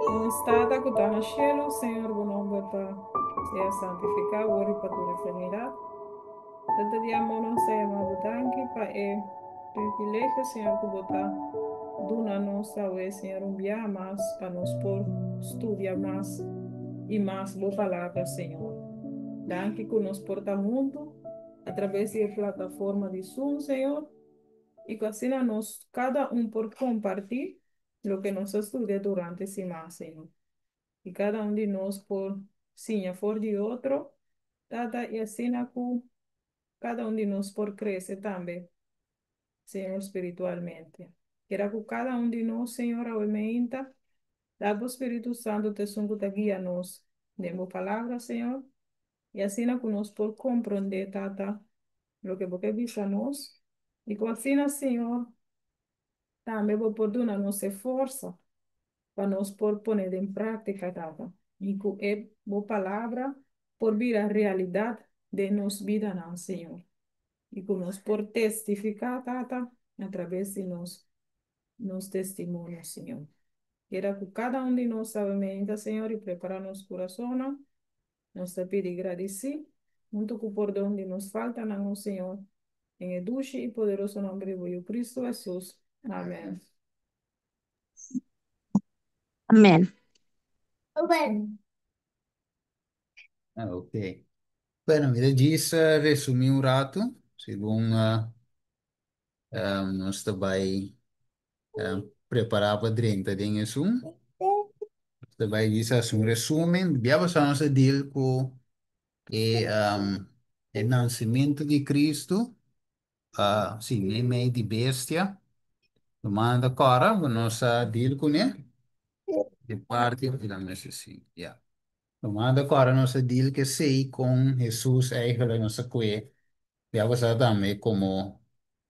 Nos Tata ku ta na shelu, Señor, bo nòmber pa sea santifiká awor i pa tur eternidat. Tata di amor, nos ta yama bo danki pa e privilegio, Señor, ku bo ta duna nos awe, Señor, un biaha mas pa nos por studia mas i mas bo Palabra, Señor. Danki ku nos por ta huntu atraves di e plataforma di Zoom, Señor, i ku asina nos kada un por kompartí loke nos a studia durante siman, Señor. I kada un di nos por siña for di otro, Tata, i asina ku kada un di nos por krese tambe, Señor, spiritualmente. Kera ku kada un di nos, Señor, awe meinta, da bo Spiritu Santu ta esun ku ta guia nos den bo Palabra, Señor, i asina ku nos por komprondé, Tata, loke bo ke bisa nos, i ku asina, Señor, Tambe bo por duna nos e forsa pa nos por pone den práktika, Tata, i ku e bo Palabra por bira realidat den nos bidanan, Señor, i ku nos por testifiká, Tata, atraves di nos nos testimonio, Señor. Keda ku kada un di nos awe meinta, Señor, i prepará nos kurasonnan. Nos ta pidi gradisí, huntu ku pordon di nos faltanan, o Señor, den e dushi i poderoso nòmber di bo Yu Kristu Hesus. Amèn. Amèn. Ah, ok. Bueno, mi ta djis resumí un ratu, segun nos ta bai prepará pa drenta den esun. Nos ta bai djis hasi un resumen. Bia pasá nos a deal ku e, e nansementu di Kristu, sí, meimei di bestia. Rumannan ta kòrda ku nos a deal kuné? Di parti di la mester sí, ya. Rumannan ta kòrda nos a deal ku esei kon Hesus eigenlijk nos a kue. Ya bo sa tambe komo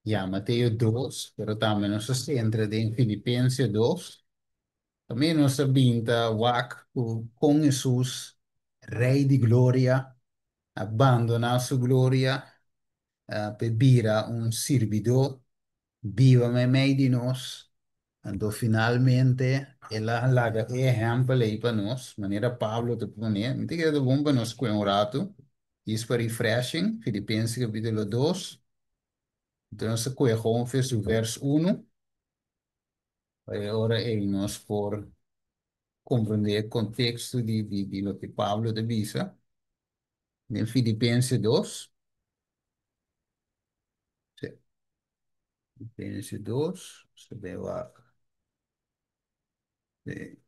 ya Mateo 2, pero tambe nos a sentra den Filipense 2. Tambe nos a bin ta wak ku kon Hesus, Rei di Gloria, a bandoná su gloria p'e bira un sirbidó, biba meimei di nos. Anto finalmente el a laga e ehèmpel ei pa nos, manera Pablo ta pone. Mi ta kere ta bon pa nos kue un ratu, djis pa refreshing, Filipense kapítulo 2. Anto nos ta kue gewoon for su vers 1, pa e ora ei nos por komprondé e konteksto di loke Pablo ta bisa den Filipense 2. Sí. Filipense 2, se ve wak. Sí.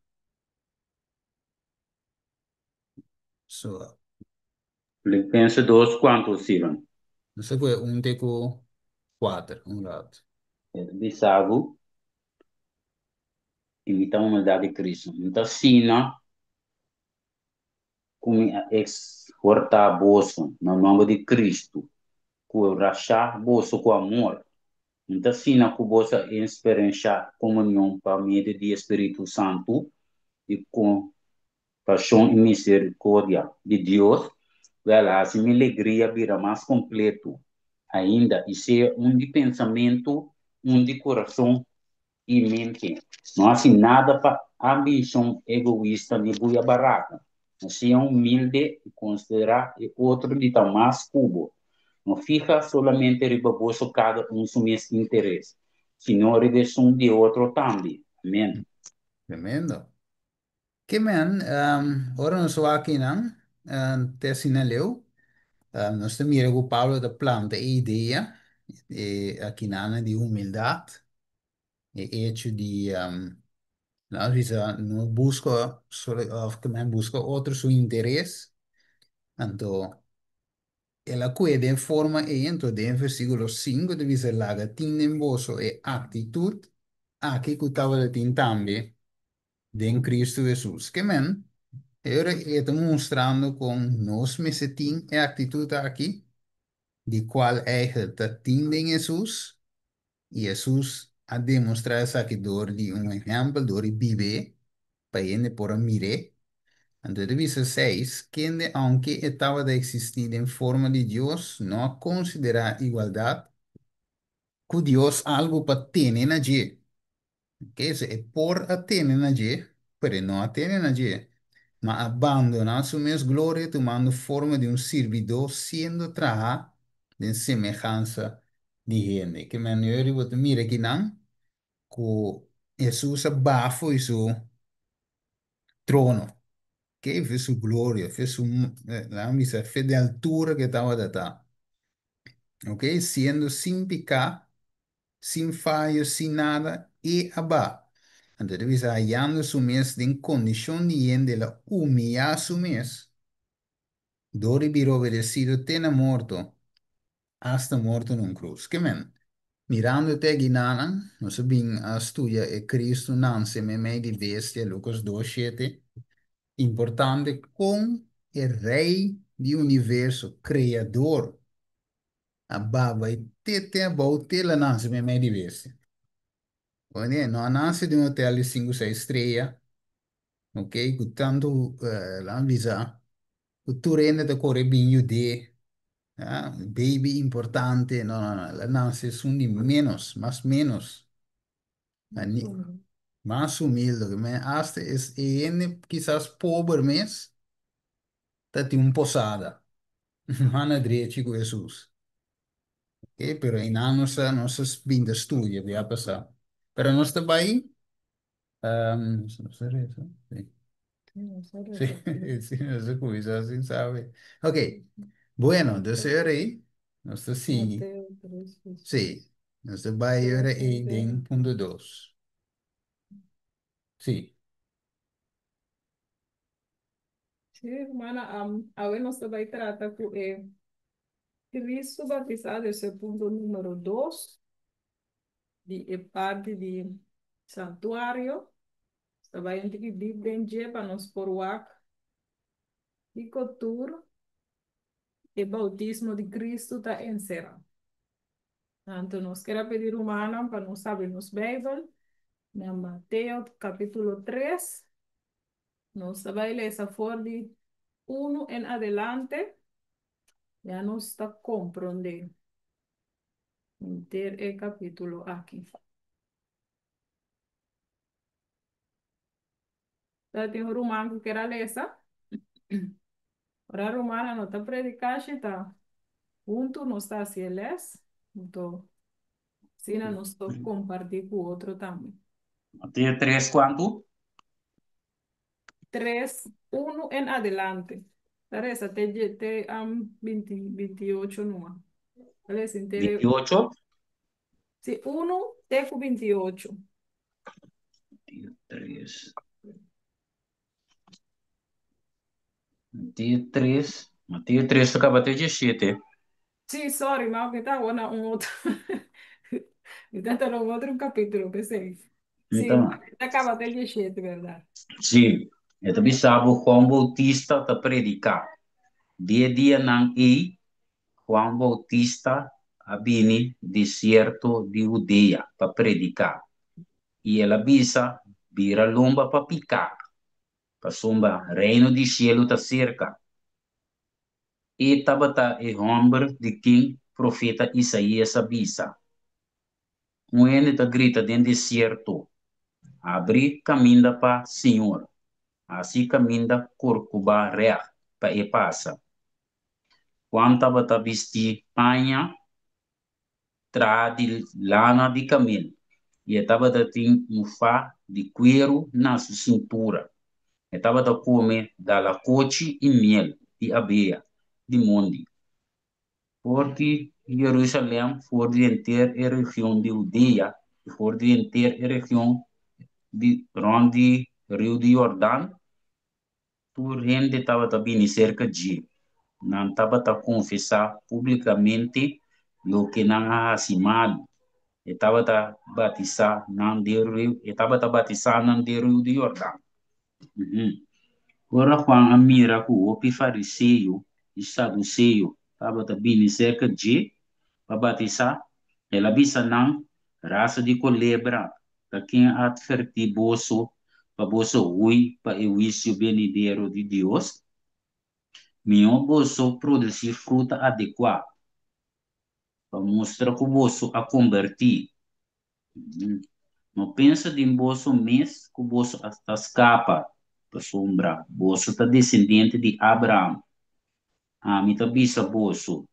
So, Filipense 2, kuantu sirban? nos ta kue un te ku kuater, un ratu. E ta bisa bo, Imita humildad di Cristo. Mi ta asina ku mi a exhortá boso na nòmber di Cristo, ku rashá boso ku amor. Mi ta asina ku boso a eksperenshá komunion pa medio di e Spiritu Santu i kompashon i miserikordia di Dios, wèl hasi mi legria bira mas kompletu ainda i sea un di pensamentu, un di kurason i mente. No hasi nada pa ambishon egoista ni buya baraka. No sea humilde i konsiderá e otro di ta mas ku bo. No fiha solamente riba boso kada un su mes interes, sino riba esun di e otro tambe. Amen. Tremendo. Ke men, ora nos wak akinan, te asina leu, nos ta mira ku Pablo ta planta e idea e akinana di humildat, e echo di, nos bisa no buska solo òf ke men buska otro su interes, anto el a kue den forma ei, anto den versíkulo 5 ta bisa laga tin den boso e aktitut aki ku tabata tin tambe den Cristo Hesus. Ke men, e ora e ta mustrando kon nos mester tin e aktitut aki, di kual eigel ta tin den Hesus, i Hesus a demostrá esaki dor di un ehèmpel, dor di bib'é, pa hende por a mir'é. Anto e ta bisa seis, Kende aunke e tabata eksistí den forma di Dios, no a konsiderá igualdat ku Dios algu pa tene na dje. Ke, e por a tene na dje. Pero e no a tene na dje, ma a bandoná su mes gloria tumando forma di un sirbidó siendo trahá den semehansa di hende. Ke manera bo ta mira akinan ku Hesus a baha fo'i su trono, ke fe su gloria, fe su, laga mi bisa, fe di altura ku e tabata ta. Ok, siendo sin piká, sin fayo, sin nada, e a baha. Anto e ta bisa, hayando su mes den kondishon di hende, el a humiyá su mes dor di bira obedesido te na morto, asta morto na un krus. Ke men? Mirando te guinanan, nos a bin a studia e Cristo nanse meimei di bestia, Lucas dos shete. Importante kon e Rei di universo, Kreador, a baba i te te abou te el a nanse meimei di bestia. Oye, no a nanse den un hotel di sinku seis strea, ok, ku tantu, laga mi bisa, ku tur hende ta kore bin yud'é, ah, baby importante, no, no, no, el a nanse esun di ménos, mas ménos, mas humilde, hasta es e hende kisas pober mes ta tin un posada, mano drechi ku Hesus. Ok, pero einan nos a nos a bin ta studia bia pasá. Pero nos ta bai, nos a resa, sí. Sí, sí, nos a kuminsá sin sabe. Ok, bueno, dus e ora ei nos ta sigui. Sí, nos ta bai e ora ei den punto dos. Sí. Sí, hermana, awe nos ta bai trata ku e Cristo batisá, des e punto número dos di e parti di santuario. Nos ta bai un tiki dip den dje pa nos por wak kiko tur e bautismo di Cristo ta enserá. Anto nos kier a pidi rumannan pa nos habri nos Bijbel na Mateo capítulo 3. Nos ta bai lesa for di unu en adelante, ya nos ta komprondé henter e kapítulo aki. Ta tin un ruman ku kier a lesa? Ora rumannan no ta prediká shi ta huntu nos ta hasi e lès, anto asina nos ta kompartí ku otro tambe. Mateo 3 kuantu? 3, 1 en adelante. Ta resa te, te 20, 28 numa. Ta lesa intere. 28? Si, 1 te ku 28. Mateo 3. Mateo 3. Mateo 3 ta kaba te 17. Sí, sorry, ma mi ta na un otro. Mi ta na un otro capítulo, p'esei. Sí, Então, ta kaba te 17, berdad? Sí, e ta bisa bo Juan Bautista ta prediká. Di e dianan ei, Juan Bautista a bini desierto di Hudea pa prediká. I el a bisa, Bira lomba pa piká, pasobra Reino di shelu ta serka. E tabata e hòmber di ken profeta Isaías a bisa, Un hende ta grita den desierto, Habri kaminda pa Señor, hasi kaminda kurkubá règt pa e pasa. Juan tabata bistí paña traha di lana di kamel i e tabata tin un fa di kueru na su sintura. E tabata kome dalakochi i miel di abea di mondi. For di Jerusalèm, for di henter e region di Hudea i for di henter e region di rònt di riu di Yordan, tur hende tabata bini serka dje. Nan tabata konfesá públikamente loke nan a hasi malu. E tabata batisá nan den riu, e tabata batisá nan den riu di Yordan. Ora Juan a mira ku hopi fariseo i saduseo tabata bini serka dje pa batisá, el a bisa nan, Rasa di kolebra, ta ken a atvertí boso pa boso hui pa e huisio benidero di Dios? Mihó boso produsí fruta adekuá pa mustra ku boso a kombertí. No pensa den boso mes ku boso a ta skapa, pasobra boso ta desendiente di Abraham. Ami ta bisa boso,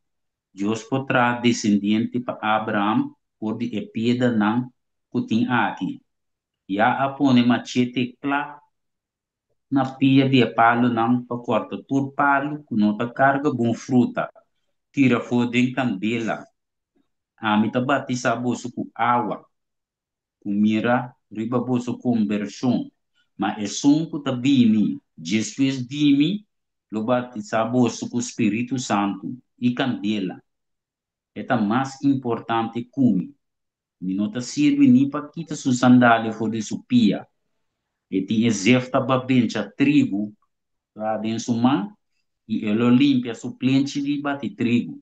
Dios por traha desendiente pa Abraham for di e piedranan ku tin aki. Ya a pone machete kla na pia di e palunan pa kòrta tur palu ku no ta karga bon fruta, tira for den kandela. Ami ta batisá boso ku awa, ku mira riba boso kombershon, ma esun ku ta bini despues di mi lo batisá boso ku spiritu santu i kandela. E ta mas importante ku mi. Mi no ta sirbi ni pa kita su sandalia for di su pia. E tin e zefta pa bencha trigu kla den su man, i e lo limpia su plenchi di bati trigu.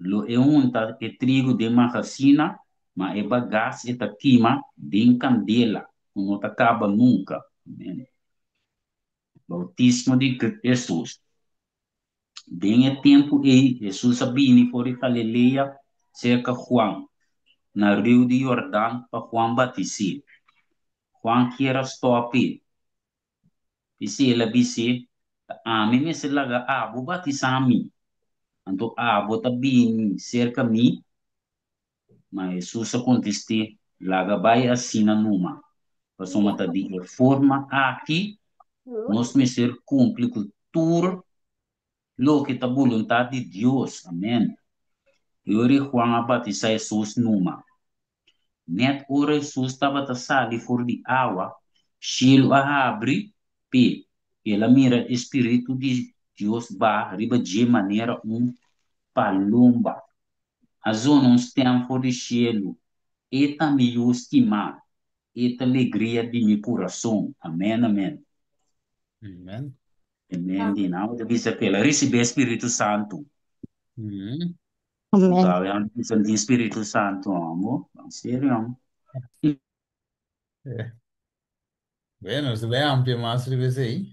Lo e hunta e trigu den magasina, ma e bagas e ta kima den kandela ku no ta kaba nunka. Amen. Boutismo di Hesus. Den e tempu ei Hesus a bini for di Galilea serka Juan na riu di Jordan pa Juan batis'é. Juan kier a stòp'é. P'esei el a bis'é, Ta ami mester laga abo batisá mi, anto abo ta bini serka mi? Ma Hesus a kontest'é, Laga bai asina numa, pasobra ta di e forma aki nos mester kumpli ku tur loke ta boluntat di Dios. Amèn. E ora ei Juan a batisá Hesus numa. Nèt ora Hesus tabata sali for di awa, shelu a habri p'e, i el a mira e spiritu di Dios baha riba dje manera un palomba. A zona un stèm for di shelu, E ta mi Yu stimá, e ta legria di mi kurason. Amèn, amèn. Amèn. Amèn. Di nan bo ta bisa ku el a risibí e spiritu santu. Amèn. Sabe, antes bisa tin spiritu santu, amo. En serio, amo. Bueno, se bai amplia mas riba esei.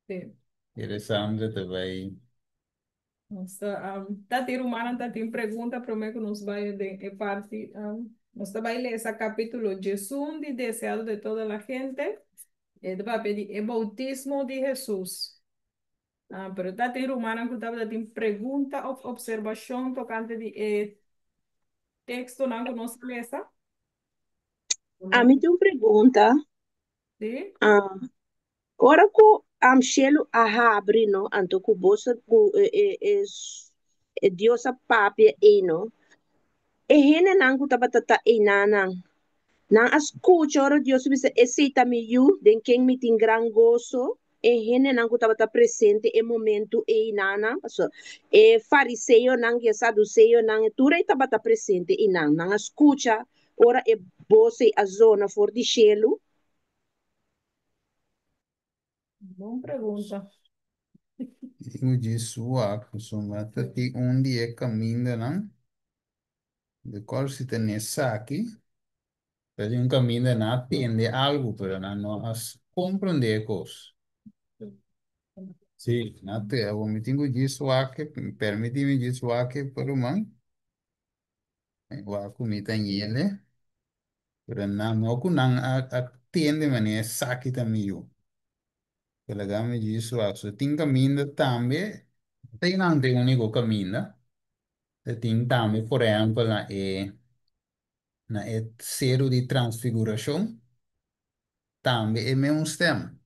Sí. Interesante te bai. Nos ta, ta tin rumannan ta tin pregunta promé ku nos bai den e parti. Nos ta bai lesa kapítulo 11 di Deseado de toda la gente. E ta papia di e boutismo di Hesus. Pero ta tin rumannan ku tabata tin pregunta òf opservashon tokante di e tekstonan ku nos a lesa? Ami tin un pregunta. Sí? Ora ku shelu a habri, no, anto ku boso ku e Dios a papia ei, no, e hendenan ku tabata ta einanan, Nan a skucha ora Dios a bisa, Esei ta mi Yu, den ken mi tin gran goso. E hendenan ku tabata presente e momentu ei nan, pasobra e fariseonan i e saduseonan, e tur ei tabata presente einan. Nan a skucha ora e bos ei a zona for di shelu. Bon pregunta. Tin Jesua, pasobra ta tin un di e kamindanan. De kòl si ta nesaki, ta di un kaminda nan a tende algu, pero nan no a komprondé e kos. Sí, nan a te, awor mi tin ku djis wak, permití mi djis wak pa ruman, wak ku mi ta ñele, pero nan no ku nan a tende manera esaki ta mi yu. Laga mi djis wak. So tin kaminda tambe, ta nan ta e úniko kaminda. Ta tin tambe, por ehèmpel, na e Seru di Transfigurashon, tambe e mesun stèm.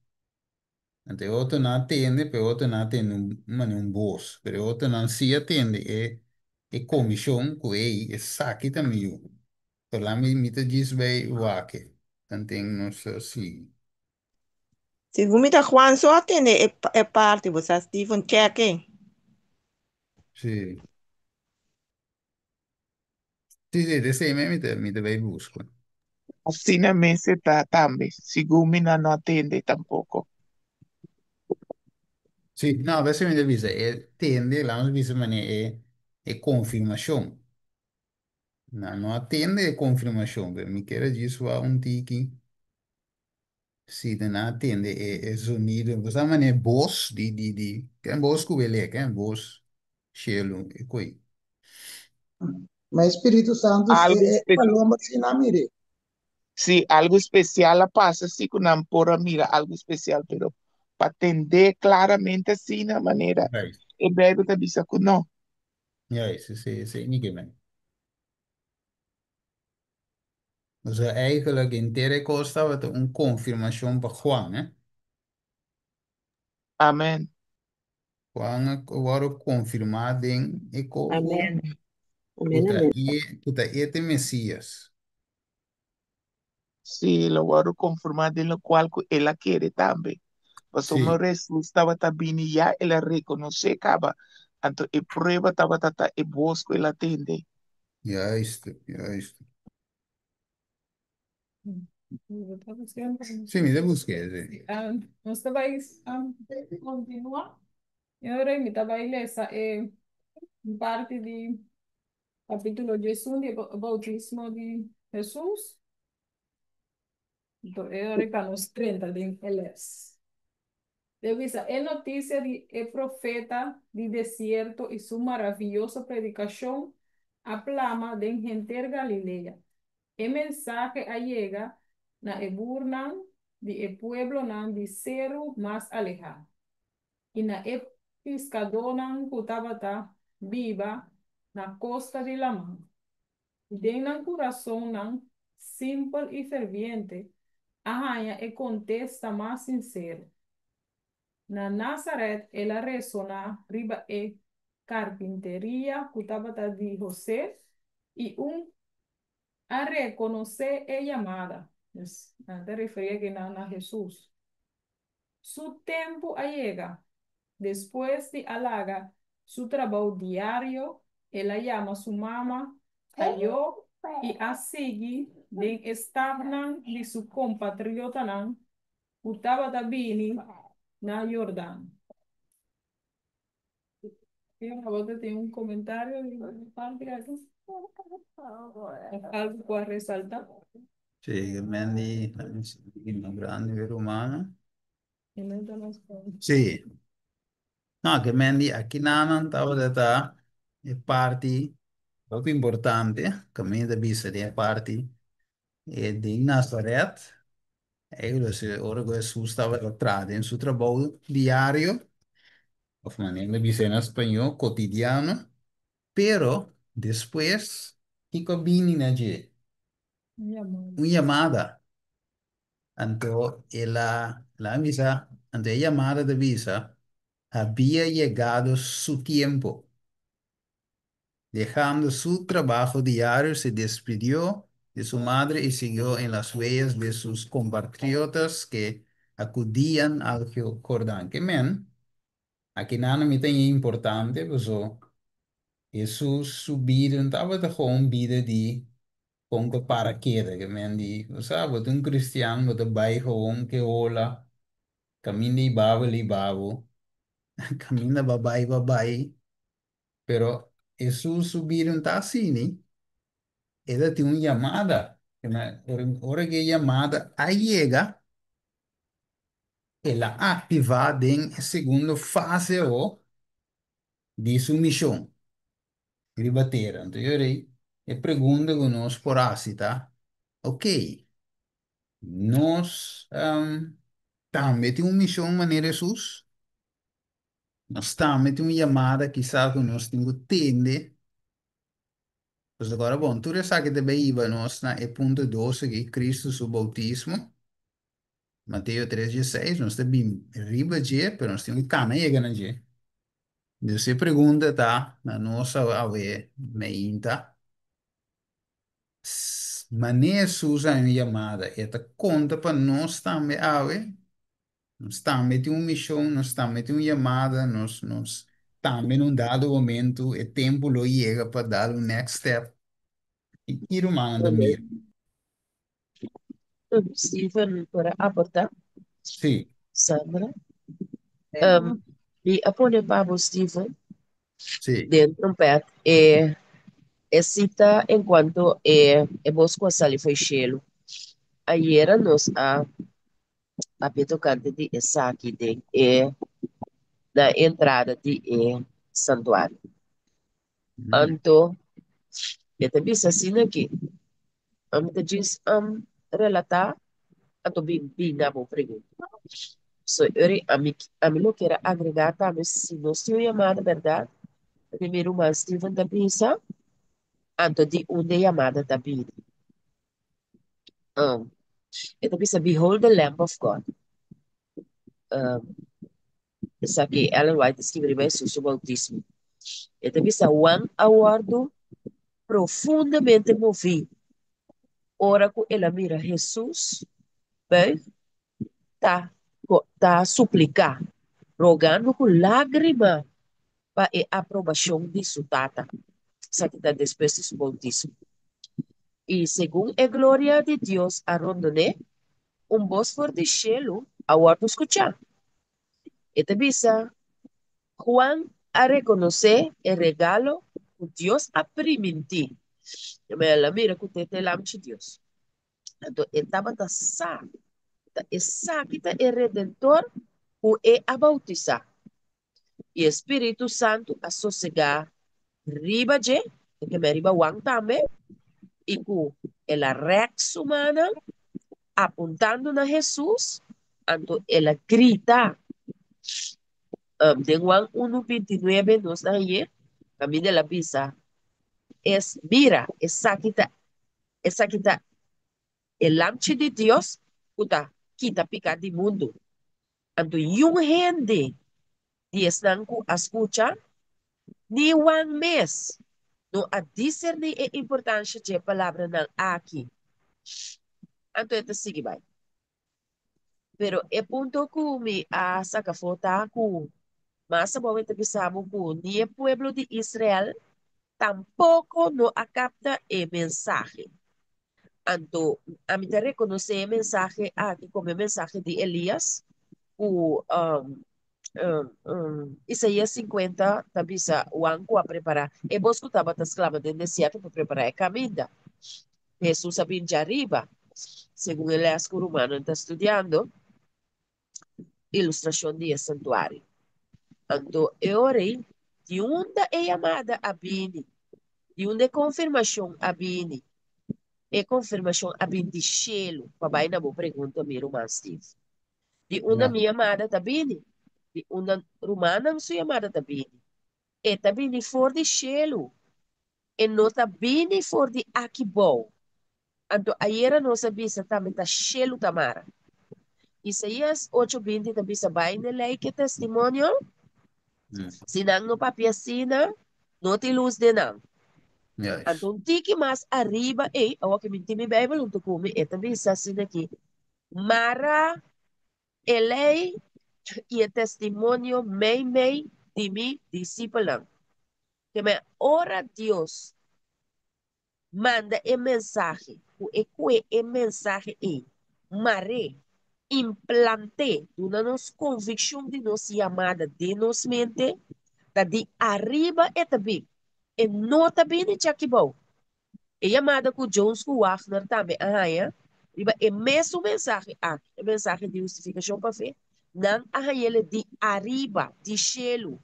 Anto e otronan a tende, pero e otronan a tende un manera un bos, pero e otronan sí a tende e komishon ku ei esaki ta mi yu. Pero la mi mi ta djis bai wak e, tanten nos a sigui. Segun mi ta Juan so a tende e parti, bo sa Steven check e. Sí. Sí, sí, esei mi ta bai buska. Asina mes e ta tambe. Segun mi nan no a tende tampoko. Sí, no, a veces mi ta bisa, e tende, laat nos bisa manera e konfirmashon. Nan no a tende e konfirmashon, pero mi kier a djis wak un tiki. Si nan a tende e zonido, bo sa manera bos di, ken bos ku wele, ken bos shelu e koi. Ma e Spiritu Santu Algu e spesial. palomba si nan mire. Si algu spesial a pasa, si ku nan por a mira algu spesial, pero pa tende klaramente asina manera e Beibel ta bisa ku no. Juist, sí, sí, ni ke men. Osea, eigenlijk henter e kos tabata un konfirmashon pa Juan, eh? Amen. Juan a wòrdu konfirmá den e kos ku Amen. ku Amen, ta amen. e ku ta e te Mesías. Sí, lo wòrdu konfirmá den lokual ku el a kere tambe. Pasobra Sí. Hesus tabata bini ya el a rekonosé kaba, anto e prueba tabata ta e bos ku el a tende. Juist, juist. Sí, mi ta busk'é, sí. Nos ta bai kontinuá. I ora mi ta bai lesa e parti di kapítulo 11 di e boutismo di Hesus. Anto e ora pa nos drenta den e les. E bisa, E notisia di e profeta di desierto i su maravioso predikashon a plama den henter Galilea. E mensahe a yega na e burnan di e pueblonan di seru mas alehá, i na e piskadónan ku tabata biba na kosta di laman. I den nan kurasonnan simpel i ferviente a haña e kontesta mas sinsero. Na Nazaret el a resoná riba e karpinteria ku tabata di José i un a rekonosé e yamada. Dus, nan ta referí aki na Hesus. Su tempu a yega. Despues di a laga su trabou diario, el a yama su mama ayó i a sigui den e stapnan di su kompatriotanan ku tabata bini na Jordan. Abo ta tin un komentario di parti aki? Of algu ku a resaltá? Sí, Mandy, grande rumana. Sí. No, ke Mandy, aki nanan tabata ta e parti hopi importante, kaminda ta bisa den e parti e den Nazaret, Eigenlijk si ora ku Hesus tabata traha den su trabou diario, òf manera ta bisa na spañó, kotidiano, pero despues kiko a bini na dje? Un yamada. Anto el a el a bisa, anto e yamada ta bisa, Habia yegado su tiempo. Dejando su trabajo diario se despidió de su madre y siguió en las huellas de sus compatriotas que acudían al Jordán. Ke men, aki nan mi ta haña importante paso Hesus su bida no tabata gewoon bida di kon ku para keda. Ke men di, bo sa, bo ta un cristian, bo ta bai gewoon ke hola, kaminda i babo li babo, kaminda ba bai ba bai. Pero Hesus su bida no ta asina. E ta tin un yamada. Ora ku e yamada a yega, el a aktivá den e segundo fase awor di su mishon riba tera. Anto yo rei, e pregunta ku nos por hasi ta, ok, nos tambe tin un mishon manera Hesus? Nos tambe tin un yamada kisas ku nos tin ku tende. Pues agora bon, tur esaki ta bay hiba nos na e punto dos aki, Cristo su bautismo. Mateo tres dieseis, nos ta bin riba dje, pero nos tin ku kana yega na dje. Dus e pregunta ta na nos awe meinta, Manera Hesus a un yamada, e ta konta pa nos tambe awe? Nos tambe tin un mishon, nos tambe tin un yamada, nos nos tambe en un dado momento e tempu lo yega pa dal un next step. I ki rumannan ta mira? Steven por a aportá? Sí. Sandra? Um, mi a pone pa bo, Steven, Sí. den trompet e, e cita en cuanto e, e bos cu a sali fo'i shelu. Ayera nos a papia tocante di esaki den e na e entrada di e santuario. Anto, e ta bisa asina aki, ami ta djis um, relatá, anto bin bin na bo pregunta. So, ori, ami, ami lo kier a agregá tambe, si nos tin un yamada, bèrdat, di mi ruman Steven ta bisa, anto di unda e yamada ta bini. Um, e ta bisa, Behold the Lamb of God. Um, esaki Ellen White a skibi riba Hesus su bautismo. E ta bisa, Juan a wòrdu profundamente moví ora ku el a mira Hesus buig ta ta supliká, rogando ku lágrima pa e aprobashon di su Tata. Esaki ta despues di su boutismo. I segun e gloria di Dios a rondon'é, un bos for di shelu a wòrdu skuchá. E ta bisa, Juan a rekonosé e regalo ku Dios a primintí. El a mira ku te ta e Lamchi Dios. Anto e tabata sa ta esaki ta e Redentor ku e a boutisá. I e Spiritu Santu a sosegá riba dje, e kem'é riba Juan tambe, i ku el a rèk su mannan apuntando na Hesus, anto el a grita. Den Juan unu 29 nos ta hañ'é, kaminda el a bisa, Es, mira, esaki ta, esaki ta e Lamchi di Dios ku ta kita piká di mundu. Anto yun hende di esnan ku a skucha, ni Juan mes, no a diserní e importansha dje palabranan aki. Anto e ta sigui bai. Pero e punto ku mi a saka afó ta ku mas abou e ta bisa bo ku ni e pueblo di Israel tampoko no a kapta e mensahe. Anto, ami ta rekonosé e mensahe aki komo e mensahe di Elias, ku Isaías 50 ta bisa Juan ku a prepará e bos ku tabata sklama den desierto pa prepará e kaminda. Hesus a bin djariba, segun e lès ku rumannan ta studiando. Ilustrashon di e santuario. Anto e ora ei, di unda e yamada a bini? Di unda e konfirmashon a bini? E konfirmashon a bini di shelu, pa bai na bo pregunta, mi ruman Steve. Di unda mi yamada ta bini? Di unda rumannan su yamada ta bini? E ta bini for di shelu. E no ta bini for di aki bou. Anto ayera nos a bisa tambe ta shelu ta mara. Isaías ocho binti ta bisa bai n'e lei k'e testimonio, si nan no papia asina, no tin lus den nan. Anto un tiki mas ariba ei, awor ke mi tin mi Bijbel huntu ku mi, e ta bisa asina aki, Mara e lei i e testimonio meimei di mi disipelnan. Ke men ora Dios manda e mensahe, ku e kue e mensahe ei, mar'é, implant'é, duna nos konvikshon di nos yamada den nos mente, ta di ariba e ta bin, e no ta bini djaki bou. E yamada ku Jones ku Wagner tambe a haña riba e mesun mensahe aki, e mensahe di hustifikashon pa fe, nan a hañ'el di ariba, di shelu.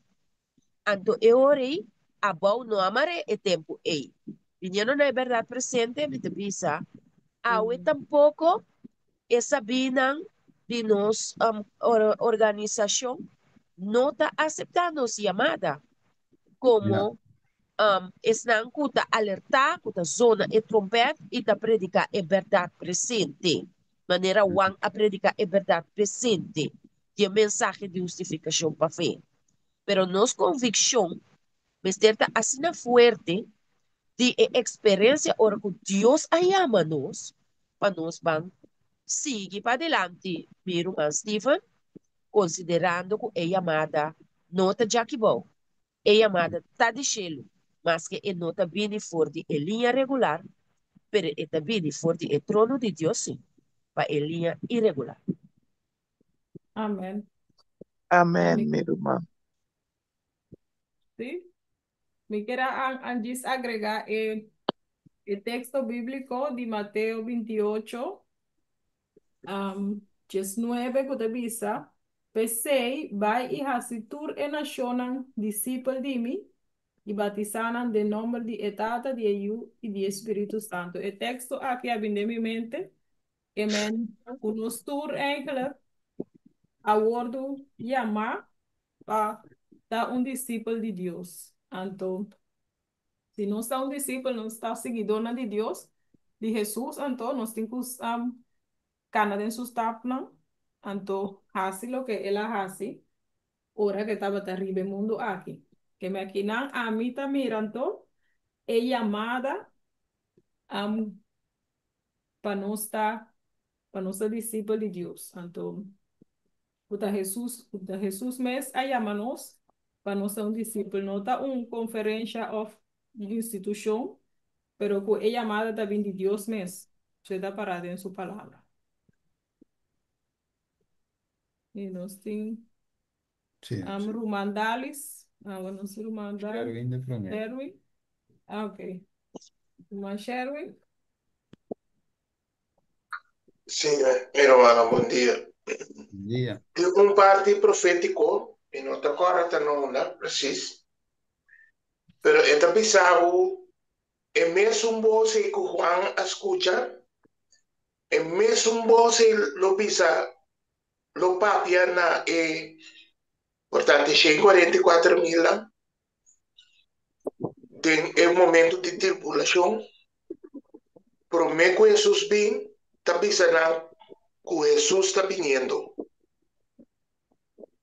Anto e ora ei, abou no a mar'é e tempu ei. Biniendo na e bèrdat presente, mi ta bisa, awe tampoko e sabínan di nos organisashon no ta aseptá nos yamada komo esnan ku ta alertá, ku ta zona e trompèt i ta prediká e bèrdat presente, manera Juan a prediká e bèrdat presente di e mensahe di hustifikashon pa fe. Pero nos konvikshon mester ta asina fuerte di e eksperensia ora ku Dios a yama nos pa nos ban sigui padilanti, mi ruman Steven, konsiderando ku e yamada no ta djaki bou, e yamada ta di shelu, maske e no ta bini for di e liña regular, pero e ta bini for di e trono di Dios sí, pa e liña iregular. Amén. Amén, Mi, mi ruman. sí. Mi kier a djis agregá e, e teksto bíbliko di Mateo 28, 19 ku ta bisa, P'esei, bai i hasi tur e nashonnan disipel di mi, i batisá nan den nòmber di e Tata, di e Yu i di e Spiritu Santu. E teksto aki a bin den mi mente. Ke men ku nos tur eigenlijk a wòrdu yamá pa ta un disipel di Dios. Anto, si nos ta un disipel, nos ta siguidónan di Dios, di Hesus, anto nos tin ku kana den su stapnan, anto hasi loke el a hasi ora ku e tabata riba e mundu aki. Ke men akinan ami ta mira anto e yamada pa nos ta pa nos ta disipel di Dios. Anto ku ta Hesus, ku ta Hesus mes a yama nos pa nos ta un disipel. No ta un konferensha òf un institushon, pero ku e yamada ta bin di Dios mes. Esei ta pará den su palabra. I nos tin Sí. Ruman Dalis. Ah, bueno, nos ruman Dalis. Sherwin de promé. Sherwin. Ah, ok. Ruman Sherwin. Sí, mi rumannan, bon dia. Bon dia. Tin un parti profétiko, mi no ta kòrda ta na unda presis, pero e ta bisa bo e mesun bos ei ku Juan a skucha, e mesun bos ei lo bisa, lo papia na e por tantu 144.000 nan den e momento di tribulashon, promé ku Hesus bin, ta bisa nan ku Hesus ta biniendo.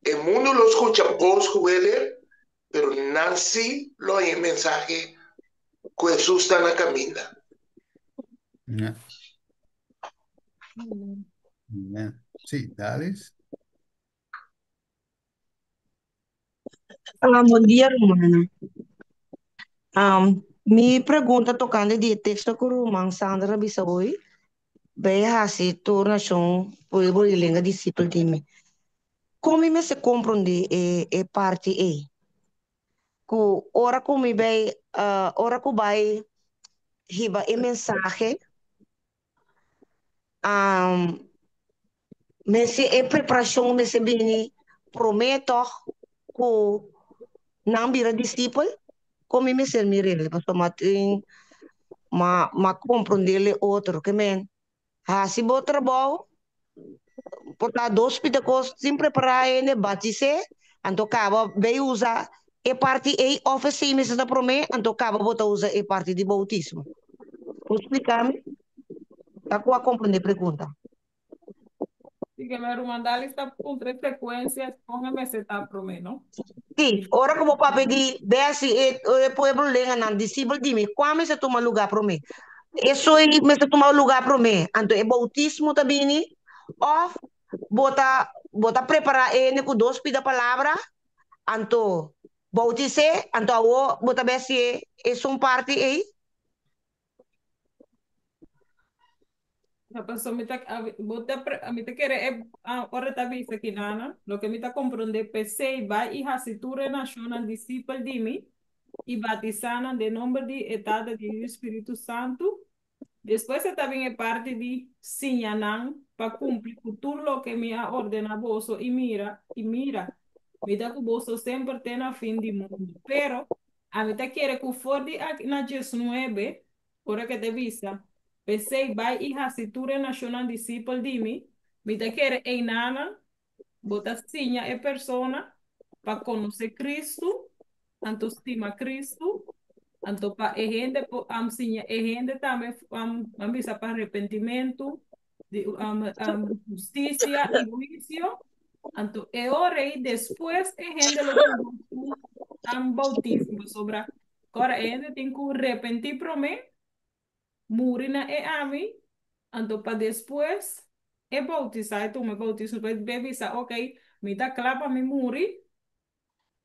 E mundu lo skucha bos ku wele, pero nan sí lo haña e mensahe ku Hesus ta na kaminda. Ja. Amen. Sí, Dalis. Ah, bon dia, rumannan. Um, mi pregunta tokante di e teksto ku ruman Sandra a bisa hoy, Bai hasi tur nashon, pueblo i lenga disipel di mi. Kon mi mester komprondé e parti ei? Ku ora ku mi bai, ora ku bai hiba e mensahe, Mester e preparashon mester bini promé tòg ku nan bira disipel? Kon mi mester mir'el? Pasobra mi a tin m'a komprondé el otro. Ke men hasi bo trabou, por ta dos pita kos sin prepará hende, batis'é, anto kaba bay usa e parti ei òf esei mester ta promé, anto kaba bo ta usa e parti di boutismo. Por splika mi? Ta ku a komprendé pregunta. Si ke mi ruman Dalis ta puntra e frekuensia kon e mester ta promé, no? Si, ora ku bo papia di bèsi e e pueblo lenganan disipel di mi, kua mester tuma lugá promé? Esoi mester tuma lugá promé, anto e boutismo ta bini? Òf bo ta bo ta prepará e hende ku dos pida palabra, anto boutis'é, anto awor bo ta bèsié esun parti ei? No, paso mi ta, bo ta, mi ta kere e, ora ta bisa ki nana, loke mi ta komprondé p'esei bai i hasi tur e nashonnan disipel di mi i batisá nan den nomber di e Tata, di Yu i Spiritu Santu. Despues e ta bin e parti di siña nan pa kumpli ku tur loke mi a ordená boso i mira, i mira, mi ta ku boso semper te na fin di mundu. Pero, ami ta kere ku for di aki na diesnuebe, ora ke ta bisa, P'esei bai i hasi tur e nashonnan disipel di mi, mi ta kere einanan bo ta siña e persona pa konosé Kristu, anto stima Kristu, anto pa e hende por siña e hende tambe ban bisa pa arepentimentu, di hustisia i huisio, anto e ora ei despues e hende lo tuma un boutismo, pasobra ora e hende tin ku repentí promé, muri na e ami, anto pa despues e boutisá, e tuma e boutismo, pa e bisa, ok, mi ta kla pa mi muri,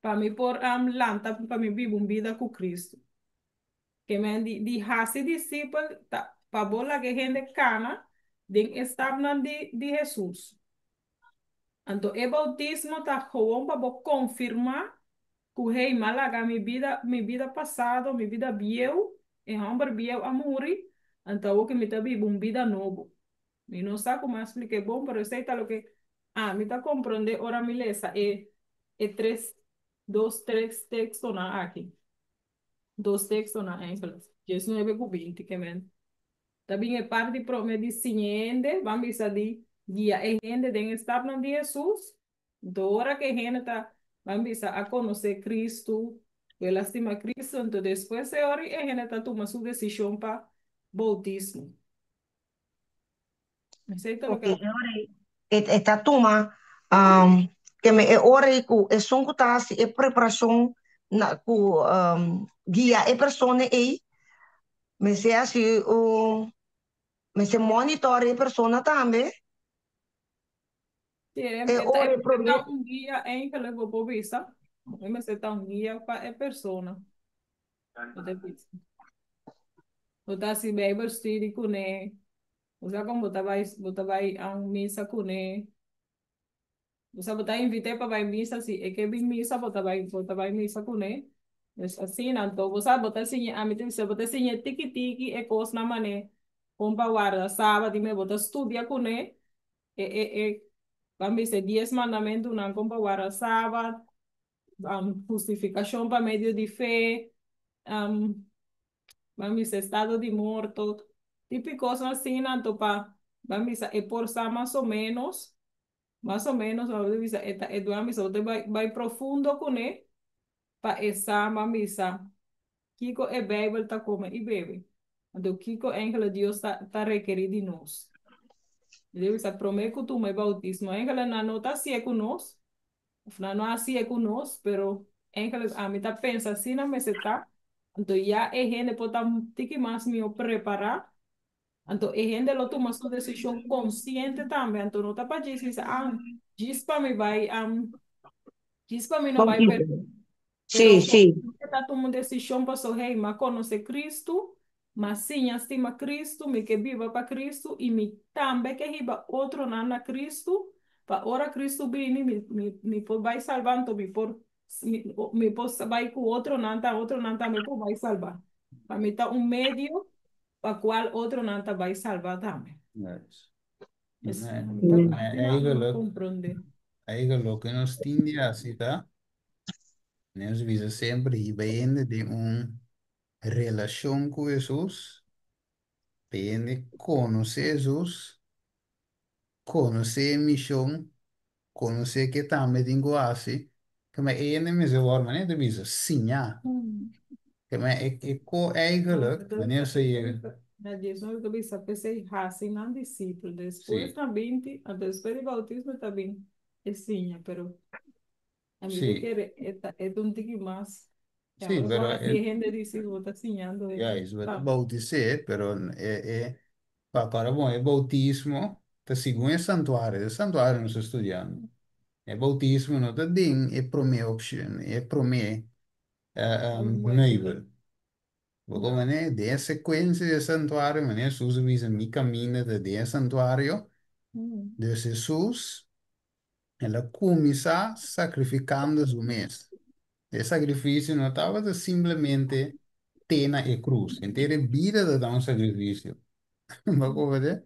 pa mi por lanta pa mi biba un bida ku Kristu. Ke men di di hasi disipel ta pa bo laga e hende kana den e stapnan di di Hesus. Anto e boutismo ta gewoon pa bo konfirmá ku hey m'a laga mi bida mi bida pasado, mi bida bieu, e hòmber bieu a muri, anto awor ke mi ta biba un bida nobo. Mi no sa ku mi a splik'é bon, pero esei ta loke ami ta komprondé ora mi lesa e e tres dos tres tekstonan aki. Dos tekstonan eigenlijk. 19 ku 20 ke men. Ta bin e parti promé di siña e hende, ban bisa di guia e hende den e stapnan di Hesus. Anto ora ku e hende ta, ban bisa, a konosé Kristu, ku el a stima Kristu, anto despues e ora e hende ta tuma su desishon pa boutismo. Esei ta Ok, loke. e ora ei e ta tuma ke me e ora ei ku esun ku ta hasi e preparashon na ku guia e persona ei mester hasi un mester monitor e persona tambe. Sí, E e ta ora e e promé. ta un guia eigenlijk bo por bisa. E mester ta un guia pa e persona. Bo ta bisa. Bo ta hasi Bijbelstudie kuné. Bo sa kon bo ta bai bo ta bai a un misa kuné. Bo sa bo ta invit'é pa bai misa si e ke bin misa bo ta bai bo ta bai misa kuné. Dus asina anto bo sa bo ta siña ami ta bisa bo ta siña tiki tiki e kosnan manera kon pa warda sabat i me bo ta studia kuné e e e ban bisa e dies mandamentunan kon pa warda sabat hustifikashon pa medio di fe ban bisa estado di morto tipi kosnan asina anto pa ban bisa e por sa mas o menos mas o menos ban bisa e ta e ban bisa bo ta bai bai profundo kuné pa e sa ban bisa kiko e Bijbel ta kome i bebe anto kiko eigenlijk Dios ta ta rekerí di nos. Mi ta bisa promé ku tuma e boutismo eigenlijk nan no ta hasié ku nos Of nan no a hasié ku nos, pero eigenlijk ami ta pensa asina mester ta. Anto ya e hende por ta un tiki mas mihó prepará. Anto e hende lo tuma su desishon konsiente tambe. Anto no ta pa djis bisa, ah, djis pa mi bai, djis pa mi no bai pèrdí. Sí, Pero sí. e ta tuma un desishon paso, hey, m'a konosé Kristu, m'a siña stima Kristu, mi ke biba pa Kristu i mi tambe ke hiba otronan na Kristu, pa ora Kristu bini mi mi mi por bai salba, anto mi por mi mi por bai ku otronan ta otronan tambe por bai salba. Pa mi ta un medio pa kual otronan ta bai salba tambe. Yes. Es, Nee, mi ta nee, asina mi eigenlijk, komprondé. eigenlijk loke nos tin di hasi ta, nos bisa semper hiba hende den un relashon ku Hesus, pa hende konosé Hesus, konosé e mishon, konosé ke tambe tin ku hasi, kema e hende mester wòrdu manera ta bisa siñá. Kema e e ko eigenlijk wanneer se yega. Na Jesus ta bisa p'esei hasi nan disipel, despues Sí. ta binti, anto despues di boutismo ta bin e siña, pero A mi ta Sí. kere e ta e ta un tiki mas. Ya, Sí, bo pero hasi e, e hende disi bo ta siñando e ya, is bo ta ta. bautis'é, pero e, e, pa para bon, e bautismo ta segun e santuario, e santuario nos ta studiando. E bautismo no ta den e promé opcion, e promé eh, um, meubel. Bo No. mané, den e secuencia di e santuario, mané Jesús a bisa, mi caminda ta den e santuario. Dus Jesús El a kuminsá sakrifikando su mes. E sakrifisio no tabata simplemente te na e krus. Henter e bida ta ta un sakrifisio. Bo komprendé?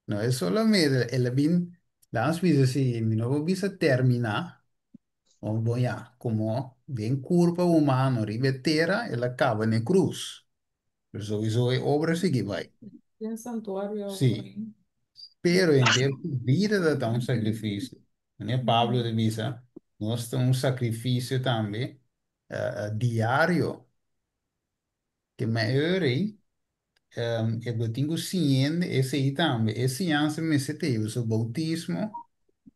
No es solamente el a bin, laat nos bisa si mi no por bisa terminá, o bon ya, komo den kurpa humano riba e tera el a kaba na e krus. Pero souiso e obra sigui bai. Den santuario por Sí. ahí. Pero henter su bida ta ta un sakrifisio. Manera Pablo ta bisa, nos ta un sakrifisio tambe diario. Ke mayor ei, e bo tin ku siña hende esei tambe. E siñansa mester ta ei, pasobra boutismo,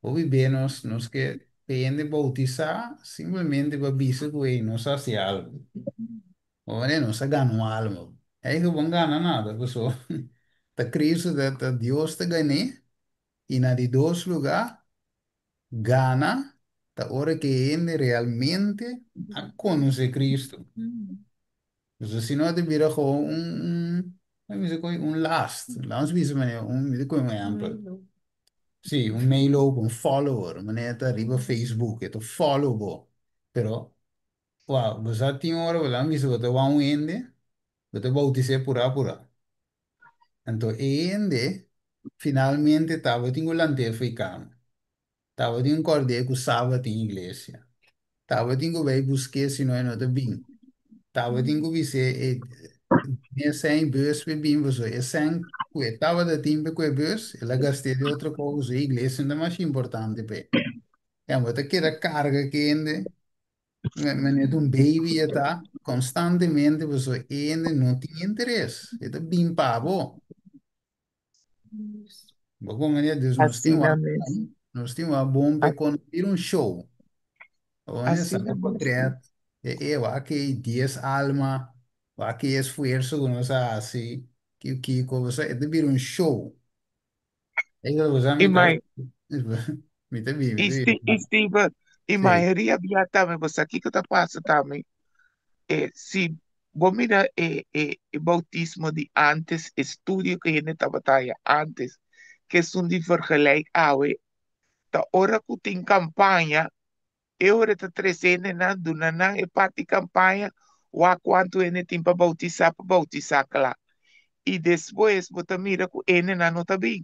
hopi be nos nos ke pa hende boutisá simplemente pa bisa ku ei nos a hasi algu. Ora nos a gana un alma. Ei ku bon gana nada, paso ta Cristo ta ta Dios ta gan'é i na di dos lugá gana ta ora ku e hende realmente a konosé Cristo. Paso si no ta bira gewoon un un mi bisa koe un last. Laat nos bisa manera un mi ta koe un ehèmpel. Sí, un meeloper, un follower, manera ta riba Facebook, e ta follow bo. Pero Wou, bo sa tin ora bo ta bisa bo ta wou un hende, bo ta bautis'é purá purá. Anto e hende finalmente tabatin ku lant'é fo'i kama. Tabatin ku kòrd'é ku sabat tin iglesia. Tabatin ku bai busk'é si no e no ta bin. Tabatin ku bis'é e E sèn bus pe bin paso e sèn ku e tabata tin pe ku e bus el a gast'é den otro kos, e iglesia no ta mas importante p'e. Ya bo ta keda karga kende manera un baby e ta konstantemente paso hende no tin interes, e ta bin pa bo. Bo kon manera dus nos tin Asina wak mes. nos tin wak bon pe kon bira un show. Bo manera Asina saka mes. portret e e wak e 10 alma wak e esfuerso ku nos a hasi ki kiko bo sa e ta bira un show. E bo sa I mi ta mai mi ta bibi mi i ta Ste bibi. i Steven i Sí. mayoria bia tambe bo sa kiko ta pasa tambe e si bo mira e e e bautismo di antes e studio ku hende tabata haya antes ku esun di vergelijk awe ta ora ku tin kampaña e ora ta trese hendenan duna nan e parti kampaña wak kuantu hende tin pa bautisá kla i despues bo ta mira ku hendenan no ta bin.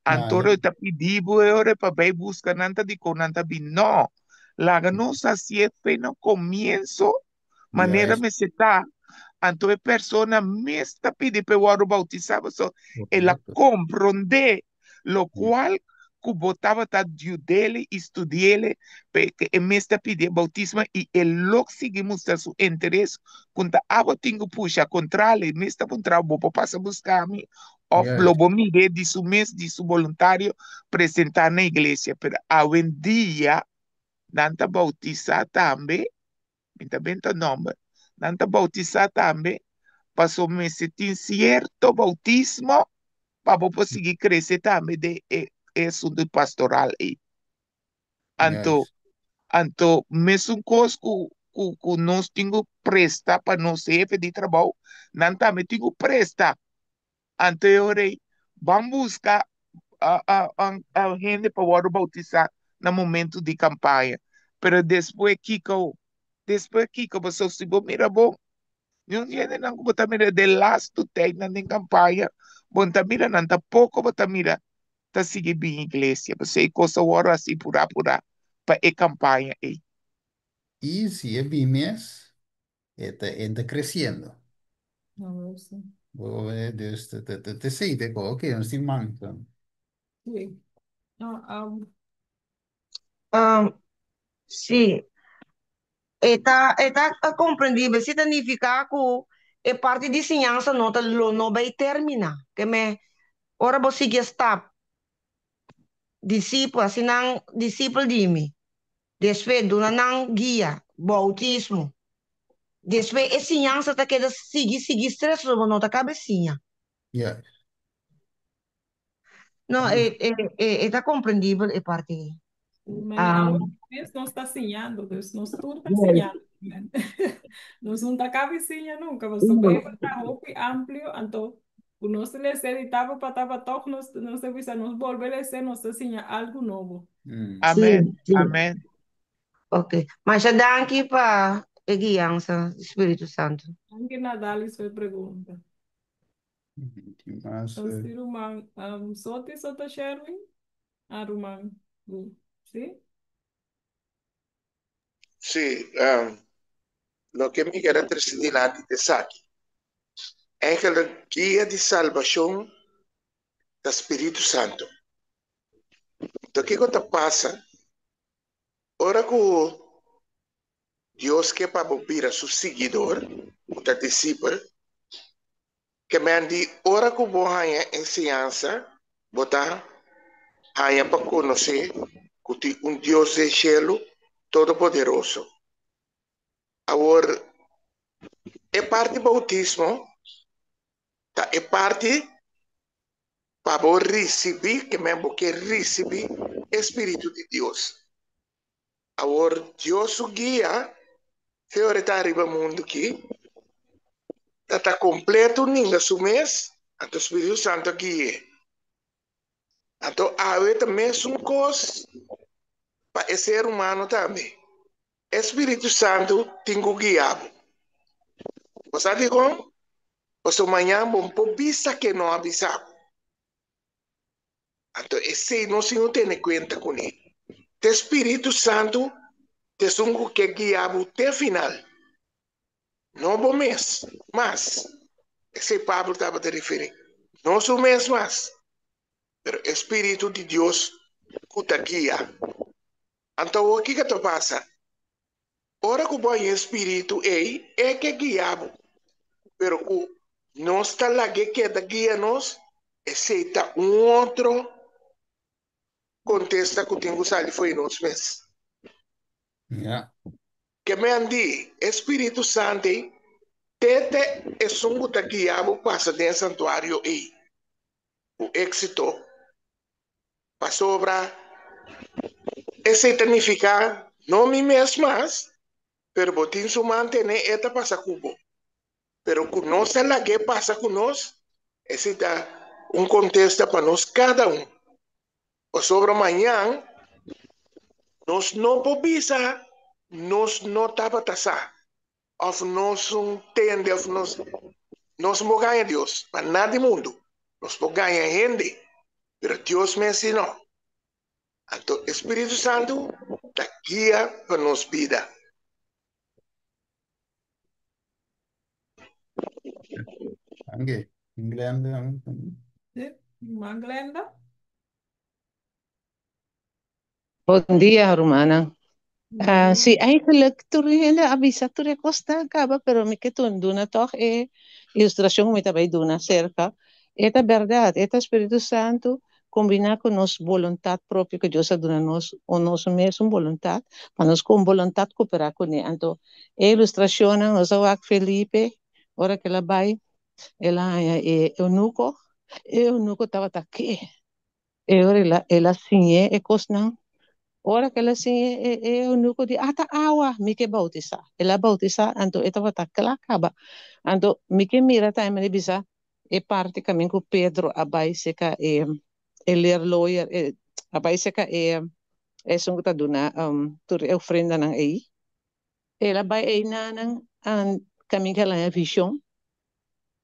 Anto Nada. e ta pidi bo e ora pa bai buska nan ta dikon nan ta bin. No, laga nos hasié fe na komienso manera Juist. mester ta. Anto e persona mes ta pidi pa e wòrdu boutisá pasobra el a Correcto. komprondé lokual ku bo tabata yud'é i studi'é pa e mes ta pidi e boutismo i e lo sigui mustra su interes ku ta abo tin ku pusha kontrali e mes ta puntra bo por pasa buska mi òf lo Juist. bo mir'é di su mes di su boluntario presentá na iglesia pero awendia nan ta boutisá tambe mi ta benta nòmber nan ta boutisá tambe pasobra mester tin sierto boutismo pa bo por sigui krese tambe den e e asuntu pastoral ei. Anto, Juist. anto mesun kos ku ku ku nos tin ku presta pa nos hefe di trabou, nan tambe tin ku presta. Anto e ora ei, ban buska a a a a hende pa wòrdu boutisá na momentu di kampaña. Pero despues kiko? Despues kiko? Pasobra si bo mira bon, Niun hendenan ku bo ta mira den lastu tèitnan den kampaña, bo no ta mira nan tampoko bo ta mira ta sigui bin iglesia. Pasobra e kos a wòrdu hasi purá purá pa e kampaña ei. I si e bin mes, e ta e ta kresiendo. Bo dus ta ta ta esei ta e kos. Oke, nos tin man. Sí. No, Sí, e ta e ta komprendibel. Si ta nifiká ku e parti di siñansa no ta lo no bai terminá. Ke me ora bo sigui e stap disipel, hasi nan disipel di mi, despues duna nan guia, boutismo, despues e siñansa ta keda sigui sigui stres pasobra bo no ta kaba e siña. Juist. No, e, e, e, e ta komprendibel e parti ei. Mane Um, awor mes nos ta siñando, dus nos tur ta siñando. Nos no ta kabi siña nunka, pasobra Beibel ta hopi amplio, anto ku nos lesa di tapa pa tapa tòg nos nos ta bisa nos bolbe lesa nos ta siña algu nobo. Amèn, Sí, sí. amèn. Ok. Masha danki pa e guiansa di Spiritu Santu. Danki Nadalis pa e pregunta. Tin mas. Nos tin ruman um, Soti Sota Sherwin. Ah, ruman. Sí? Sí, um, loke mi kier a trese dilanti ta esaki. Eigenlijk guia di salbashon ta Spiritu Santo. Enton kiko ta pasa ora ku Dios ke pa bo bira su siguidor, bo ta disipel, ke men di ora ku bo haña enseñansa, bo ta haña pa konosé ku tin un Dios den shelu todopoderoso. Awor, e parti boutismo ta e parti pa bo risibí, ke men bo ke risibí e spiritu di Dios. Awor Dios su guia fe ora e ta ariba mundu ki ta ta kompleto ninga su mes, anto Spiritu Santu a gui'e. Anto awe ta mesun kos pa e ser humano tambe. E Spiritu Santu tin ku guia bo. Bo sa dikon? Pasobra mañan bo no por bisa ke no a bisa bo. Anto esei nos tin ku tene kuenta kuné. Te Spiritu Santu ta esun ku ke guia bo te final, no bo mes mas. Esei Pablo tabata referí. No su mes mas, pero e spiritu di Dios ku ta guia. Anto awor kiko ta pasa? Ora ku bo haña e spiritu ei, e ke guia bo. Pero ku nos ta lag'é keda guia nos, esei ta un otro kontesta ku tin ku sali fo'i nos mes. Ja. Ke men di, e spiritu santu ei te ta esun ku ta guia bo pasa den e santuario ei ku éksito. Pasobra esei ta nifiká no mi mes mas, pero bo tin su man tene e ta pasa ku bo. Pero ku nos ta lag'é pasa ku nos, esei ta un kontesta pa nos kada un. Pasobra mañan nos no por bisa nos no tabata sa, òf nos un tende, òf nos nos no por gaña Dios pa nada di mundu. Nos por gaña hende, pero Dios mes si no. Anto e Spiritu Santu ta guia pa nos bida. Danki. Glenda. Sí, man Glenda. Bon dia, rumannan. Bon Ah, dia. sí, eigenlijk tur hende a bisa tur e kosnan kaba, pero mi ke tun duna tòg e ilustrashon ku mi ta bai duna aserka. E ta bèrdat, e ta Spiritu Santu kombiná ku nos boluntat propio ku Dios a duna nos, o nos mesun boluntat, pa nos ku un boluntat koperá kuné. Anto e ilustrashonnan nos a wak Felipe ora ku el a bai, el a haña e eunuko, e eunuko tabata ke e ora el a el a siñ'é e kosnan. Ora ku el a siñ'é e e eunuko di, Ata awa, mi ke boutisá. El a boutisá, anto e tabata kla kaba. Anto mi ke mira tambe manera bisa e parti kamin ku Pedro a bai seka e e leerlooier, e a bai seka e esun ku ta duna tur e ofrendanan ei. El a bai einanan kamin ku el a haña vishon.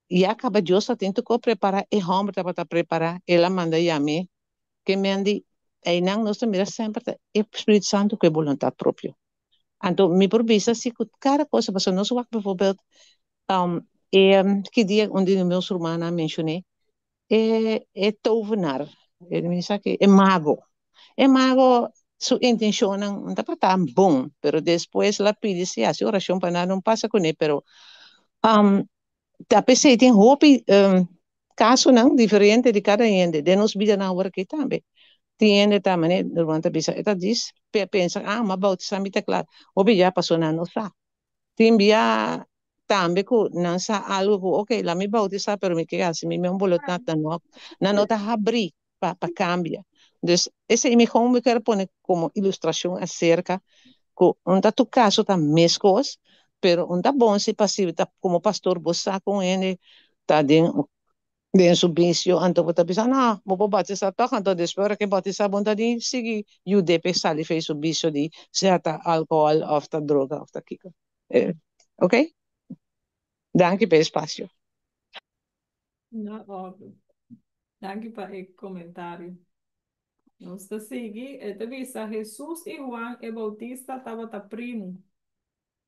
Ya kaba Dios ta tin toko prepará, e hòmber tabata prepará, el a manda yam'é. Ke men di, einan nos ta mira semper ta e Spiritu Santu ku e boluntat propio. Anto mi por bisa si ku kada kosa, pasobra nos wak bivoorbeeld e ki dia un di nos rumannan a menshoné e e tovenar, e mi sa ki e mago. E mago su intenshonnan no tabata bon, pero despues el a pidi si hasi orashon pa nan no pasa kuné, pero ta p'esei tin hopi kasonan diferente di kada hende den nos bidanan awor aki tambe. Tin hende ta manera ruman ta bisa e ta dis pensa ah m'a bautisá mi ta kla, hopi ya pasobra nan no sa. Tin bia tambe ku nan sa algu ku ok la mi bautisá pero mi ke hasi mi mes boluntat nan no nan no ta habrí pa pa kambia. Dus esei mi gewoon mi kier pone komo ilustrashon aserka ku un ta tur kaso ta meskos pero un ta bon si pa si ta komo pastor bo sa ku un hende ta den den su bisio, anto bo ta bisa, No, bo por batisá tòg. Anto despues ora ke batisá bo ta di sigui yud'é p'e sali fei su bisio di sea ta alkohòl òf ta droga òf ta kiko. Ok? Danki p'e espasio. Na òrdu. Danki pa e komentario. Nos ta sigui, e ta bisa, Hesus i Huan e Boutista tabata primu.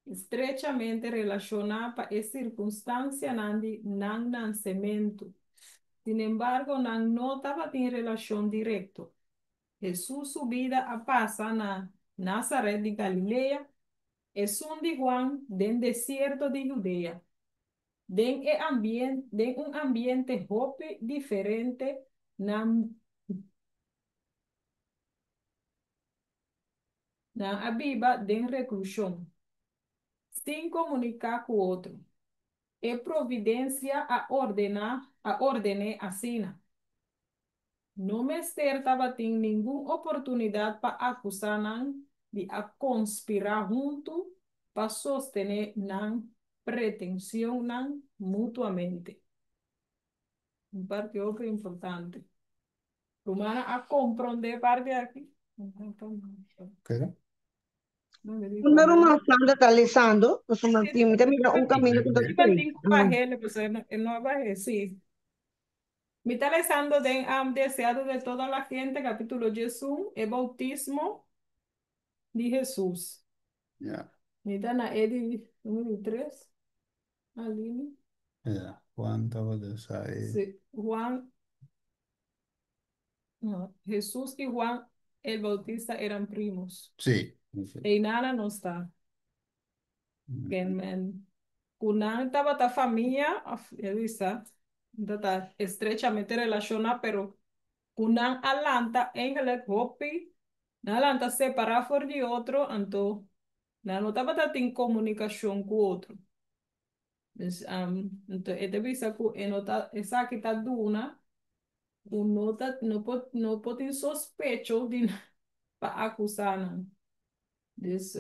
Estrechamente relashoná pa e sirkunstansianan di nan nansementu. Sinembargo, nan no tabatin relashon direkto. Hesus su bida a pasa na Nazaret di Galilea, esun di Huan den desierto di Hudea. Den e den un ambiente hopi diferente nan Nan a biba den reklushon, sin komuniká ku otro. E Providensia a ordená a orden'é asina. No mester tabatin ningun oportunidat pa akusá nan di a konspirá huntu pa sostené nan pretensionnan mutuamente. Un parti hopi importante. Rumannan a komprondé parti aki? Unda ruman Sandra ta lesando, pasobra mi ta mira un kaminda ku ta Iba straight. tin ku bah'é, pasobra e no a bah'é, sí. Mi ta lesando den Deseado de toda la gente, capítulo 11, e bautismo di Hesus. Ja. Mi ta na e di número 3, Aline. Ja. Juan tabata sa e. Sí, Juan, no, Jesús y Juan el Bautista eran primos. Sí. Einan no ta. Ke men, ku nan tabata famia, el a bisa, ta estrechamente relashoná, pero ku nan a lanta eigenlijk hopi, nan a lanta separá for di otro, anto nan no tabata tin komunikashon ku otro. Dus, anto, e ta bisa ku e no ta, esaki ta duna, ku no ta, no por, no por tin sospecho di pa akusá nan. Dus,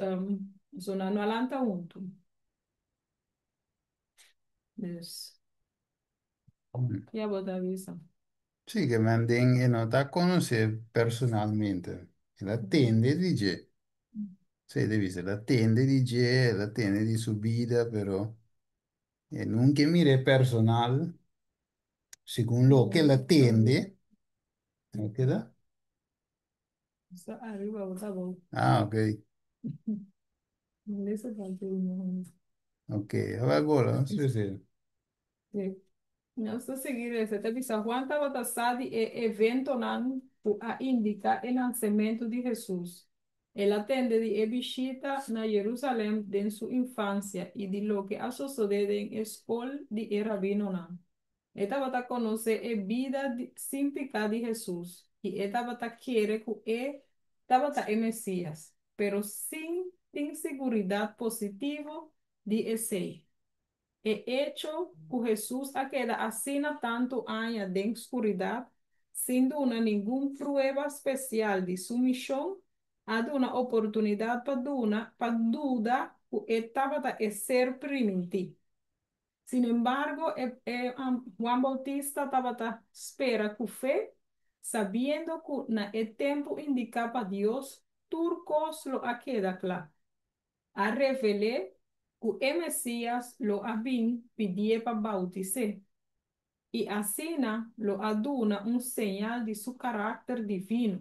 so nan no a lanta huntu. Dus, ya bo ta bisa. Sí, ke men den e no ta konosé personalmente. El a tende di dje. Sí, e ta bisa, el a tende di dje, el a tende di su bida, pero e nunka a mir'é personal, segun loke el a tende. No keda? Está ariba, bo ta abou. Ah, ok. Lesa parte uno. Ok, awor, sí, sí. Sí. Nos ta sigui lesa. Ta bisa Juan tabata sa di e eventonan ku a indiká e nasementu di Hesus. El a tende di e bishita na Jerusalèm den su infansia i di loke a sosodé den e skol di e rabinonan. E tabata konosé e bida sin piká di Hesus i e tabata kere ku e tabata e Mesias, pero sin tin siguridat positivo di esei. E echo ku Hesus a keda asina tantu aña den skuridat, sin duna ningun prueba spesial di su mishon, a duna oportunidat pa duna pa duda ku e tabata e ser primintí. Sin embargo, e Juan Bautista tabata spera ku fe, sabiendo ku na e tempu indiká pa Dios, tur kos lo a keda kla. A revel'é ku e Mesias lo a bin pidié pa boutis'é. I asina lo a duna un señal di su karakter divino.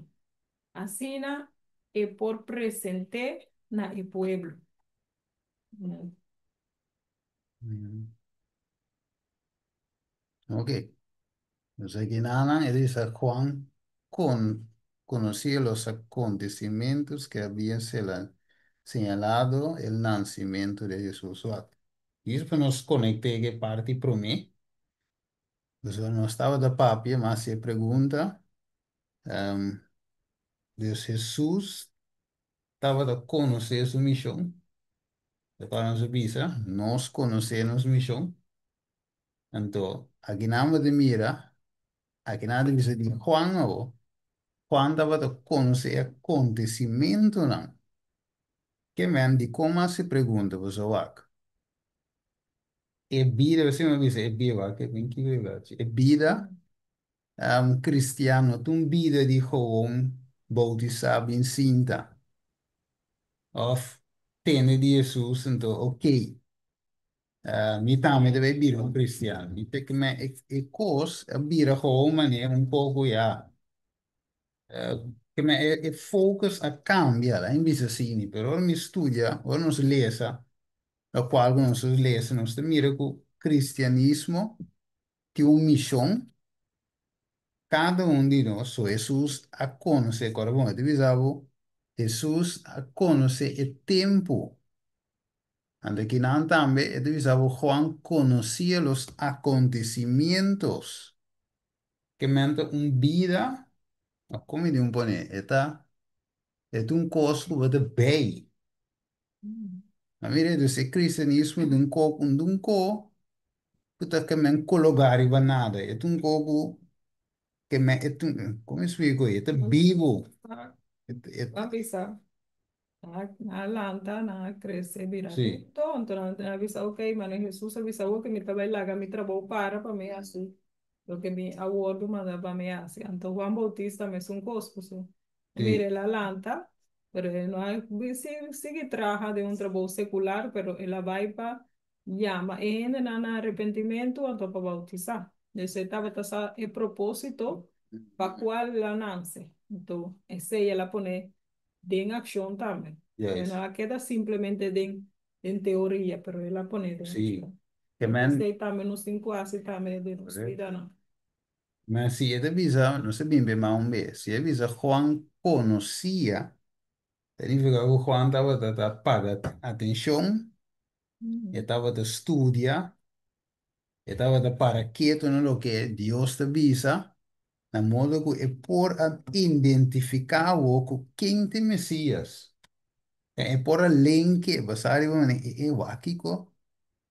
Asina e por present'é na e pueblo. Ok. Entonces aki nan e dice Juan conocía los acontecimientos que habían señalado el nacimiento de Jesús. I esei pa nos konektá e parti promé. Entonces nos tabata papia, mas e pregunta, Dios Hesus tabata konosé su mishon. Pa nos bisa, nos konosé nos mishon. Anto, aki nan ta mira, aki nan ta bisa di Juan, o Juan tabata konosé akontesimentonan. Ke men di kon e pregunta, bo wak. E bida, bo a bisa, e bida, ke ben ki e bida kristiano, un bida di gewoon boutisá bin sinta. Òf tende di Hesus, anto, ok. Mi tambe debe bira un kristian. Mi te me e kos a bira gewoon manera un poko ya. Ke men e focus a kambia, la bisa asina, pero ora mi studia, ora nos lesa, lokual nos lesa, nos mira ku kristianismo tin un mishon, kada un di nos, so Hesus a konosé, awor bon, e bisa Hesus a konosé e tempu. Anto aki nan tambe, e bisa Juan conocía los acontecimientos. Ke men un bida, kon mi ta pone, e ta, e un kos ku ta bei. Ma mira, e kristianismo di un ko, un ko, ku ta ke men kologá riba nada. E un koko ke men, e un, kon mi splika? E ta bibu. E, A bisa. Na lanta, na krese, bira adulto. Anto, a bisa, ok, mane Hesus a bisa, ku mi ta bai laga mi trabou para pa mi hasi. Loke mi a wòrdu mandá pa mi hasi. Anto Juan Bautista mesun kos, so. Mira, el a lanta, pero e no a sigui traha den un trabou sekular, pero el a bai pa yama e hendenan na arepentimentu anto pa boutisá. Esei tabata e propósito pa kual el a nase. Anto, esei el a pone den akshon tambe. No a keda simplemente den teoria, pero el a pone den akshon. Ke men, Esei tambe nos tin ku hasi tambe den nos bidanan. Ma si e ta bisa, nos ta bin be mas un bes, si e bisa Juan konosia, ta nifiká ku Juan tabata ta paga atenshon, e tabata studia, e tabata para ketu na loke Dios ta bisa, na modo ku e por a identifiká awor ku ken ta e Mesías. E por a lenke basá riba manera e e wak kiko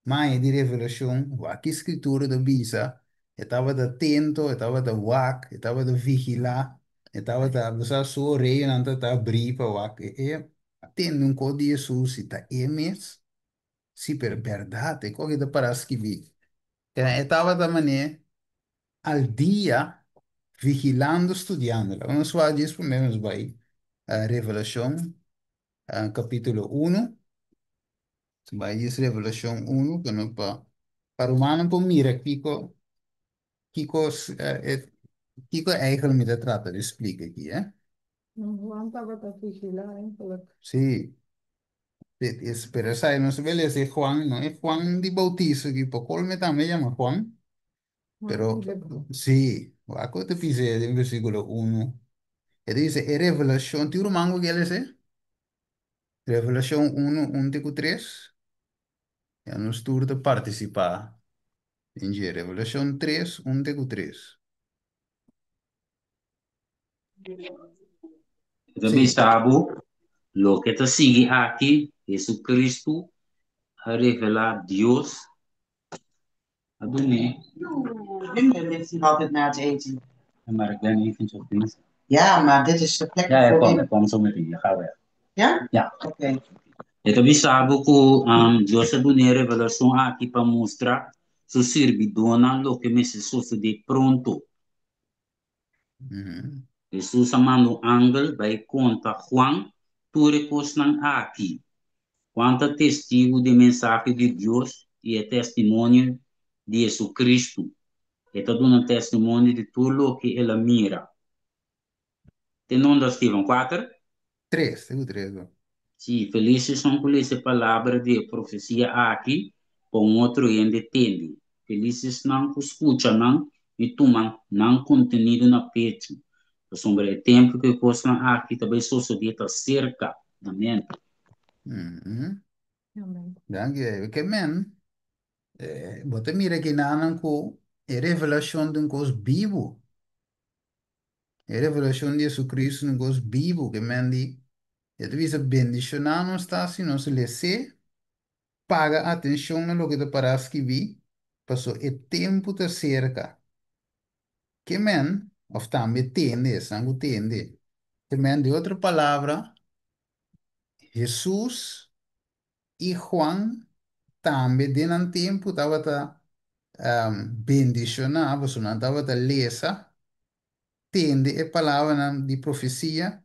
Maña di Revelashon, wak ki Skritura ta bisa, e tabata atento, e tabata wak, e tabata vigilá, e tabata, bo sa, su oreyanan tabata abrí pa wak. E e a tende un kos di Hesus, si ta e mes, sí, pero bèrdat, e kos ki ta pará skibí. E tabata manera al dia vigilando, studiando. Laga nos wak djis promé nos bai Revelashon kapítulo unu. Bai djis Revelashon unu ku no pa pa rumannan por mira kiko kiko kiko eigentlik mi ta trata di splika aki, eh. Juan tabata vigilá eigenlijk. Sí. Pero esei no se bel ese Juan, no e Juan di bautiso ki pa colme tambe yama Juan. Pero sí, wak ku ta bisa den versíkulo unu. E ta bisa e revelashon, tin un ruman ku ke lesa? Revelashon unu, un te ku tres. Ya nos tur ta partisipá den dje. Revelashon tres, un te ku tres. E ta bisa bo, loke ta sigui aki, Jesucristo a revelá Dios a dun'é. Altijd na het eten. Ja, maar ik ben eventjes bezig. Ja, maar dit is de plek Ja, ik voor kom, Wim. ik kom zo meteen. Je gaat weg. Ja? Ja. Oké. E ta bisa bo ku Dios a dun'é revelashon aki pa mustra su sirbidónan loke mester sosodé pronto. Hesus a manda un angel bai konta Juan tur e kosnan aki. Juan ta testigu di e mensahe di Dios i e testimonio di Hesukristu. E ta duna testimonio di tur loke el a mira. Te nonda, Steven? Kuater? Tres, te ku tres bo. Sí, felis esun ku lesa e palabra di e profesia aki pa un otro hende tende. Felis esnan ku skucha nan i tuma nan kontenido na pechu, pasobra e tempu ku e kosnan aki ta bai sosodé ta serka. Amèn. Amèn. Danki. Ke men, bo ta mira kinanan ku e revelashon di un kos bibu. E revelashon di Jesucristo un kos bibu ke men di e ta bisa bendishoná nos ta si nos les'é, paga atenshon na loke ta pará skibí, paso e tempu ta serka. Ke men, òf tambe tende, esnan ku tende. Ke men, di otro palabra, Hesus i Juan tambe den nan tempu tabata bendishoná, pasobra nan tabata lesa, tende e palabranan di profesia,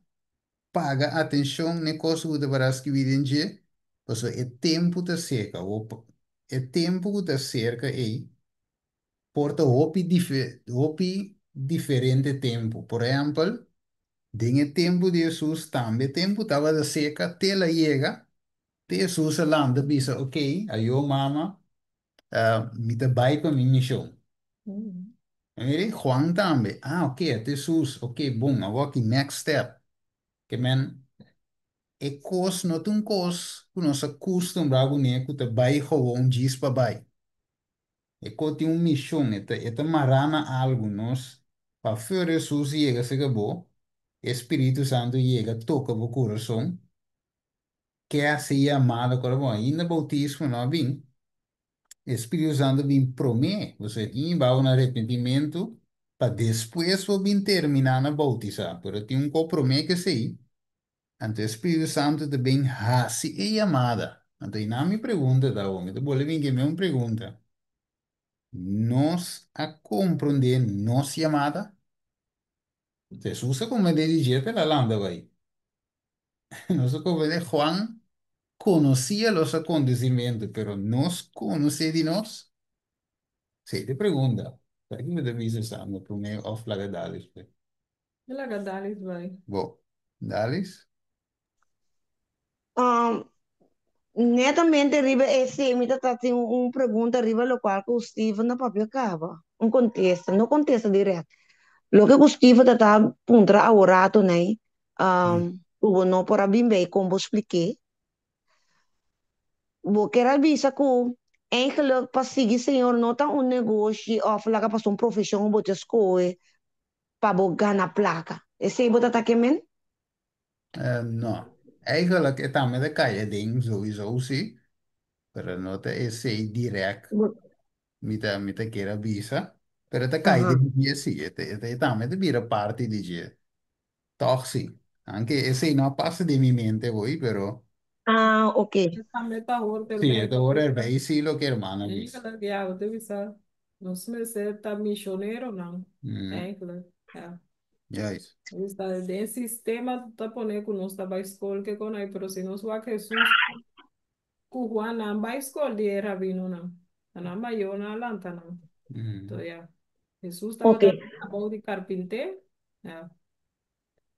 paga atenshon n'e kos ku ta para skibí den dje, pasobra e tempu ta serka. E tempu ku ta serka ei por ta hopi hopi diferente tempu. Por ehèmpel, den e tempu di Hesus tambe tempu tabata seka te el a yega, te Hesus a lanta bisa, Ok, ayo mama, mi ta bai pa mi mishon. Mira, Juan tambe, ah, ok, ata Hesus, ok, bon, awor ki next step. Ke men, e kos no ta un kos ku nos a kustumbrá kuné ku ta bai gewoon djis pa bai. E ko tin un mishon, e ta mará na algu. Nos, pa for Hesus yega serka bo, e Spiritu Santu yega toka bo kurason, ke hasi yamada kora bo. Ainda boutismo no a bin, e Spiritu Santu bin promé. Bo sa tin bou na arepentimentu pa despues bo bin terminá na boutisá. Pero tin un ko promé ke esei. Anto e Spiritu Santu ta bin hasi e yamada. Anto i nan mi pregunta ta awor, mi ta bolbe bin ke mi un pregunta. Nos a komprondé nos yamada? Hesus a komprondé di dje p'el a lanta bai. Nos a komprondé, Juan konosia los akontesimentu, pero nos konosé di nos? Sí, te pregunta. Será ki mi ta bisa esaki promé òf laga dal despues? Laga Dalis bai. Bo, Dalis? Um, Netamente riba esei mi ta tin un pregunta riba lokual ku Steven a papia kaba. Un kontesta, no kontesta dirèkt. Loke ku Steven ta ta puntra aworato nei, ku bo no por a bin bei kon bo splik'é. Bo kier a bisa ku eigenlijk pa sigui Señor no ta un negoshi òf laga pasa un profeshon ku bo ta skohe pa bo gana plaka. Esei bo ta ta ke men? No. Eigenlijk e tambe ta kai aden sowieso si, pero no ta esei direct mi ta kier a bisa, pero ta kai den dje si, e tambe ta bira parti di dje. Toch si. Aunke esei no a pasa den mi mente hoy, pero Ah, ok. Tambe ta hoort si, erbij. e ta hoort erbij si loke hermana bisa. Eigenlijk, ja, wat bisa. Nos mester ta misioneronan, eigenlijk, ja. Juist. Dus ta den sistema ta pone ku nos ta bai skol ke kon ei, pero si nos wak Hesus ku Juan nan bai skol di e rabinonan. Nan mayornan a lanta nan. Anto ja, Hesus tabata trabou di karpinté. Ja.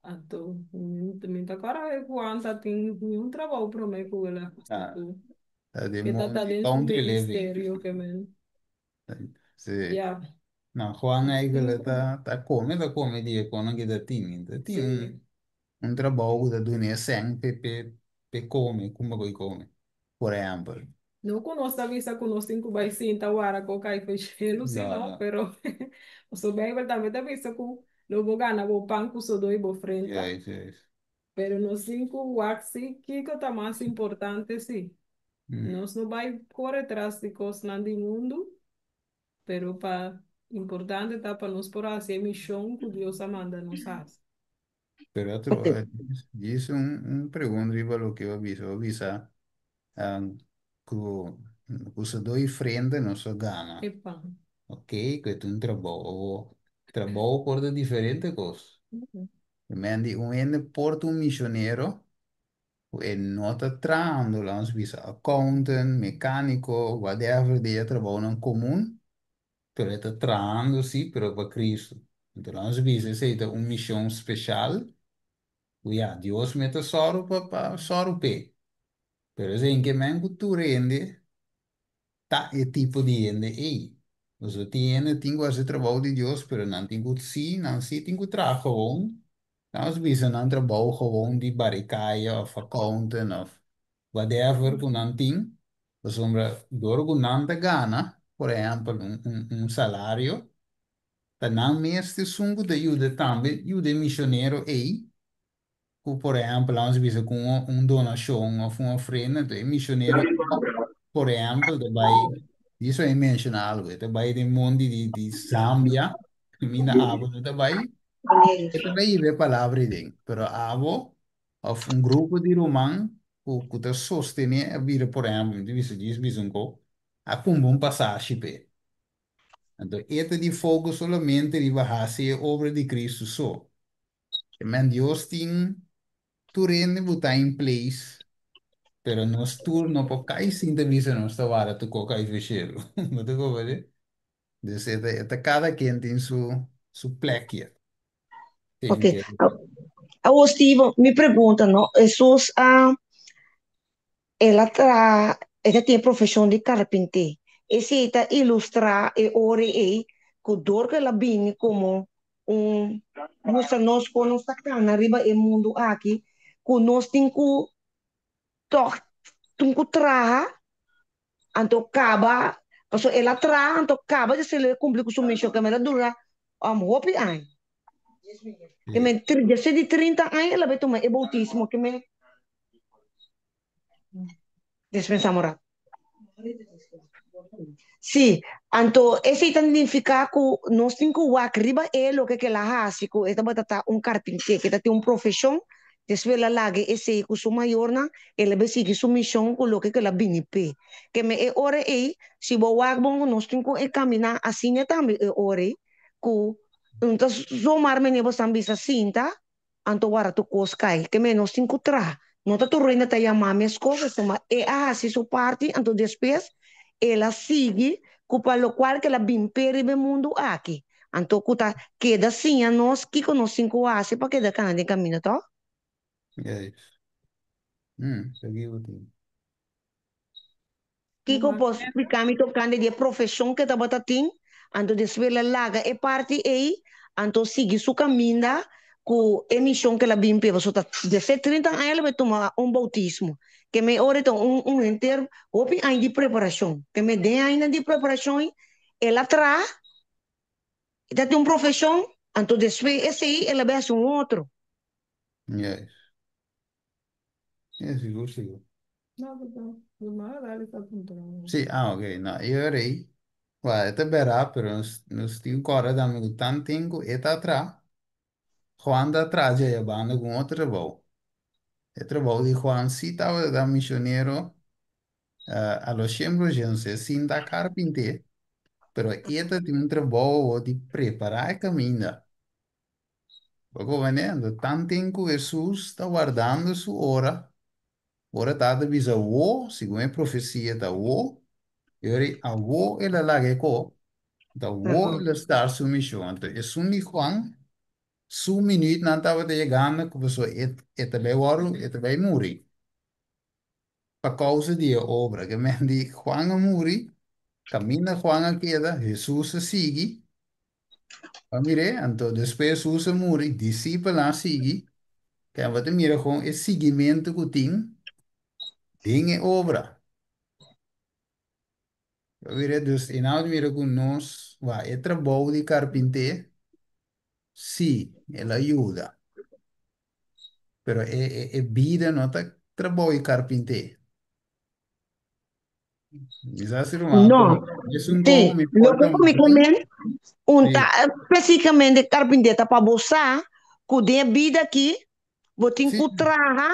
Anto mi ta kòrda Juan ta tin niun trabou promé ku el a Ah, ku ta den e ta mundo di den su country living. ministerio ke men. Sí. Ja. No, Juan eigenlijk ta come di e konan ku ta tin. Ta tin un trabou ku ta duna sèn p'e come, kuma ku e come, por ehèmpel. No ku nos ta bisa ku nos tin ku bai sinta wara ku kai for shelu, No, si no, no. pero so Bijbel tambe ta bisa ku lo bo gana bo pan ku sodó i bo frenta. Juist, juist. Pero nos tin ku wak si kiko ta mas importante si. Nos no bai kore tras di kosnan di mundu, pero pa importante ta pa nos por hasi e mishon ku Dios a manda nos hasi. Pero otro, djis un pregunta riba loke bo a bisa. Bo a bisa ku sodó i frenta nos a gana. E pan. Ok, ku e ta un trabou. Awor, trabou por ta diferente kos. Men di un hende por ta un misionero ku e no ta trahando, laga nos bisa accountant, mecánico, whatever di e trabounan komun, pero e ta trahando sí, pero pa Cristo. Anto laga nos bisa esei ta un mishon speshal ku ya, Dios mes ta sòru pa sòru p'e. Pero esei ke men ku tur hende ta e tipo di hende ei. Pasobra tin hende tin ku hasi trabou di Dios, pero nan tin ku sí, nan sí tin ku traha gewoon. Nan nos bisa nan trabou gewoon di barikaya òf accountant òf whatever ku nan tin. Pasobra dor ku nan ta gana, por ehèmpel, un salario, ta nan mes ta esun ku ta yuda tambe yuda e misionero ei. Ku por ehèmpel laga nos bisa ku un donashon òf un ofrenda, enton e misionero por ehèmpel ta bai, diso e menshoná algu, e ta bai den mondi di Zambia, kaminda abo no ta bai, e ta bai hiba e palabra ei den, pero abo òf un grupo di ruman ku ta sostené a bira por ehèmpel, mi ta bisa djis bisa un kos, a kumpra un pasashi p'e. Anto e ta di focus solamente riba hasi e obra di Cristo so. Men Dios tin tur hende bo ta in place, pero nos tur no por kai sin ta bisa nos ta wara tu ko kai feshelu. Bo ta comprende? Dus e ta kada ken tin su plekje. Ok. Awor Steven, mi pregunta no, Hesus a el a traha, e ta tin e profeshon di karpinté. Esei ta ilustrá e ora ei ku dor ku el a bini komo un mustra nos kon nos ta kana riba e mundu aki, ku nos tin ku tòg tin ku traha, anto kaba, pasobra el a traha anto kaba di esei el a kumpli ku su mishon, ke el a dura hopi aña. Ke men despues di 30 aña el a bai tuma e boutismo, ke men Dispensá un rato. Sí, anto esei ta nifiká ku nos tin ku wak riba e loke ku el a hasi, ku e tabata ta un karpinté, ku e ta tin un profeshon, despues el a laga esei ku su mayornan, el a bai sigui su mishon ku loke ku el a bini p'e. Ke me e ora ei, si bo wak bon ku nos tin ku enkaminá asina tambe e ora ei, ku no ta zomaar mene bo esnan bisa sinta, Anto wara tur kos kai. Ke men nos tin ku traha. No ta tur rende ta yamá meskos, pasobra e a hasi su parti, anto despues el a sigui ku pa lokual ku el a bin p'e riba e mundu aki. Anto ku ta keda siña nos kiko nos tin ku hasi pa keda kana den kaminda, tòg? Juist. Seguí bo tin. Kiko Ruman por Glenda? splika mi tokante di e profeshon ku e tabata tin, anto despues el a laga e parti ei, anto sigui su kaminda ku e mishon ku el a bin p'e, pasobra ta desde 30 aña el a bai tuma un boutismo, ke me ora ta un un henter hopi aña di preparashon, ke me den añanan di preparashon ei el a traha, e ta tin un profeshon, anto despues esei el a bai hasi un otro. Yes. Ja, sigur, sigur. No, pero ruman Dali ta puntrando. Sí, ah, ok. No, e ora ei, wa, e ta bera, pero nos tin ku kòrda tambe ku tanten ku e ta atrá, Juan ta atrá dje e banda ku un otro trabou. E trabou di Juan sí tabata ta misionero a lo 100%, sin ta karpinté, pero e ta tin un trabou awor di prepará e kaminda. Bo komprendé? Anto tanten ku Hesus ta wardando su ora, ora Tata bisa wo, segun e profesia ta wo, e ora ei awo el a laga e ko, ta wo el a start su mishon. Anto esun di Juan, su minuutnan tabata yegando ku pasobra e e ta bai wòrdu, e ta bai muri pa kousa di e obra. Ke men di Juan a muri, kaminda Juan a keda, Hesus a sigui. A mir'é, anto despues Hesus a muri, disipelnan a sigui, ke bo ta mira kon e siguimentu ku tin den e obra. Bo a mir'é, dus i nan a mira ku nos, wak, e trabou di karpinté, sí, el a yuda, pero e bida no ta trabou di karpinté. Mi sa si ruman No, ku es un sí, kon mi por loke ta ku mi muri. komen, un Sí, ta spesífikamente karpinté ta pa bo sa ku den e bida aki bo tin sí, ku traha,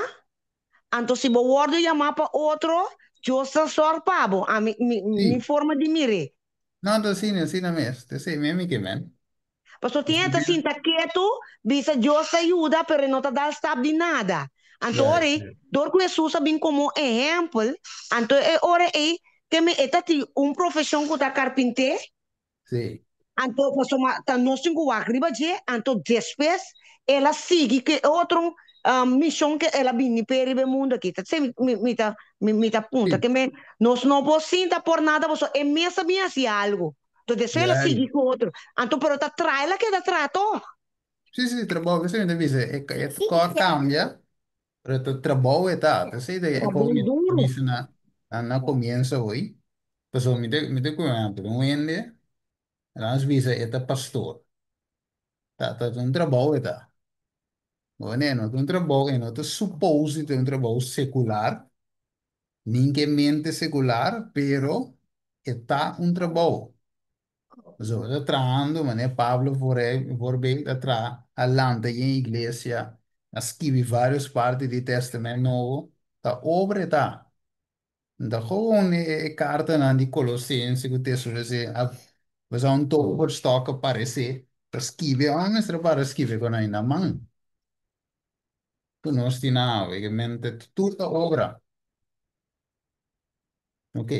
anto si bo wòrdu yamá pa otro, Dios ta sòrg pa bo. Ami, mi, mi sí. forma di mir'é. No, ta asina, asina mes. Ta esei mes mi ke men. Pasobra tin Pasobra e ta sinta ketu, bisa Dios ta yuda, pero e no ta dal stap di nada. Anto ora ei, dor ku Hesus a bin komo ehèmpel, anto e ora ei ke mi e ta tin un profeshon ku ta karpinté, anto pasobra ta nos tin ku wak riba dje, anto despues el a sigui ku e otro mishon ku el a bini p'e riba e mundu aki. Ta esei mi ta mi ta puntra, ke mi nos no por sinta por nada pasobra e mes a bin hasi algu. Entonces despues el a sigui cu otro. Anto pero ta traha el a keda traha toch. Sí, sí, trabou. Esei mi ta bisa. E, e kor cambia, pero ta trabou e ta. Esei ta e Trabou kon mi duro. bisa na, na, na comienzo hoy. Pasobra mi ta cu un ehempel. Un hende, laat ons bisa e ta pastor. Ta, ta un trabou e ta. Bueno, e no ta un trabou, e no ta suppose ta un trabou secular. Nin ke mente sekular, pero e ta un trabou. Pasobra ta trahando, manera Pablo voorbeeld a traha, a lanta yen iglesia, a skibi varios parti di Testament Nobo, ta obra e ta. No ta gewoon e kartanan di Kolosense ku Tesalonisense a basá un toverstok a paresé, ta skibi, ora mester a para skibi ku nan na man. Ku nos tin awe, ke mente tur ta obra. Ok.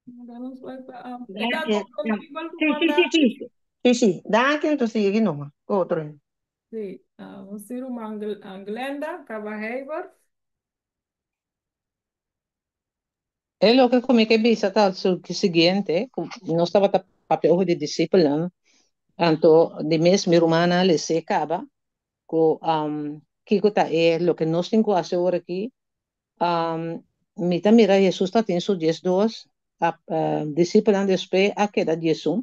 Dan nos bai pa e ta Danki. comprendibel Sí, sí, ruman sí, Dali? sí. Sí, sí. Danki, entonces sigui numa. Otro. Sí, nos tin ruman Glenda Cabajeiber. E loke ku mi ke bisa ta su siguiente, ku nos tabata papia over di disipelnan, anto di mes mi rumannan a les'é kaba ku kiko ta e loke nos tin ku hasi ora aki. Mi ta mira Hesus ta tin su 12 disipelnan, despues a keda 11.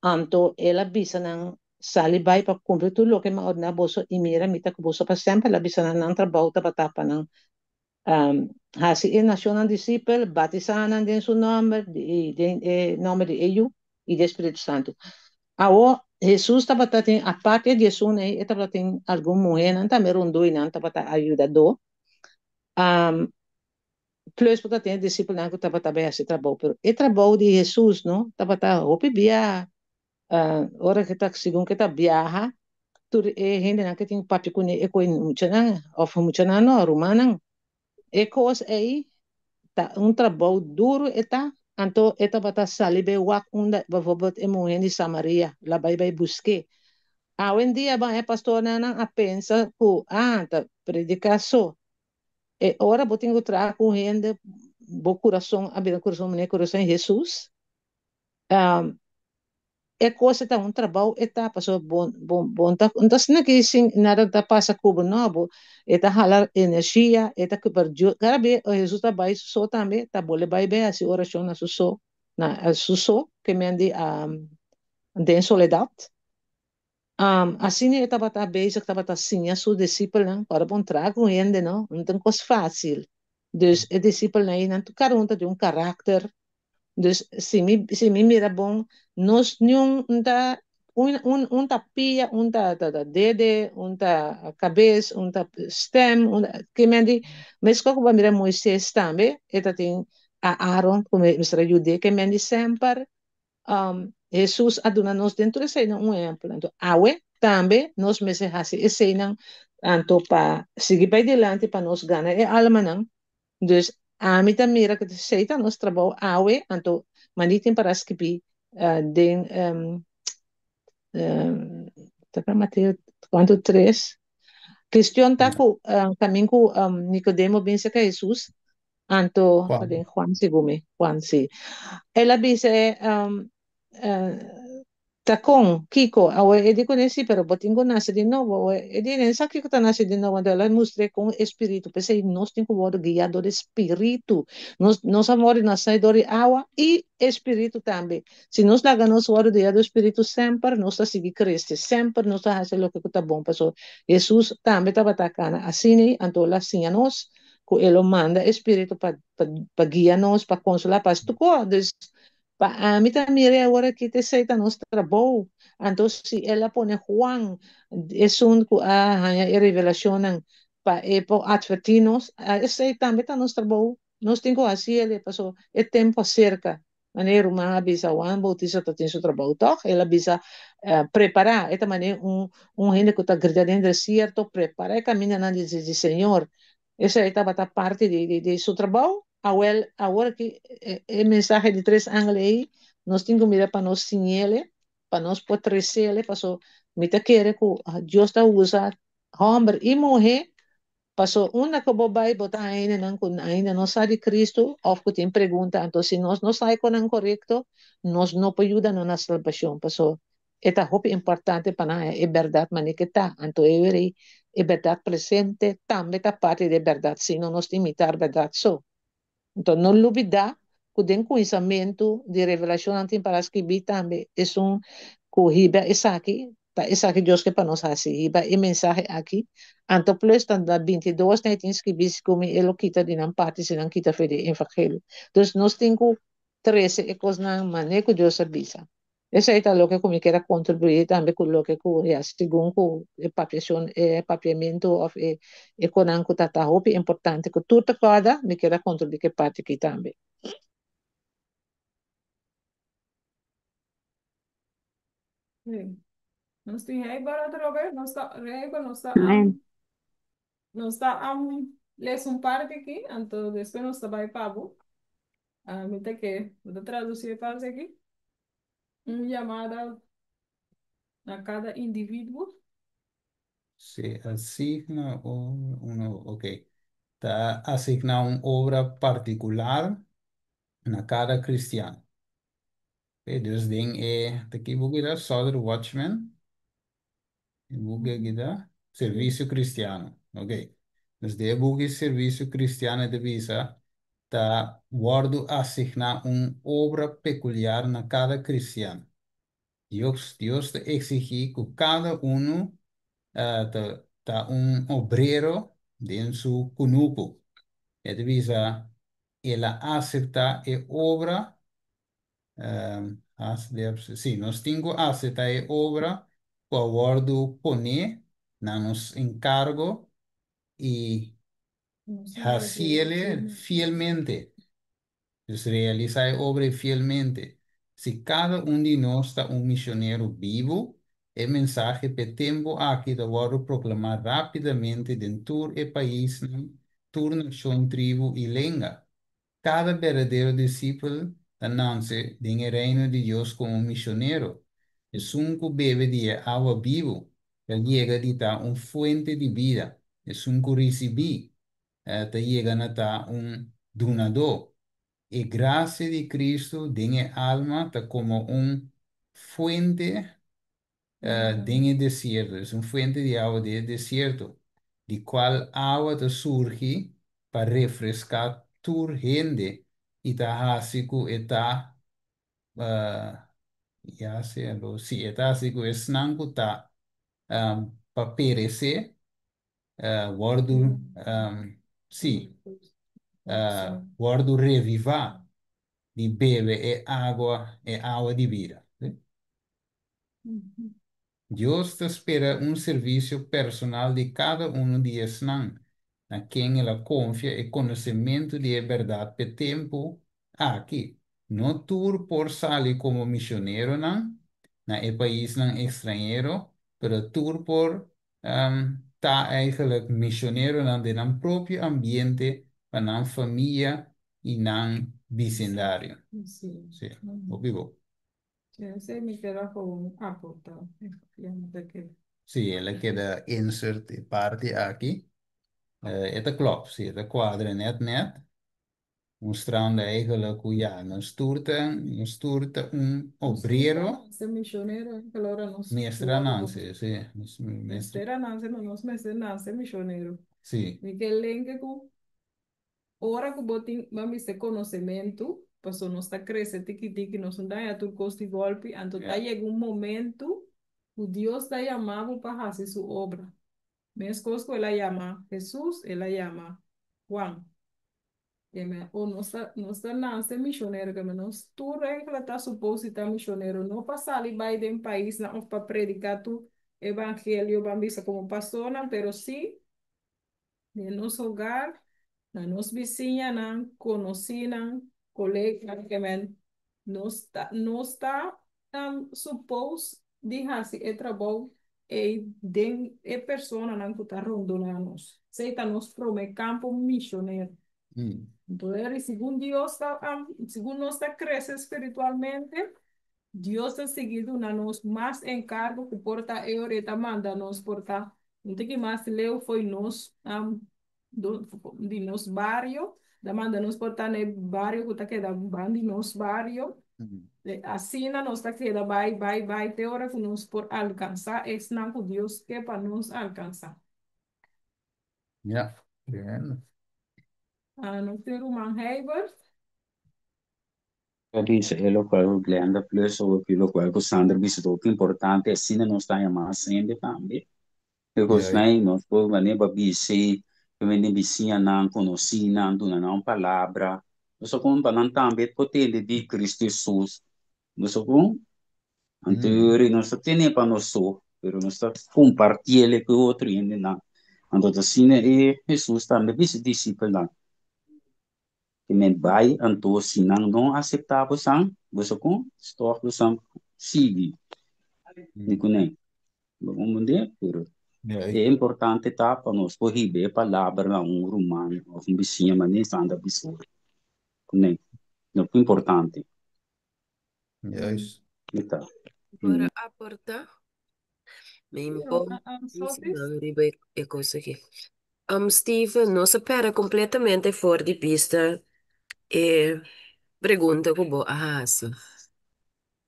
Anto el a bisa nan, Sali bai pa kumpli tur loke mi a ordená boso, i mira, mi ta ku boso pa semper. El a bisa nan, nan trabou tabata pa nan hasi e nashonnan disipel, batisá nan den su nòmber, i den e nòmber di e Yu i di e Spiritu Santu. Awor, Hesus tabata tin, aparte di esun ei, e tabata tin algun muhénan tambe rondó i nan tabata ayudadó. Plus bo ta tin e disipelnan ku tabata bai hasi trabou, pero e trabou di Hesus no tabata hopi bia ora ke ta segun ke ta biaha tur e hendenan ke tin papia kuné e koe muchanan òf muchanan no rumannan e kos ei ta un trabou duru e ta anto e tabata sali bai wak unda bijvoorbeeld e muhé di Samaria la bai bai busk'é. Awendia ban e pastornan a pensa ku ah ta prediká so. E ora bo tin ku traha ku hende, bo kurason a bira kurason manera kurason di Hesus. Um, e kos ta un trabou e ta pasobra bo bo bo no ta no ta asina ki sin nada ta pasa ku bo no bo e ta hala energia e ta pero Dios kada bes Hesus ta bai su so tambe ta bole bai bai hasi orashon na su so na su so ke men di den soledat. Asina e tabata bezig tabata siña su disipelnan ora bo entra ku hende no no ta un kos fásil dus e disipelnan ei nan tur kada un ta tin un karakter dus si mi si mi mira bon nos niun ta un un un ta pia un ta ta dede un ta kabes un ta stem un ta kimendi meskos ku bo a mira Moises tambe e ta tin a Aaron ku mester a yud'é kimendi semper Hesus a duna nos den tur eseinan un ehempel. Anto awe tambe nos mester hasi eseinan anto pa sigui bai dilanti pa nos gana e almanan. Dus ami ta mira ku esei ta nos trabou awe, anto mandi tin para skibí den ta pa Mateo kuantu tres. Kestion ta ku kamin ku Nikodemo bin serka Hesus Anto, Juan. den Juan segun mi, Juan si. El a bisa e, um, eh, ta kon, kiko? Awe e di kuné si, pero bo tin ku nase di nobo. Awe e di, nen sa kiko ta nase di nobo. Anto el a mustr'é kon e spiritu. P'esei nos tin ku wòrdu guiá dor di spiritu. Nos, nos a wòrdu nasé dor di awa i e spiritu tambe. Si nos laga nos wòrdu guiá dor spiritu semper, nos ta sigui krese. Semper nos ta hasi loke ku ta bon. Pasobra Hesus tambe tabata kana asina, anto el a siña nos ku e lo manda e Spiritu pa pa pa guia nos, pa konsolá, pa hasi tur kos. Dus, pa ami ta mira e awor aki ta esei ta nos trabou. Anto si el a pone Juan, esun ku a haña e revelashonnan, pa e por atvertí nos, esei tambe ta nos trabou. Nos tin ku hasi el, pasobra e tempu a serka. Manera e ruman a bisa, Juan Bautista ta tin su trabou tòg? El a bisa, Prepará, e ta manera un un hende ku ta grita den desierto, Prepará e kamindanan di di Señor. Esei tabata parti di di di su trabou. Awel, awor aki e e mensahe di tres angel ei, nos tin ku mira pa nos siñ'el, pa nos por tres'el, paso mi ta kere ku Dios ta usa hòmber i muhé. Paso unda ku bo bai bo ta haña hendenan ku ainda no sa di Cristo òf ku tin pregunta, anto si nos no sa e konan korekto, nos no por yuda nan na salbashon, paso e ta hopi importante pa nan haña e bèrdat manera ke ta, anto e wor ei e bèrdat presente tambe ta parti di e bèrdat, si no nos tin mitar bèrdat so. Anto no lubidá ku den kuminsamentu di Revelashonnan tin para skibí tambe esun ku hiba esaki, ta esaki Dios ke pa nos hasi, hiba e mensahe aki. Anto plus ta na 22 nan e tin skibí si ku mi e lo kita di nan parti si nan kita fe di e evangelio. Dus nos tin ku trese e kosnan manera ku Dios a bisa. Esei ta loke ku mi kier a kontribuí tambe ku loke ku ya segun ku e papiashon e papiamentu òf e e konan ku ta ta hopi importante ku tur ta kòrda mi kier a kontribuí ku e parti aki tambe. Sí. Nos tin Heiber atrobe, nos ta Heiber, nos ta Amén. nos ta les un parti aki, anto despues nos ta bai pa bo. Ah, mi ta ke, mi ta traducí e parte aki. Un llamada na cada individuo. Se asigna un, uno, ok. Ta asigná un obra partikular na kada kristian. Ok, dus den e, ta ki buki ta? Southern Watchman. E buki aki ta Servicio Cristiano. Ok. Dus den e buki Servicio Cristiano e ta bisa ta wòrdu asigná un obra pekuliar na kada kristian. Dios, Dios ta eksigí ku kada unu ta ta un obrero den su kunuku. E ta bisa el a aseptá e obra. Sí, nos tin ku aseptá e obra ku a wòrdu poné na nos enkargo i hasiele fielmente. Dus realisá e obra ei fielmente. Si kada un di nos ta un misionero bibu, e mensahe p'e tempu aki ta wòrdu proklamá rápidamente den tur e paisnan, tur nashon, tribu i lenga. Kada berdadero disipel ta nanse den e Reino di Dios komo misionero. Esun ku bebe di e awa bibu ta yega di ta un fuente di bida. Esun ku risibí. Ta yega na ta un dunadó. E grasia di Kristu den e alma ta komo un fuente den e desierto, es un fuente di awa den e desierto, di kual awa ta surgi pa refreská tur hende i ta hasi ku e ta ya sea lo si e ta hasi ku esnan ku ta pa peresé wòrdu sí wòrdu revivá di bebe e agua e awa di bida. Dios ta spera un servisio personal di kada unu di esnan na ken el a konfia e konosementu di e bèrdat p'e tempu aki. No tur por sali komo misioneronan na e paisnan ekstrañero, pero tur por ta eigenlijk misioneronan den nan propio ambiente pa nan famia i nan bisindario. Sí, hopi bo. Esei mi keda gewoon aporta. Ya no ta keda. Sí, el a keda insert e parti aki. E ta klop, sí, e ta kuadra net net. Mustrando eigenlijk ku ya, nos tur ta un Nos tur ta obrero. nase misionero, enkele ora nos Mester a wòrdu. nase, sí. Nos mester. Mester a nase, no nos mester nase misionero. Sí. Mi ke lenke ku Ora ku bo tin, bo a mester konosementu, pasobra nos ta krese tiki tiki, nos no ta haña tur kos di gòlpi, anto ta yega un momentu ku Dios ta yama bo pa hasi su obra. Meskos ku el a yama Hesus, el a yama Juan. O nos ta, nos ta nase mishonero, keme nos tur regla ta supos di ta mishonero, no pa sali bai den paisnan òf pa prediká tur evangelio, ban bisa komo pastornan, pero sí Den nos hogar, na nos bisiñanan, konosínan, koleganan, ke men nos ta nos ta supos di hasi e trabou ei den e personanan ku ta rondoná nos. Esei ta nos promé kampo mishonero. Entonces, segun Dios ta, segun nos ta krese spiritualmente, Dios ta sigui duna nos mas enkargo ku por ta e ora e ta manda nos por ta un tiki mas leu fo'i nos di nos bario, ta manda nos por ta na e bario ku ta keda ban di nos bario. Asina nos ta keda bai bai bai te ora ku nos por alkansá esnan ku Dios ke pa nos alkansá. Ja, tremendo. Nos tin ruman Heibert. Ta bisa e lokual ku Glenda plus hopi lokual ku Sandra bisa ta hopi importante asina nos ta haña mas hende tambe. Because nai nos por manera pa bisa e mende bisiñanan, konosínan, duna nan un palabra. Nos a kon pa nan tambe por tende di Cristo Hesus. Nos a kon anto nos ta tene pa nos so, pero nos ta kompartiel ku otro hendenan. Anto ta asina e Hesus tambe bisa disipelnan. Ke men bai anto si nan no aseptá bosan, boso kon stòf bosan sigui di kuné. Bo komprendé? Pero e importante ta pa nos por hiba e palabra na un ruman òf un bisiña manera esnan ta bisa kuné. Loke importante. Juist. E ta. Por aportá? Mi Sí, por Sophie? riba e kos aki. Steven, nos a pèrdè kompletamente for di bista e pregunta ku bo a hasi.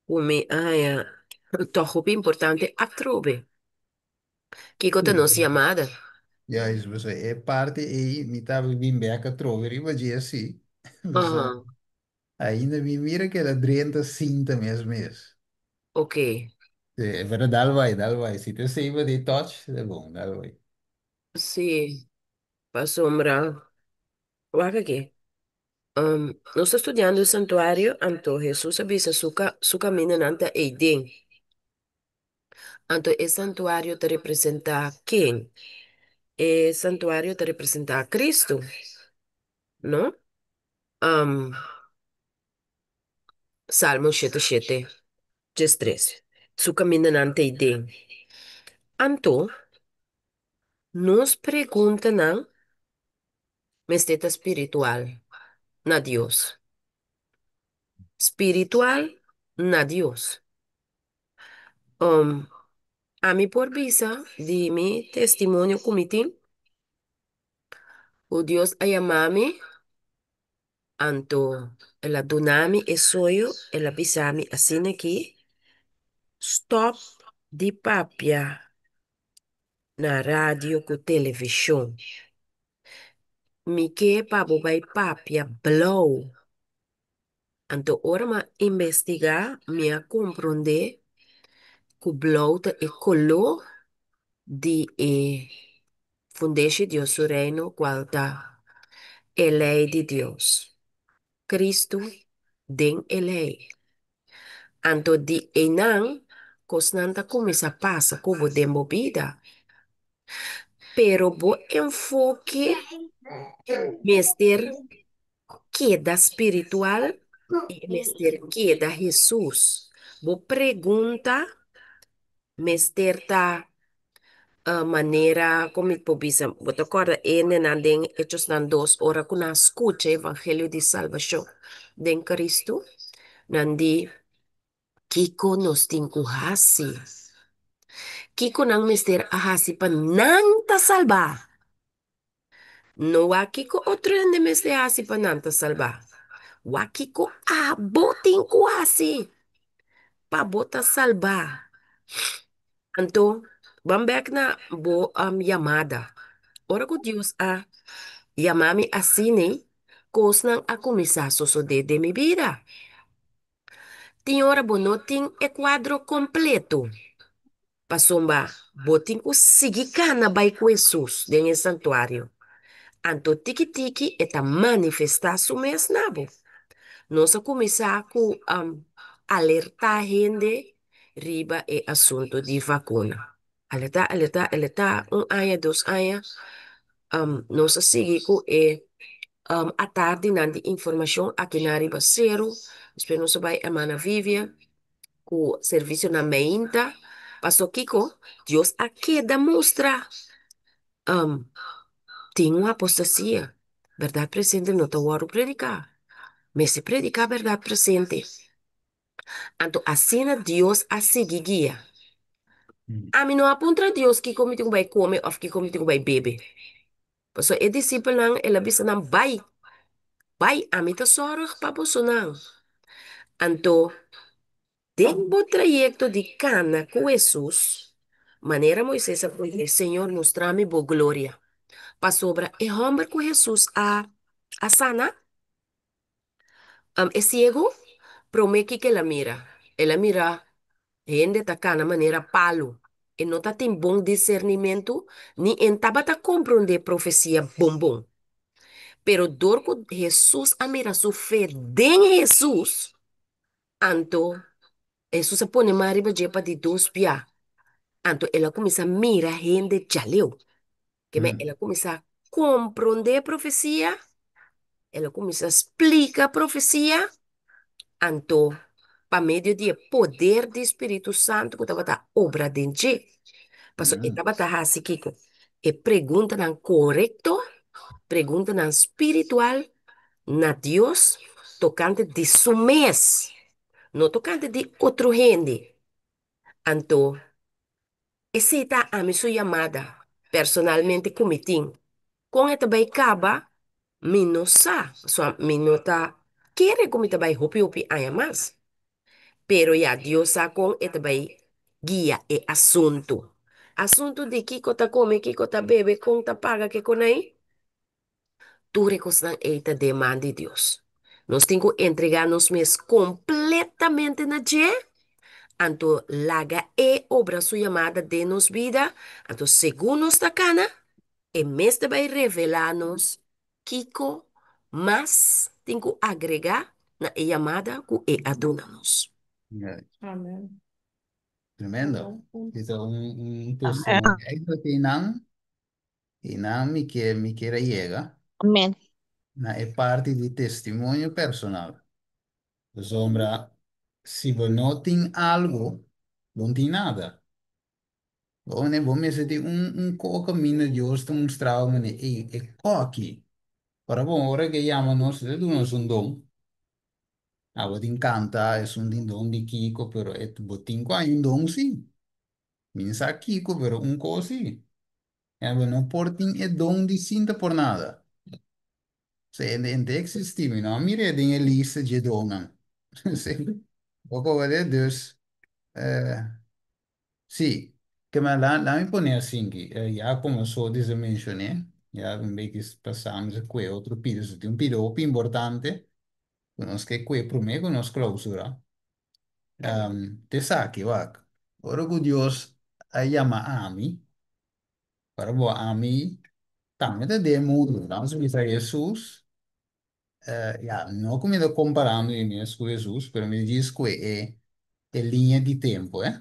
Ku mi a haña tòg hopi importante atrobe. Kiko ta nos yamada? Juist, pasobra e parti ei mi ta bin bek atrobe riba dje si. Pasobra ainda mi mira keda drenta sinta mes mes. Ok. Sí, pero dal bai, dal bai. Si te seiba di touch, ta bon, dal bai. Sí, pasobra wak aki. Nos ta studiando e santuario, anto Hesus a bisa su su kamindanan ta eiden. Anto e santuario ta representá ken? E santuario ta representá Cristo, no? Salmo shete shete 13. Su kamindanan ta eiden. Anto, nos preguntanan mester ta spiritual na Dios. Spiritual na Dios. Ami por bisa di mi testimonio ku mi tin. Ku Dios a yama mi, anto el a duna mi e soño, el a bisa mi asina aki, Stòp di papia na radio ku televishon. Mi ke pa bo bai papia blou. Anto ora mi a investigá, mi a komprondé ku blou ta e koló di e fundeshi Dios su Reino, kual ta e lei di Dios. Kristu den e lei. Anto di einan kosnan ta kuminsá pasa ku bo den bo bida. Pero bo enfoke mester keda spiritual i e mester keda Hesus. Bo pregunta mester ta manera kon mi por bisa, bo ta kòrda e hendenan den Hechosnan dos ora ku nan a skucha e evangelio di salbashon den Kristu, nan di, Kiko nos tin ku hasi? Kiko nan mester a hasi pa nan ta salbá? No wak kiko otro hende mester hasi pa nan ta salbá. Wak kiko abo tin ku hasi pa bo ta salbá. Anto, ban bèk na bo yamada. Ora ku Dios a yama mi asina, kosnan a kuminsá sosodé den mi bida. Tin ora bo no tin e kuadro kompleto. Pasobra bo tin ku sigui kana bai ku Hesus den e santuario. Anto tiki tiki e ta manifestá su mes na bo. Nos a kuminsá ku alertá hende riba e asuntu di vakuna. Alertá, alertá, alertá, un aña, dos aña, nos a sigui ku e atardinan di informashon aki na riba seru. Despues nos a bai Hermana Vivia. Ku servisionan meinta. Paso kiko? Dios a keda mustra tin un apostasia. Bèrdat presente no ta wòrdu prediká. Mester prediká bèrdat presente. Anto asina Dios a sigui guia. Ami no a puntra Dios kiko mi tin ku bai kome òf kiko mi tin ku bai bebe. Pasobra e disipelnan el a bisa nan, Bai, bai, ami ta sòrg pa bosonan. Anto, den bo trayekto di kana ku Hesus, manera Moises a pidi, Señor, mustra mi bo gloria. Pasobra e hòmber ku Hesus a a sana, E siegu promé kiko el a mira? El a mira hende ta kana manera palu. E no ta tin bon disernimentu ni e tabata komprondé profesia bon bon. Pero dor ku Hesus a mira su fe den Hesus, anto Hesus a pone man riba dje pa di dos bia. Anto el a kuminsá mira hende djaleu. Ke men el a kuminsá komprondé profesia, el a kuminsá splika profesia, anto pa medio di e poder di Spiritu Santu ku tabata obra den dje. Pasobra e tabata hasi kiko? E preguntanan korekto, preguntanan spiritual na Dios tokante di su mes, no tokante di otro hende. Anto Esei ta ami su yamada personalmente ku mi tin. Kon e ta bai kaba, mi no sa, pasobra mi no ta kere ku mi ta bai hopi hopi aña mas. Pero ya, Dios sa kon e ta bai guia e asuntu. Asuntu di kiko ta kome, kiko ta bebe, kon ta paga ke konai, Tur e kosnan ei ta den man di Dios. Nos tin ku entregá nos mes kompletamente na dje, anto laga E obra Su yamada den nos bida, anto segun nos ta kana, E mes ta bai revelá nos kiko mas tin ku agregá na e yamada ku E a duna nos. Amen. Tremendo. Bon punto. Esei ta un testimonio extra ku nan. I nan mi ke mi kier a yega Amen. na e parti di testimonio personal. Pasobra si bo no tin algu, bo no tin nada. Bo ne bo mester tin un un koka kaminda Dios ta mustra bo manera ey e koki. Ora bon ora ke yama nos e ta duna nos un don. Abo tin kanta esun tin don di kiko pero e bo tin ku hay un don si. Mi no sa kiko pero un kos si. Ya bo no por tin e don di sinta por nada. Se e no ta eksistí, mi no a mir'é den e lista dje donnan. Poko wede, dus, eh, sí, ke men la, la mi pone asinki, ya komo so disa menshoné, ya un beki pasamos kue otro pido, so tin un pido hopi importante ku nos ke kue promé ku nos klousura. Te esaki wak, ora ku Dios a yama ami, para bo ami tambe ta den mundu, nos bisa Hesus, ya, no ku mi ta komparando mi mes ku Hesus, pero mi djis ku e e liña di tempu, eh.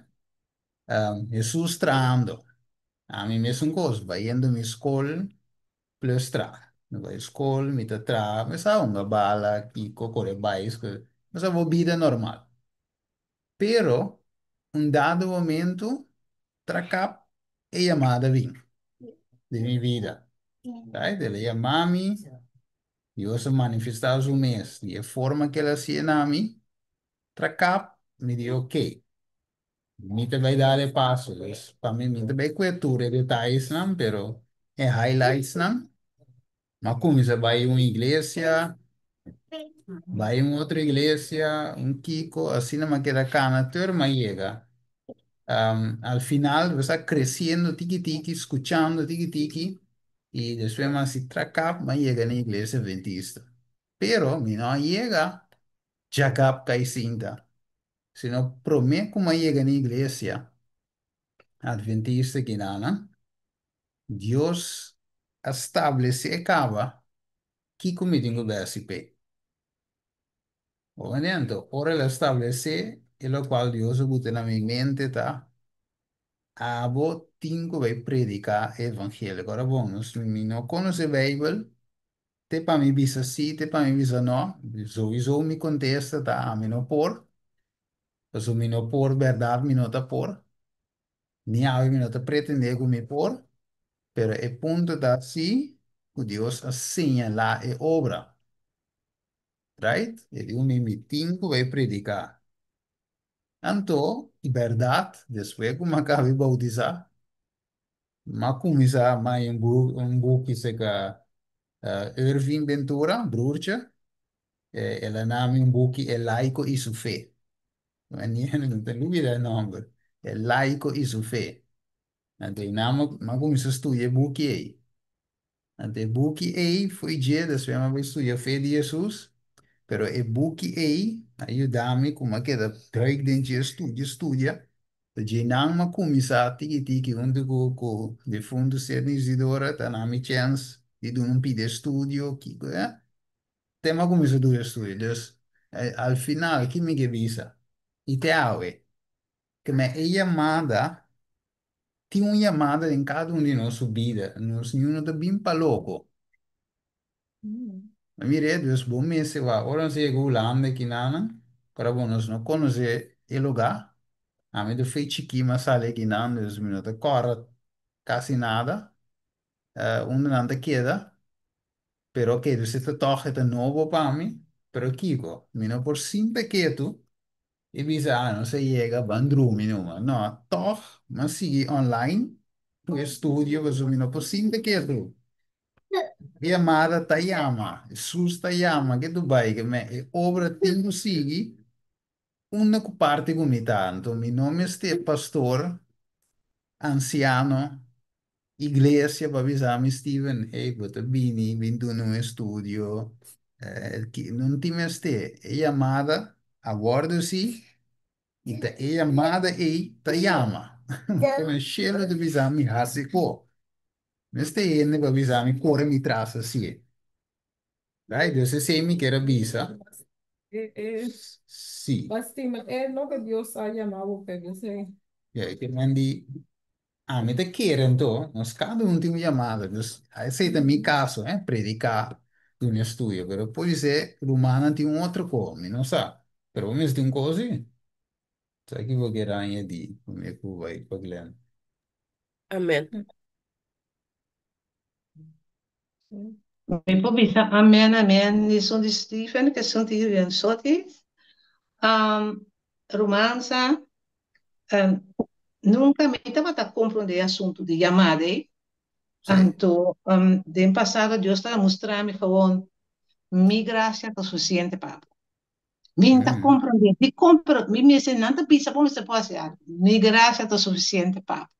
Hesus trahando, ami mesun kos, bayendo mi skol plus traha. Mi bai skol, mi ta traha, mi sa hunga bala, kiko, kore baiskel, mi sa bo bida normal. Pero un dado momento trakap e yamada bin den mi bida. Right? El a yama mi, Dios a manifestá su mes di e forma ku el a hasié na mi, trakap mi di ok, mi ta bai dal e paso. Dus pa mi, mi ta bai kue tur e detayesnan, pero e highlightsnan. Mi a kuminsá bai un iglesia, bai un otro iglesia, un kiko, asina mi a keda kana tur mi a yega. Al final bo sa kresiendo tiki tiki, skuchando tiki tiki, i despues mi a hasi trakap mi a yega na iglesia adventista. Pero mi no a yega djakap kai sinta, sino promé ku mi a yega na iglesia adventista kinanan, Dios a stablesé kaba kiko mi tin ku bèsi p'e. Bo mende? Anto, ora el a stablesé, e lokual Dios a buta na mi mente ta, Abo tin ku bai prediká e evangelio. Ora bon, nos mi no konosé Beibel, te pa mi bisa sí, te pa mi bisa no, souiso mi kontesta ta ami no por, pasobra mi no por bèrdat mi no ta por. Ni awe mi no ta pretendé ku mi por, pero e punto ta sí ku Dios a señalá e obra. Right? E di mi mi tin ku bai prediká. Anto, bèrdat, despues ku mi a kaba di boutisá, mi a kuminsá mai un un buki serka Irving Ventura, broertje. El a na mi un buki El laico y su fe. No ta lubida e nomber. El laico y su fe. Anto einan mi a cuminsa studia e buki ei. Anto e buki ei foi dje despues mi a bai studia fe di Jesus, pero e buki ei a yuda mi cu mi a keda duik den dje studia studia. Ta dje-nan mi a cuminsa tiki tiki hunto cu cu difunto Sidney Isidora ta na mi chens di duna un pida estudio kico eh. Tema kuminsá dura estudio. Dus, al final, ki mi ke bisa? I te awe, ke me e yamada, tin un yamada den kada un di nos su bida. Nos niun no ta bin pa loko. Mi mir'é, dus bo mester wak. Ora nos yega Hulanda kinanan, ora bo nos no konosé e lugá, ami ta fe chikí mi a sali akinan, dus mi no ta kòrda kasi nada, unda nan ta keda. Pero oke, dus e ta tòg e ta nobo pa mi, pero kiko? Mi no por sinta ketu i bisa, ah, nos a yega, ban drumi numa. No, tòg mi a sigui online ku e studio pasobra mi no por sinta ketu. E yamada ta yama, Hesus ta yama, ke Dubai, ke me e obra tin ku sigui unda ku parti ku mi ta. Anto mi no mester pastor, ansiano, Iglesia pa bisa mi Steven, hey, bo ta bini, bin duna un estudio. No tin mester. E yamada a wòrdu si i ta e yamada ei ta yama. Pero shelu ta bisa mi hasi ko. Mester hende pa bisa mi kore mi tras asie. Right? Dus esei mi kier a bisa. Sí. Pa stima e loke Dios a yama bo p'e esei. Ja, e ke men di, ami ta kere anto, nos kada un tin un yamada, dus esei ta mi kaso, eh, prediká, duna estudio, pero podisé rumannan tin un otro ko, mi no sa, pero bo mester tin un kos sí. Sa ki bo kier añadí promé ku bai pa Glenn? Amen. Mi por bisa amen amen esun di Stephen ku esun di Julian Soti. Ruman sa nunka mi tabata komprondé e asuntu di yamada ei. Anto den pasado Dios tabata mustra mi gewoon. Mi grasia ta sufisiente pa bo. Mi ta komprondé dikon, pero mi mester, nan ta bisa bo mester por hasi algu. Mi grasia ta sufisiente pa bo.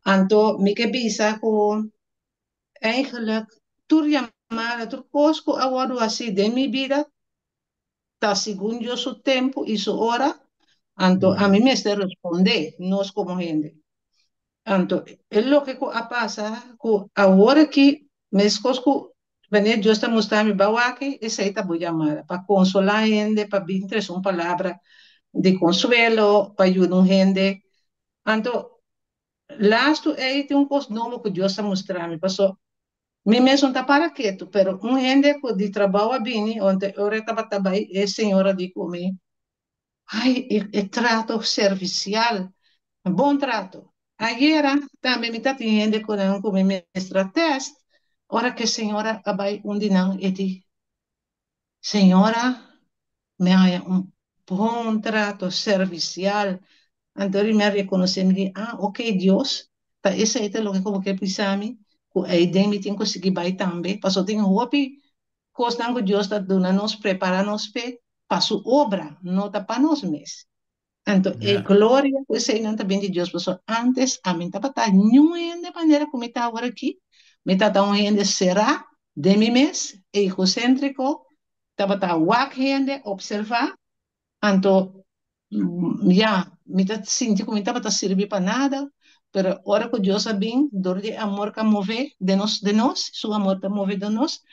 Anto mi ke bisa ku eigenlijk tur yamada, tur kos ku a wòrdu hasí den mi bida ta segun Dios su tempu i su ora, anto ami mester respondé, nos komo hende. Anto e loke ku a pasa ku awor aki meskos ku wanneer Dios ta mustra mi bou aki, esei ta bo yamada, pa konsolá hende, pa bin trese un palabra di konsuelo, pa yuda un hende. Anto lastu ei tin un kos nobo ku Dios ta mustra mi, paso mi mes no ta para ketu, pero un hende ku di trabou a bini, onte ora e tabata bai, e señora di ku mi, Ai, e trato servicial, bon trato. Ayera tambe mi ta tin hende cu nan cu mi mester a test, ora cu e señora a bay un di nan e di, Señora, mi a haya un bon trato servicial. Anto mi a reconoce, mi di, ah, ok Dios, ta esey ta loke cu bo kier bisa mi, cu eyden mi tin cu sigui bay tambe, pasobra tin hopi Kosnan ku Dios ta duna nos prepará nos p'e pa su obra, no ta pa nos mes. Anto e gloria ku eseinan ta bin di Dios, pasobra ántes ami no tabata niun hende manera ku mi ta awor aki. Mi tabata un hende será den mi mes, egoséntriko, tabata wak hende, opservá. Anto, ya, mi ta sinti ku mi tabata sirbi pa nada, pero ora ku Dios a bin, dor di e amor ku a move den nos, den nos, su amor ta move den nos,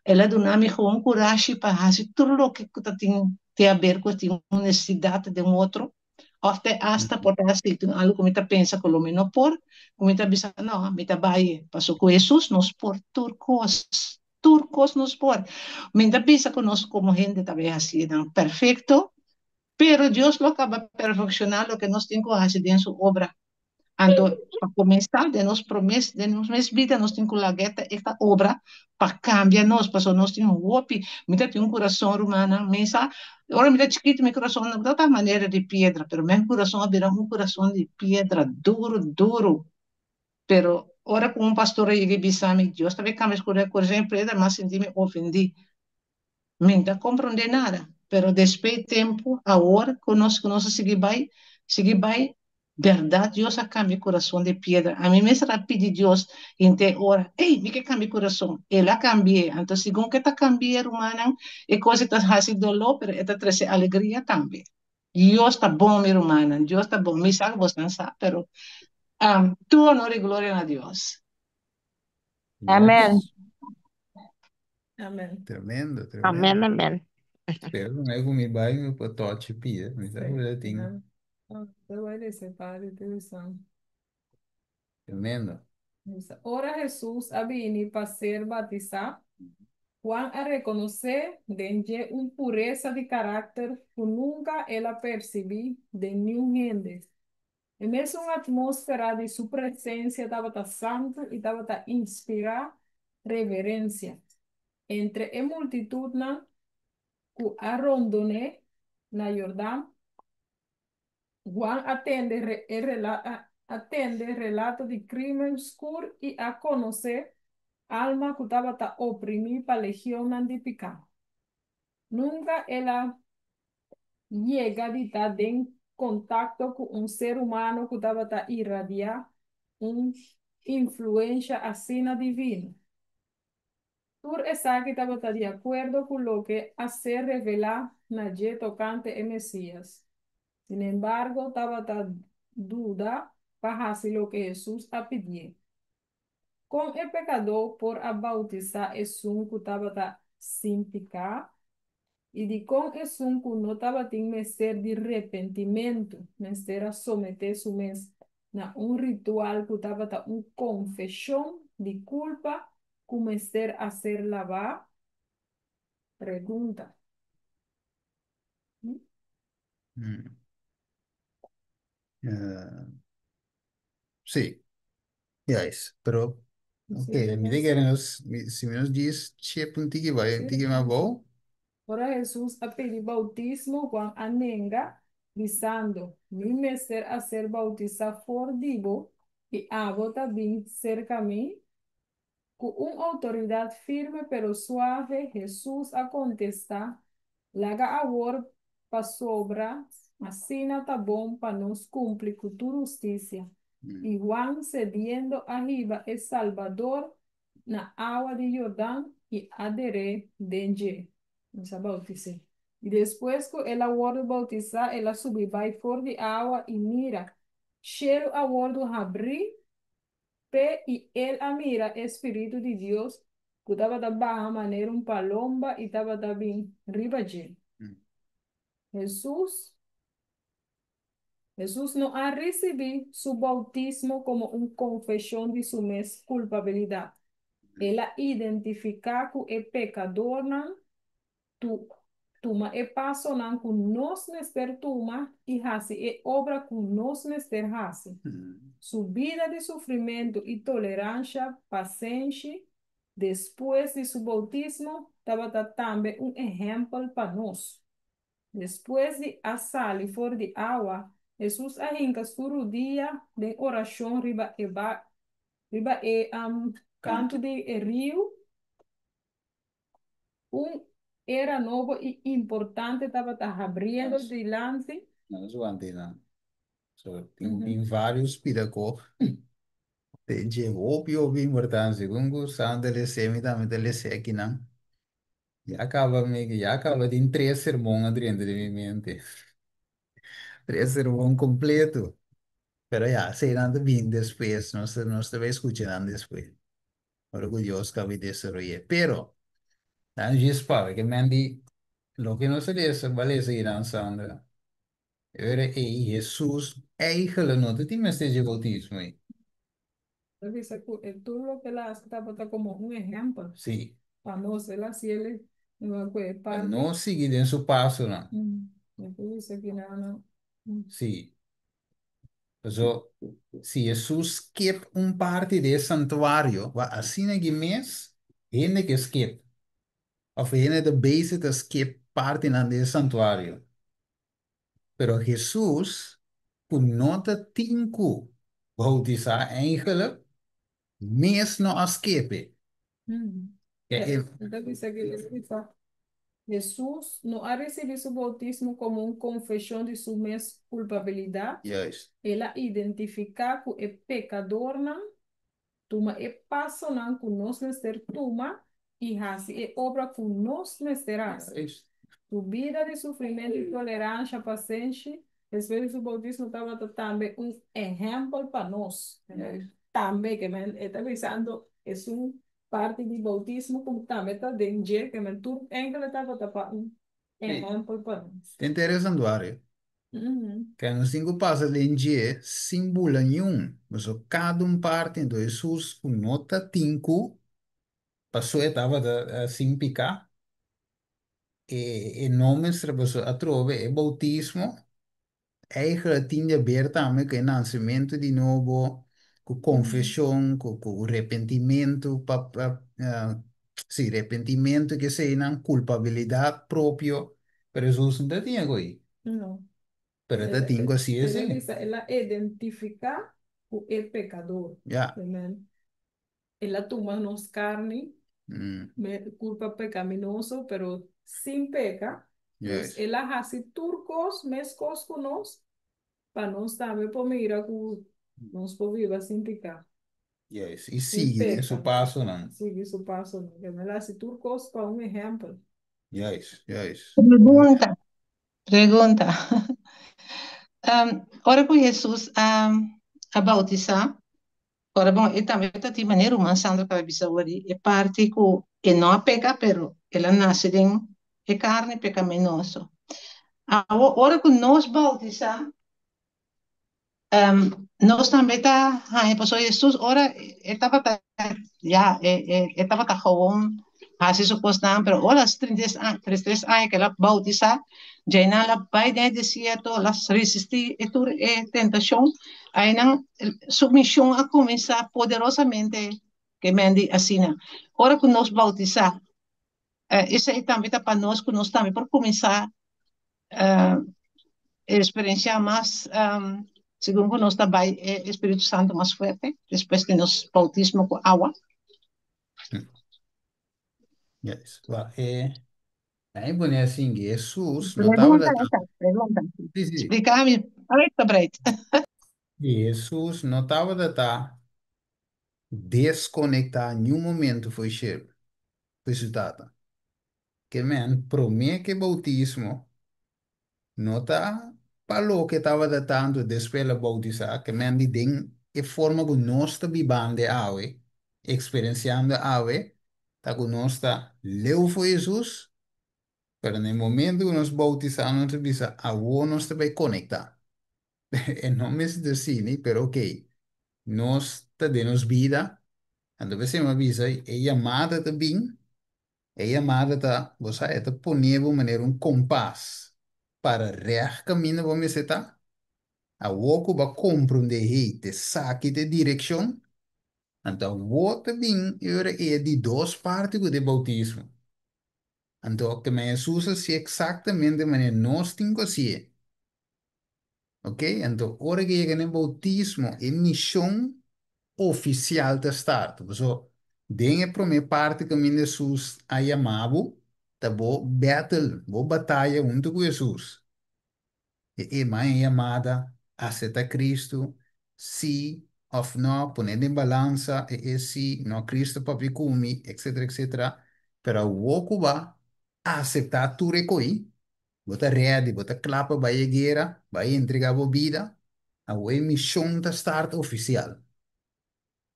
el a duna mi gewoon kurashi pa hasi tur loke ku ta tin te haber ku tin un nesesidat den un otro, òf te asta por ta hasi tin algu ku mi ta pensa ku lo mi no por, ku mi ta bisa, no, mi ta bai, pasobra ku Hesus nos por tur kos. Tur kos nos por. Mi ta bisa ku nos komo hende ta bay hasi nan perfekto, pero Dios lo kaba perfekshoná loke nos tin ku hasi den su obra. Anto, pa kuminsá, den nos promé, den nos mes bida nos tin ku laga e ta esta obra pa kambia nos, pasobra nos tin hopi. Mi ta tin un kurason, rumannan, mi sa, ora mi ta chikitu mi kurason no tabata manera di piedra, pero mi kurason a bira un kurason di piedra, duru, duru. Pero ora ku un pastor a yega i bisa mi, Dios ta bay kambia su kurason di piedra, mi a sinti mi ofendí. Mi no ta komprondé nada. Pero despues di tempu, awor ku nos ku nos a sigui bai, sigui bai, bèrdat Dios a kambia kurason di piedra. Ami mester a pidi Dios henter ora, Ey, mi ke kambia kurason. El a kambi'é. Anto segun ku e ta kambi'é, rumannan, e kos ei ta hasi doló, pero e ta trese alegria tambe. Dios ta bon, mi rumannan, Dios ta bon. Mi sa ku bosnan sa, pero tur honor i gloria na Dios. Amen. Yes. Amen. Tremendo, Amen, tremendo. amen. Spero ku mi ku mi bai mi por tochi pia. Mi sa Sí. ku lo tin. Amen. Oh, te voy a decir, Padre, te usan. Tremendo. Ora Hesus a bini pa ser batisá, Juan a rekonosé den dje un puresa di karakter ku nunka el a persibí den niun hende. E mesun atmósfera di su presensia tabata santu i tabata inspirá reverensia. Entre e multitutnan ku a rondon'é na Jordan, Juan a tende e a tende relato di crimen skur i a konosé alma ku tabata oprimí pa legionnan di piká. Nunka el a yega di ta den kontakto ku un ser humano ku tabata iradiá un influensha asina divino. Tur esaki tabata di akuerdo ku loke a ser revelá na dje tokante e Mesías. Sinembargo, tabata duda pa hasi loke Hesus a pidié. Kon e pekadó por a boutisá esun ku tabata sin piká? I dikon esun ku no tabatin mester di repentimentu mester a someté su mes na un ritual ku tabata un konfeshon di kulpa ku mester a ser labá? Pregunta. Sí. Juist, pero Sí, ok, mi te kere nos, si mi nos djis chep un tiki bai, un tiki mas abou. Ora Hesus a pidi boutismo, Juan a nenga, bisando, Mi mester a ser boutisá for di bo, i abo ta bin serka mi? Ku un outoridat firme pero suave, Hesus a kontestá, Laga awor pasobra asina ta bon pa nos kumpli ku tur hustisia. I Huan sediendo a hiba e Salbador na awa di Jordan i a der'é den dje. Nos a bautis'é. I despues ku el a wòrdu bautisá, el a subi bai for di awa, i mira, shelu a wòrdu habrí p'e i el a mira e Spiritu di Dios ku tabata baha manera un palomba i tabata bin riba dje. Hesus Hesus no a risibí su boutismo komo un konfeshon di su mes kulpabilidat. El a identifiká ku e pekadornan tu tuma e pasonan ku nos mester tuma i hasi e obra ku nos mester hasi. Su bida di sufrimentu i toleransha pasenshi despues di su boutismo tabata tambe un ehèmpel pa nos. Despues di a sali for di awa, Hesus a hinka su rudia den orashon riba e riba e kantu di e riu. Un era nobo i importante tabata habriendo dilanti. Nos wanta nan. So, tin, tin varios pida ko. Te dje hopi hopi importancia. Segun ku Sandra lese, mi tambe ta lese akinan. Ya kaba mi, ya kaba tin tres sermon adrente di mi mente. Tres sermon kompleto. Pero ya, eseinan ta bin despues. Nos ta, nos ta bai skucha nan despues. Ora ku Dios kaba di desaroy'é. Pero, nan djis papia ke men di loke nos a lesa, bo a lesa einan, Sandra. E ora ei Hesus eigenlijk no ta tin mester dje boutismo ei. Ta bisa ku e tur loke el a hasi tabata komo un ehèmpel Sí. pa nos. El a hasi el e ku e Pa parti. nos sigui den su pasonan. Mi por bisa ki nan no. Sí. Paso, si Hesus skip un parti di e santuario, wak asina ki mes hende ke skip, òf hende ta bezig ta skip partinan di e santuario. Pero Hesus, ku no ta tin ku boutisá eigenlijk, mes no a skip e. E ta bisa ki e bisa, Hesus no a risibí su boutismo komo un konfeshon di su mes kulpabilidat. El a identifiká ku e pekadornan, tuma e pasonan ku nos mester tuma i hasi e obra ku nos mester hasi. Su bida di sufrimentu i toleransha, pasenshi, despues di su boutismo tabata tambe un ehèmpel pa nos. Tambe, ke men e ta bisando esun parti di boutismo ku tambe ta den dje, ke men tur enkele tabata pa un ehèmpel pa nos. Ta interesantuario. Ke nos tin ku pasa den dje sin bula niun. Pasobra kada un parti, anto Hesus ku no ta tin ku Paso e tabata sin piká, e e no mester paso atrobe e boutismo eigenlijk tin di haber tambe ku e nansementu di nobo, ku konfeshon, ku ku repentimentu pa pa si repentimentu ke eseinan, kulpabilidat propio, pero Hesus no ta tin ago ei. No. Pero e ta tin ku hasi El a esei. bisa el a identifiká ku e pekador. Ya. Amen. El a tuma nos carni, me culpa pecaminoso, pero sin peca. Dus el a haci tur cos, mes cos cu nos, pa nos tambe por mira cu nos por biba sin pica. Yes, y sigui den su pasonan. Sigui su pasonan. El a haci tur cos pa un ehempel. Juist, juist. Pregunta, pregunta. Ora cu Jesus a a bautisa, Ora bon, e tambe ta tin manera ruman Sandra tabata bisa awor di e parti ku e no a peka pero el a nase den e karni pekaminoso. Awor ora ku nos boutisá nos tambe ta haña pasobra Hesus ora e tabata ya e e tabata gewoon hasi su kosnan pero ora 33 aña ku el a boutisá Djainan la bai den e desierto, la resistí e tur e tentashon. Ainan su mishon a kuminsá poderosamente ke men di asina. Ora ku nos boutisá, esei tambe ta pa nos ku nos tambe por kuminsá eksperensiá mas segun ku nos ta bai e Espíritu Santu mas fuerte despues di nos boutismo ku awa. Yes. Wel, Hij pone asina, Jesus no Pregunta tabata esa, pregunta. Sí, sí. Explícame uitgebreid. Jesus no tabata deskonektá niun momento for di shelu, for di su tata. Ke men, promé ku boutismo no ta pa loke tabata tantu despues el a boutisá, ke men di den e forma ku nos ta bibando awe, eksperensiando awe, ta ku nos ta leu for Jesus, pero na e momento ku nos boutisá nos ta bisa awor nos ta bai konektá. E no mester asina, pero ok, nos ta den nos bida, anto p'esei mi a bisa e yamada ta bin. E yamada ta, bo sa, e ta pone bo manera un kompas para règt kaminda bo mester ta. Awor ku bo a komprondé, hey, ta esaki ta e direkshon, anto awor ta bin e ora ei e di dos parti ku ta e boutismo. Anto ke men Hesus a hasié eksaktamente manera nos tin ku hasié. Ok, anto ora ku yega na e boutismo, e mishon ofisial ta start. Pasobra den e promé parti kaminda Hesus a yama bo, ta bo battle, bo bataya huntu ku Hesus. E e mai e yamada, aseptá Kristu, sí òf nò, pone den balansa e e sí, nò Kristu papia ku mi, etsetera, etsetera. Pero awor ku bo a aseptá tur e koi, Bo ta ready, bo ta kla pa bai e guera, bai entrega bo bida? Awor e mishon ta start ofisial.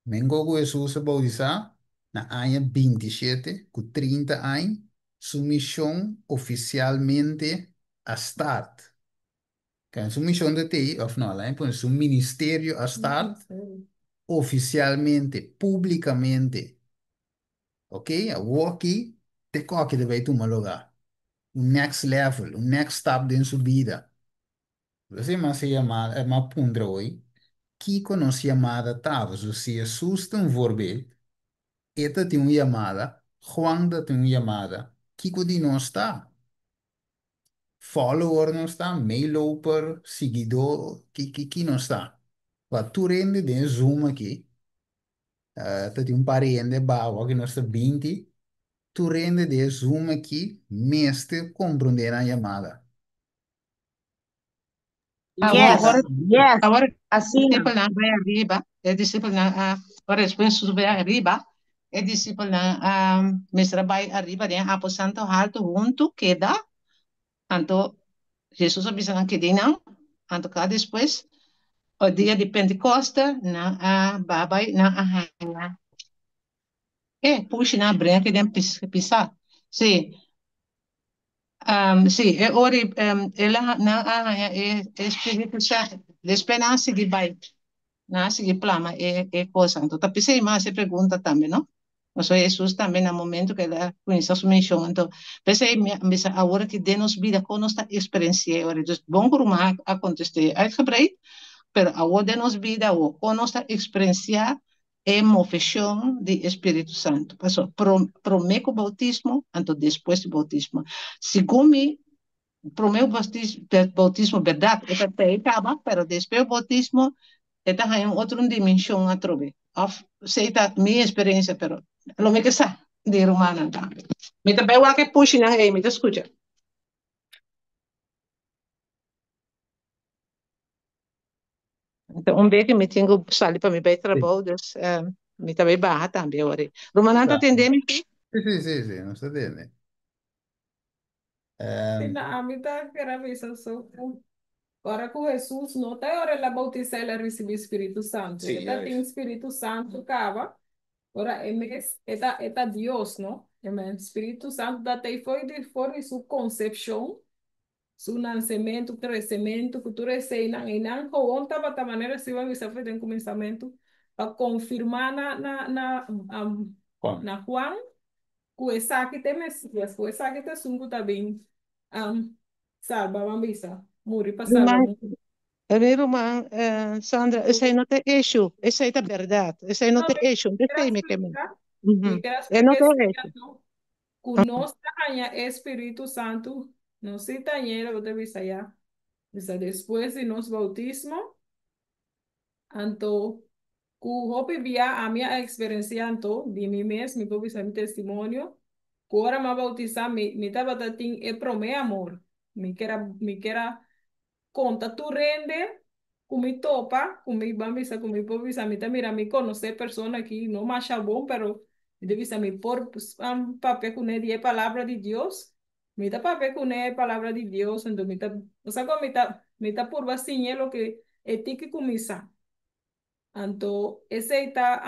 Mengo ku Hesus a boutisá na aña 27, ku 30 añ, su mishon ofisialmente a start. Ken su mishon ta tei, òf no, laat mi pone su ministerio a start ofisialmente, públikamente. Ok, awor aki te koki ta bai tuma lugá. Un next level, un next stap den su bida. P'esei mas e yamada, e mas puntra hoy, kiko nos yamada ta? Pasobra si Hesus ta un voorbeeld, e ta tin un yamada, Juan ta tin un yamada, kiko di nos ta? Follower nos ta, meeloper, siguidó, ki ki ki nos ta? Wak tur hende den e Zoom aki, Ta tin un par di hende baho aki nos ta 20. Tur hende di e Zoom aki mester komprondé nan yamada. Awor, Yes, ora, yes, awor asina. disipelnan bai ariba, e disipelnan a, ora despues Hesus bai ariba, e disipelnan a mester a bai ariba den aposento haltu huntu keda, anto Hesus a bisa nan keda einan, anto ka despues, o dia di Pentekoste, nan a bai, nan a haña e pushi nan a bringa aki den pisá. Sí, sí, e ora el a nan a haña e Spiritu Santu, despues nan a sigui bai. Nan a sigui plama e e cosa. Anto ta p'esei mi a hasi e pregunta tambe, no? Pasobra Hesus tambe na momento ku el a kuminsá su mishon, anto p'esei mi a bisa awor aki den nos bida kon nos ta eksperensiá e ora. Dus bon ku ruman a kontest'é uitgebreid, pero awor den nos bida awor kon nos ta eksperensiá e moveshon di e Spiritu Santu. Pasobra promé ku boutismo, anto despues di boutismo. Segun mi Promé boutismo bèrdat e ta tei kaba, pero despues boutismo e ta haña un otro dimenshon atrobe. Òf esei ta mi eksperensia, pero lo mi ke sa di rumannan tambe. Mi ta bai wak e pushinan ei, mi ta skucha. Un bes ku mi tin ku sali pa mi bai trabou, dus mi ta bai baha tambe awor. Rumannan ta tende mi? Sí, sí, sí, sí, nos ta tende. Na ami ta kere bisa so ku ora ku Hesus no ta ora el a bautisá el a risibí Spiritu Santu. Sí, E ta tin juist. Spiritu Santu kaba ora e mes e ta e ta Dios no. Amen. Spiritu Santu ta tei for di for di su konsepshon, su nansementu, kresementu ku tur eseinan. Einan gewoon tabata manera si bo a bisa for den kuminsamentu pa konfirmá na na na Juan. na Juan Ku esaki ta e Mesías, ku esaki ta esun ku ta bin salba, ban bisa, muri pa salba Ruman, mundu. mi ruman Sandra, esei no ta e issue, esei ta bèrdat, esei no No, ta mi e issue, ker a esei mi ke men. splika, mi ker a E no splika ta e esei issue. anto, ku nos ta haña e Spiritu Santu, nos si ta hañ'é, bo ta bisa ya, bisa despues di nos boutismo, Anto, ku hopi bia ami a eksperensiá anto, di mi mes, mi por bisa mi testimonio, Ku ora m'a boutisá mi mi tabata tin e promé amor. Mi ker a mi ker a konta tur hende ku mi topa, ku mi ban bisa ku mi por bisa mi ta mira mi konosé persona aki no masha bon pero mi ta bisa mi por papia kuné di e palabra di Dios. Mi ta papia kuné e palabra di Dios anto mi ta osea ku mi ta mi ta purba siñ'é loke e tin ki kuminsá. Anto esei ta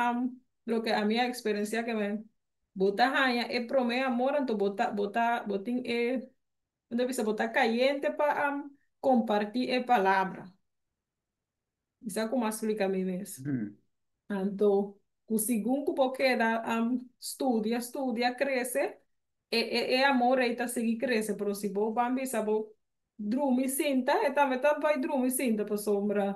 loke ami a eksperensiá ke men bo ta haña e promé amor anto bo ta bo ta bo tin e bo ta bisa bo ta kayente pa kompartí e palabra. Mi sa komo a splika mi mes. Anto ku segun ku bo keda studia studia krese e e e amor ei ta sigui krese pero si bo ban bisa bo Drumi sinta, e tambe ta bai drumi sinta pasobra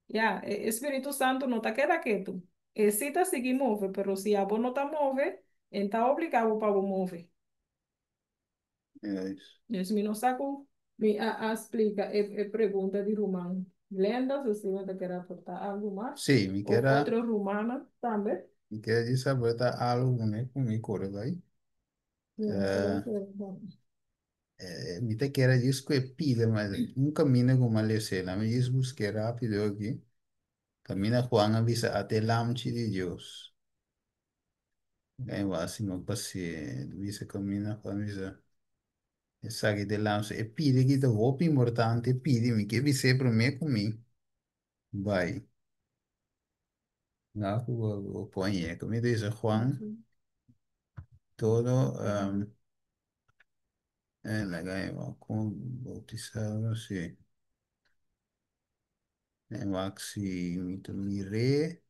ya, e Spiritu Santu no ta keda ketu. E si ta sigui move, pero si abo no ta move, e ta obliga bo pa bo move. Juist. Dus mi no sa ku mi a a splika e e pregunta di ruman Glenda, so si bo ta kere aporta algu mas, Sí, mi of kier a, otro rumannan tambe. mi kier a disa bo ta algu ku ku mi kore bai. Ja, Eh, mi ta kere djis ku e pida, ma un kaminda ku mi a les'é. Lami djis busk'é rápido aki. Kaminda Juan a bisa, Ata e Lamchi di Dios. Bai wak si no pas'é. Bisa kaminda Juan a bisa, Esaki ta e Lamchi. E pida aki ta hopi importante. E pidi, mi ke bis'é promé ku mi bai. Wak ku bo pon e. Kaminda ta bisa Juan, todo. Laga e wak kon bautisado si. E wak si mi ta mir'é.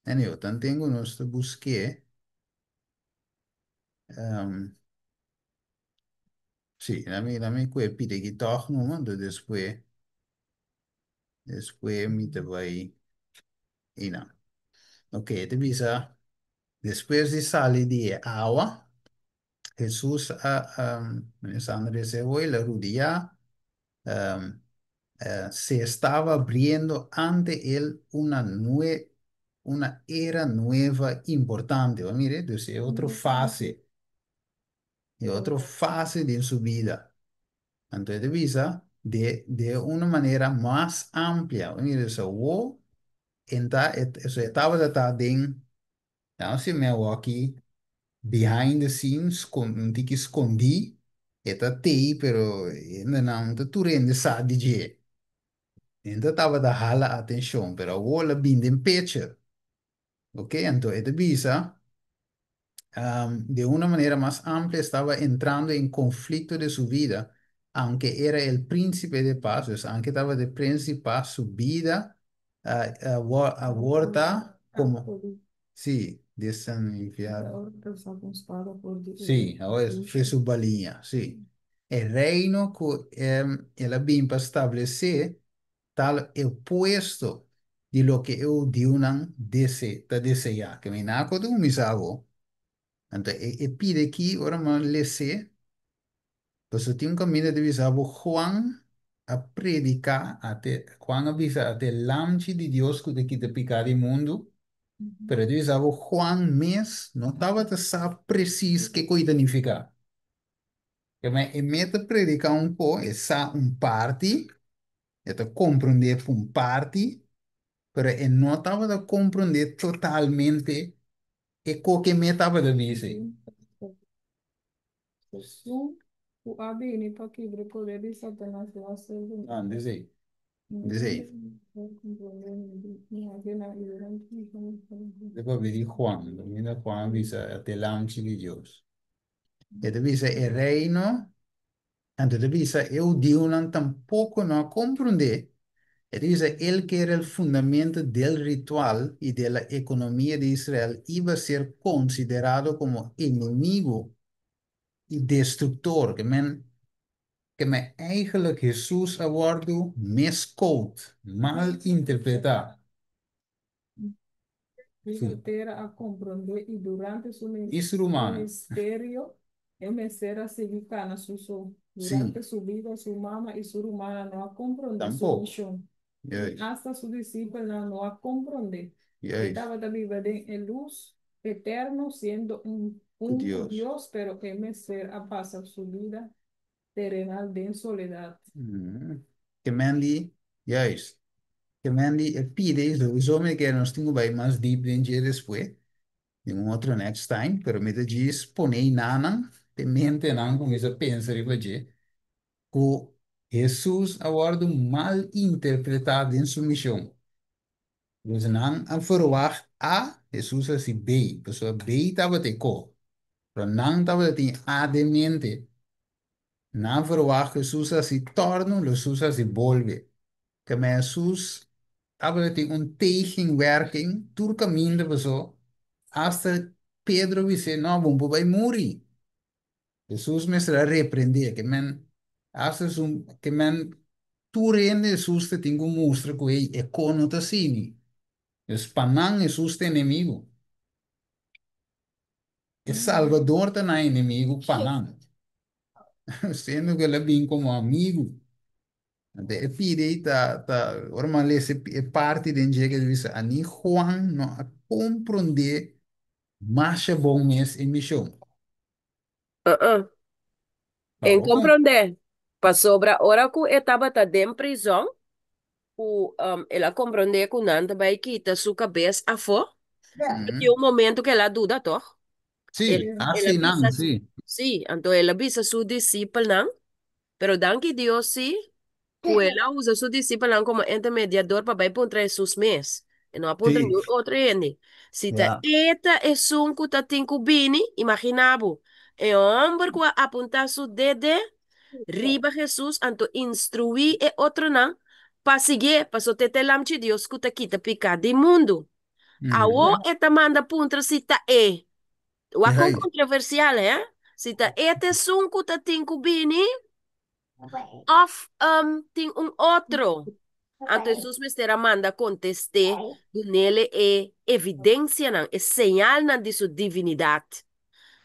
Anyway, tanten ku nos ta busk'é, si, lami ku e pidi aki tòg numa, anto despues, despues mi ta bai einan. Ok, e ta bisa. Despues di sali di e awa, Hesus a Alessandro dice, hoy la rudiá se estaba abriendo ante él una nue una era nueva importante. Bo mira, dus e otro fase, e otro fase den su bida. Anto e ta bisa de de una manera mas amplia. Bo mira, dus awo Enta e e tabata ta den, nan si mi awor aki behind the scenes con un tiki scondí, e ta tei pero hendenan no ta tur hende sa di dje. Hende tabata hala atencion pero awor el a bin den picture. Ok, anto e ta bisa de una manera mas amplia estaba entrando en conflicto de su vida, aunque era el príncipe de paz, dus aunke tabata e prins di paz, su bida awor ta como, sí, desanviado. Sí, awor es fe su baliña, sí. E reino cu el a bin pa establece tal e opuesto di loke e hudiunan dese ta deseá. Ke mi na ku ta kuminsá awo. Anto e e pide aki ora mi a les'é, pasobra tin un kaminda ta bisa bo Juan a prediká ate Juan a bisa ate Lamchi di Dios ku ta kita piká di mundu, pero e ta bisa bo Juan mes no tabata sa presis kiko i ta nifiká. Ke men e mes ta prediká un ko, e sa un parti, E ta komprondé pa un parti, pero e no tabata komprondé totalmente e koke mi tabata bisa. Esun ku a bini pa kibra e poder di Satanas lo a ser Ah, disi, disi. E papia di Juan, kaminda Juan a bisa e ta e Lamchi di Dios. E ta bisa e reino Anto e ta bisa, e hudiunan tampoko no a komprondé. E ta bisa, el ke era el fundamento del ritual i de la ekonomia di Israel iba a ser konsiderado komo enemigo i destruktor. Ke men, ke men eigentlik Hesus a wòrdu miskoot, mal interpretá. Riba tera a komprondé i durante su I su rumannan. ministerio e mester a sigui kana su so. Durante su bida su mama i su rumannan no a komprondé su Tampoco. mishon. Ni Juist. asta su disipelnan no a komprondé. E Juist. tabata biba den e lus. eterno, siendo un, un Dios. Dios, pero e mester a pasa su bida terenal den soledat. Ke men di, juist. Ke men di e pide, sowieso mi ke nos tin ku bai mas diep den dje despues, den un otro next time, pero mi ta djis pone nan den mentenan kuminsá pensa riba dje, ku Hesus a wòrdu mal interpretá den su mishon. Dus nan a verwagt A, Hesus a hasi B, pasobra B tabata e ko. Pero nan tabata tin A den mente. Nan a verwagt Hesus a hasi tòrnu, Hesus a hasi bolbe. Keme Hesus tabata tin un tegenwerking tur kaminda paso hasta Pedro bis'é, No, bo no por bai muri. Hesus mester a reprendé, ke men hasta esun ke men tur hende Hesus ta tin ku mustra ku ei e ko no ta asini. Dus pa nan Hesus ta enemigu. E Salbador ta nan enemigu pa nan. Siendo ku el a bin komo amigu. Anto e pidi ei ta ta ora mi a lesa e parti den dje ke ta bisa ani Juan no a komprondé masha bon mes e mishon. Uh-uh. En Bo kom komprondé. Pasobra ora ku e tabata den prizòn, ku um, el a komprondé ku nan ta bai kita su kabes afó, tin un momento ku el a duda tòg? Sí, El, el a hasta bisa nan, su, sí. sí, anto el a bisa su disipelnan, pero danki Dios sí, ku el a usa su disipelnan komo intermediador pa bai puntra Hesus mes. E no a puntra niun otro hende. Si ta e ta esun ku ta tin ku bini, imaginá bo, e hòmber ku a apuntá su dede riba Hesus anto instruí e otronan pa siguié, pasobra ta e ta e Lamchi Dios ku ta kita piká di mundu. Awor e ta manda puntra si ta e. Wak kon kontroversial, hè? Si ta e ta esun ku ta tin ku bini òf tin un otro. Anto Hesus mester a manda kontest'é dun'el e evidensianan, e señalnan di su divinidat.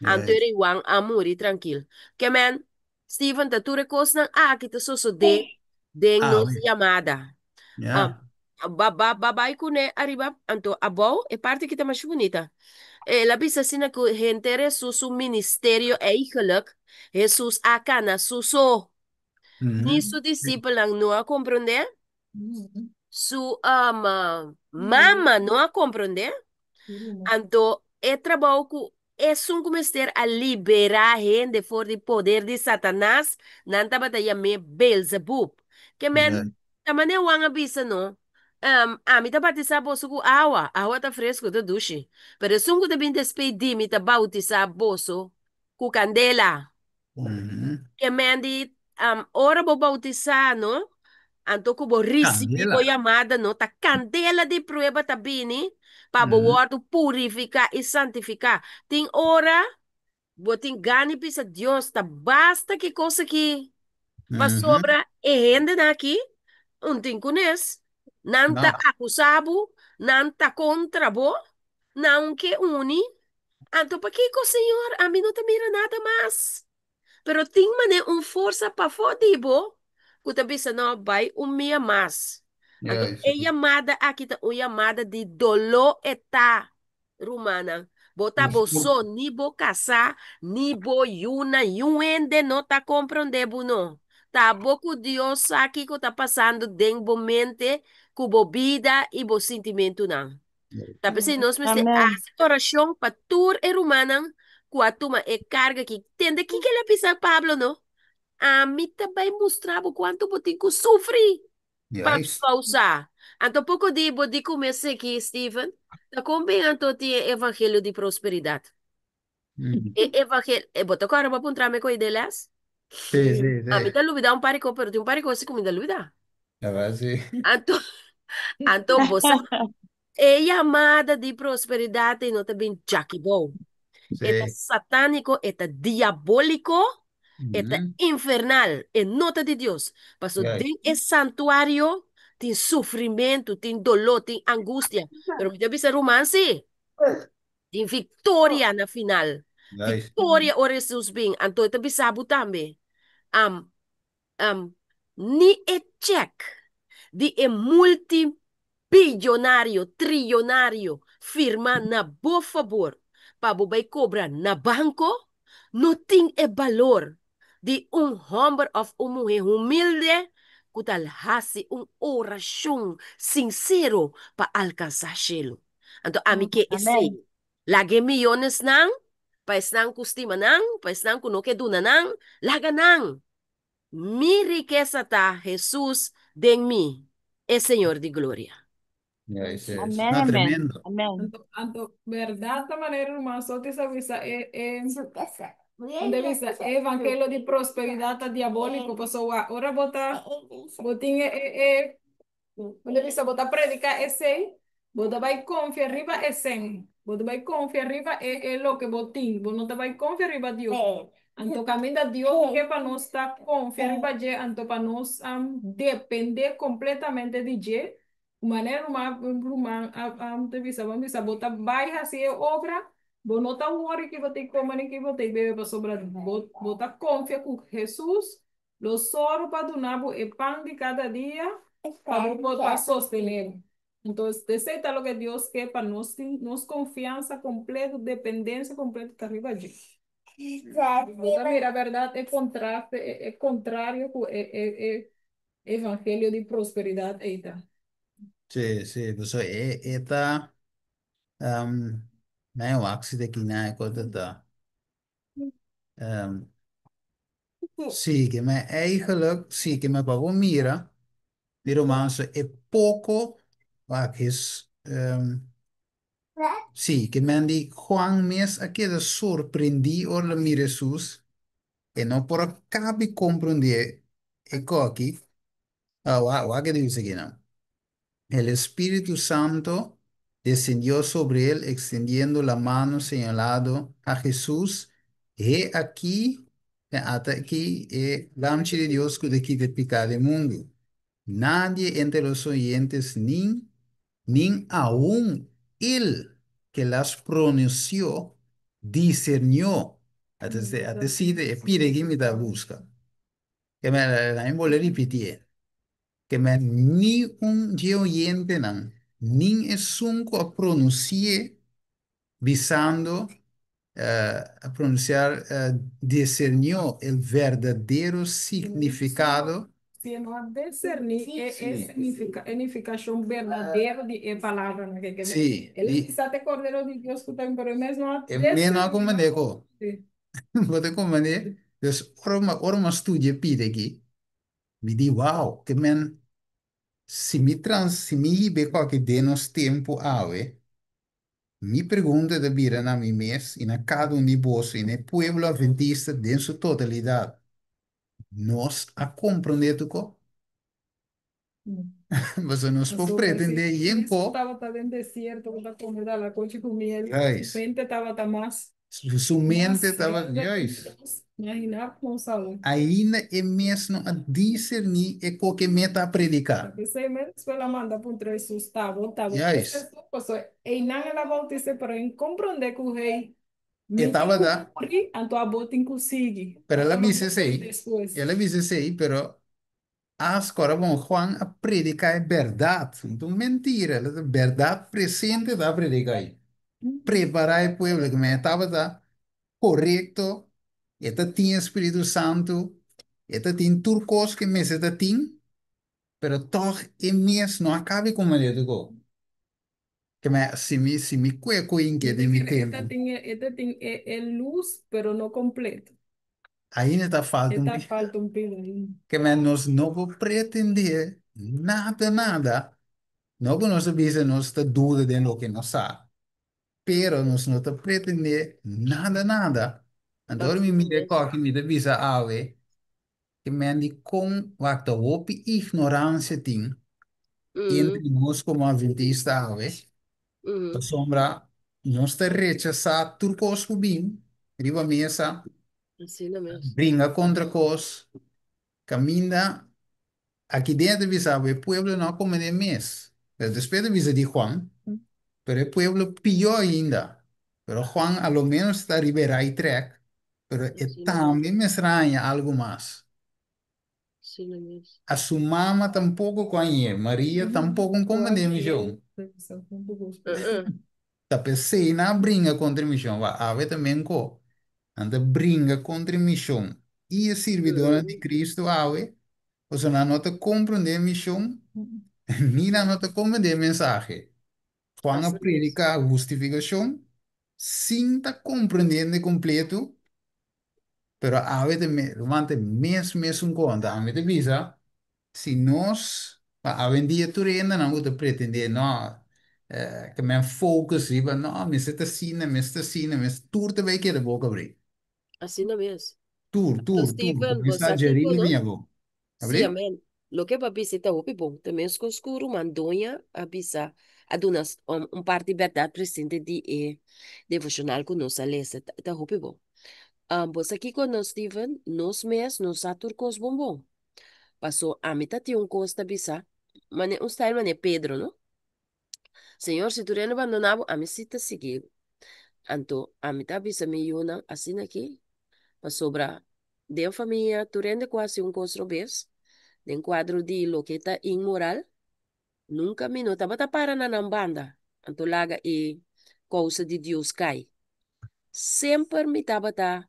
Anto e rei Juan a muri trankil. Ke men, Steven, ta tur e kosnan aki ta sosodé den nos yamada. Ba ba ba bai kuné ariba, anto abou, e parti aki ta masha bunita. El a bisa asina ku henter Hesus su ministerio eigenlijk, Hesus a kana su so. Ni su disipelnan no a komprondé, su mama no a komprondé. Anto e trabou ku esun ku mester a liberá hende for di poder di Satanas, nan tabata yam'é Beelzebub. Ke men, ta manera Juan a bisa no, Ami ta batisá boso ku awa, awa ta fresku, ta dushi, pero esun ku ta bin despei di mi ta bautisá boso ku kandela. Ke men di, ora bo bautisá no, anto ku bo risibí bo Kandela. yamada no, ta kandela di prueba ta bini pa bo wòrdu purifiká i santifiká. Tin ora bo tin gana di bisa Dios, ta basta ki kos aki, pasobra e hendenan aki un tin kunes, nan ta No. akusá bo, nan ta kontra bo, nan ke uni. Anto pakiko, Señor, ami no ta mira nada mas? Pero tin manera un forsa pafó di bo ku ta bisa, No, bai un mia mas. Anto e yamada aki ta un yamada di doló e ta, rumannan. Bo ta bo so, ni bo kasá, ni bo yunan, niun hende no ta komprondé bo no. Ta bo ku Dios sa kiko ta pasando den bo mente, ku bo bida i bo sintimentunan. Ta p'esei nos mester Amen. hasi orashon pa tur e rumannan ku a tuma e karga aki. Tende kiko el a bisa Pablo, no? Ami ta bai mustra bo kuantu bo tin ku sufri pa mi kousa. Anto poko di bo di ku mi esaki, Steven, ta kon bin anto tin e evangelio di prosperidat? E evangelio, e bo ta kòrda bo a puntra mi ku e les? Sí, sí, sí. Ami ta lubida un par di kos, pero tin un par di kos ku mi ta lubida. Sí. Anto, anto bo sa, e yamada di prosperidat ei no ta bin djaki bou. E ta satániko, e ta diabóliko, e ta infernal, e no ta di Dios. Pasobra den e santuario tin sufrimentu, tin doló, tin angustia. Pero mi ta bisa ruman sí, tin viktoria na final. Viktoria ora Hesus bin. Anto e ta bisa bo tambe, am, am, ni e chèk di e multi billonario, trionario firmá na bo fabor. pa bo bai kobra na banko no tin e balor di un hòmber òf un muhé humilde ku ta hasi un orashon sinsero pa alkansá shelu. Anto ami ke esei. Amen. Laga e miyonesnan pa esnan ku stima nan, pa esnan ku no ke duna nan, laga nan. Mi rikesa ta Hesus den mi, e Señor di gloria. Juist, juist. Amen, No, amen. tremendo. Amen. Anto, anto, berdad ta manera ruman Sotis a bisa e, e, unda bisa e evangelio di prosperidad ta diabólico, pasobra ora bo ta, bo tin e, e, e, unda bisa bo ta predica esei, bo ta bai confia riba e sen, bo ta bai confia riba e, e loke bo tin, bo no ta bai confia riba Dios. Anto caminda Dios ke pa nos ta confia riba dje, anto pa nos depende completamente di dje, manera ruman, ruman te bisa, bo bisa, bo ta bai hasi e obra, bo no ta worry ki bo tin come ni ki bo tin bebe, pasobra bo, bo ta confia ku Jesus lo sòru pa duna bo e pan di kada dia pa bo por pa sostener. Entonces, esei ta loke Dios ke pa nos tin nos confiansa completo, dependencia completo ta riba dje. Bo ta mira berdad e contraste, e, e contrario ku e, e, e evangelio di prosperidad ei ta. Sí, sí, pues e, e ta, nee, wak si de kina e kota ta. Sí, ke men eigenlijk, sí, ke men pa bo mira, di romanse e poko, wak is, sí, ke men di Juan mes a keda sorprendí ora el a mira Hesus, e no por a kabi komprendé e koki. Ah, wak, wak ke dice aki nan. El Espíritu Santo descendió sobre él, extendiendo la mano señalado a Jesús. He aquí, ata aki e Lamchi di Dios ku ta kita piká di mundu. Nadie entre los oyentes, ni, ni aun el que las pronunció, discernió. Ata si e pida aki mi ta buska. Ke men, la mi bolbe ripitié. Ke men ni un dje oyentenan, ni esun ku a pronunsié, bisando, a pronunciar, discernió el verdadero significado. Si no a discerní e, e significa, e nifikashon berdadero di e palabranan ke ke El bisa ta e Kordero di Dios ku ta bin, pero e mes no a E mes no a discerní. komprendé ko. Bo ta komprendé? Dus ora mi, ora mi a studia e pida aki, mi di, wow, ke men, si mi trans, si mi hib'é koki den nos tempu awe, mi pregunta ta bira na mi mes i na kada un di boso i na e pueblo adventista den su totalidat, nos a komprendé tur ko? Pasobra nos por Pasobra si pretendé yen Cristo ko. tabata den desierto ku ta kome dalakochi ku miel, su Juist. mente tabata mas Su mente mas tabata, grande ku juist. nos. Imaginá nos awe. Ainda e mes no a diserní e ko ke me ta prediká. P'esei mes despues el a manda puntra Hesus, Ta bo, ta bo Juist. Hesus? Pasobra einan el a bautis'é, pero en komprondé ku hei, E mi tin ku tabata. muri, anto abo tin ku sigui. Pero el a Anto bisa lo esei, despues. el a bisa esei, pero Askora bon Juan a prediká e bèrdat, no ta un mentira, el a ta bèrdat presente ta prediká ei. Prepará e pueblo ku men e tabata korekto, e ta tin e Spiritu Santu, e ta tin tur kos ku e mester ta tin, pero tòg e mes no a kabe ku manera di go. Ke men si mi si mi kue ku inke den mi E ta tempu. tin e ta tin e e lus pero no kompleto. Ainda ta falta E un ta pi. falta un pida ainda. Ke men nos no por pretendé nada nada, no ku nos ta bisa nos ta duda den loke nos sa, pero nos no ta pretendé nada nada. Anto ora mi mira e Absolutamente. koki mi ta bisa awe ke men di kon wak ta hopi ignoransia tin entre nos komo adventista awe, pasobra nos ta rechasá tur kos ku bin riba mesa, Asina mes. bringa kontra kos, kaminda aki den ta bisa awe e pueblo no a kome den mes, pero despues ta bisa di Juan, pero e pueblo pió ainda, pero Juan a lo menos ta riba e right track, pero e Asina mes. tambe mester a haña algu mas. Asina mes. A su mama tampoko ku añ'é, Maria tampoko un komprendé mishon. Ta p'esei nan a bringa kontra e mishon. Wak, awe ta men ko. Nan ta bringa kontra e mishon i e sirbidónan di Kristu awe, pasobra nan no ta komprondé e mishon, ni nan no ta komprondé e mensahe. Juan a Asina mes. prediká hustifikashon sin ta komprondiendo kompletu, pero awe ta me, ruman, ta e mes mesun konta. Ami ta bisa, Si nos, pa awendia tur hendenan ku ta pretendé, no, ke men focus riba, no, mester ta asina, mester ta asina, mester, tur ta bai keda boka abrí. Asina mes. Tur, Anto tur, tur. Steven, bo Kuminsá sa dje kiko riba no? bini abou. Sí, Abrí? amen. Loke bo a bisa ta hopi bon. Ta meskos ku ruman Doña a bisa, a duna un parti bèrdat presente di e devoshonal ku nos a lesa. Ta hopi bon. Bo sa kiko no, Steven? Nos mes no sa tur kos bon bon. Paso ami ta tin un kos ta bisa, mane un style mane Pedro, no? Señor, si tu rende bandoná bo, ami si ta sigui bo. Anto ami ta bisa mi yunan asina aki, pasobra den famia tur rende ku hasi un kos robes, den kuadro di loke ta inmoral, nunka mi no tabata para na nan banda, anto laga e kousa di Dios kai. Semper mi tabata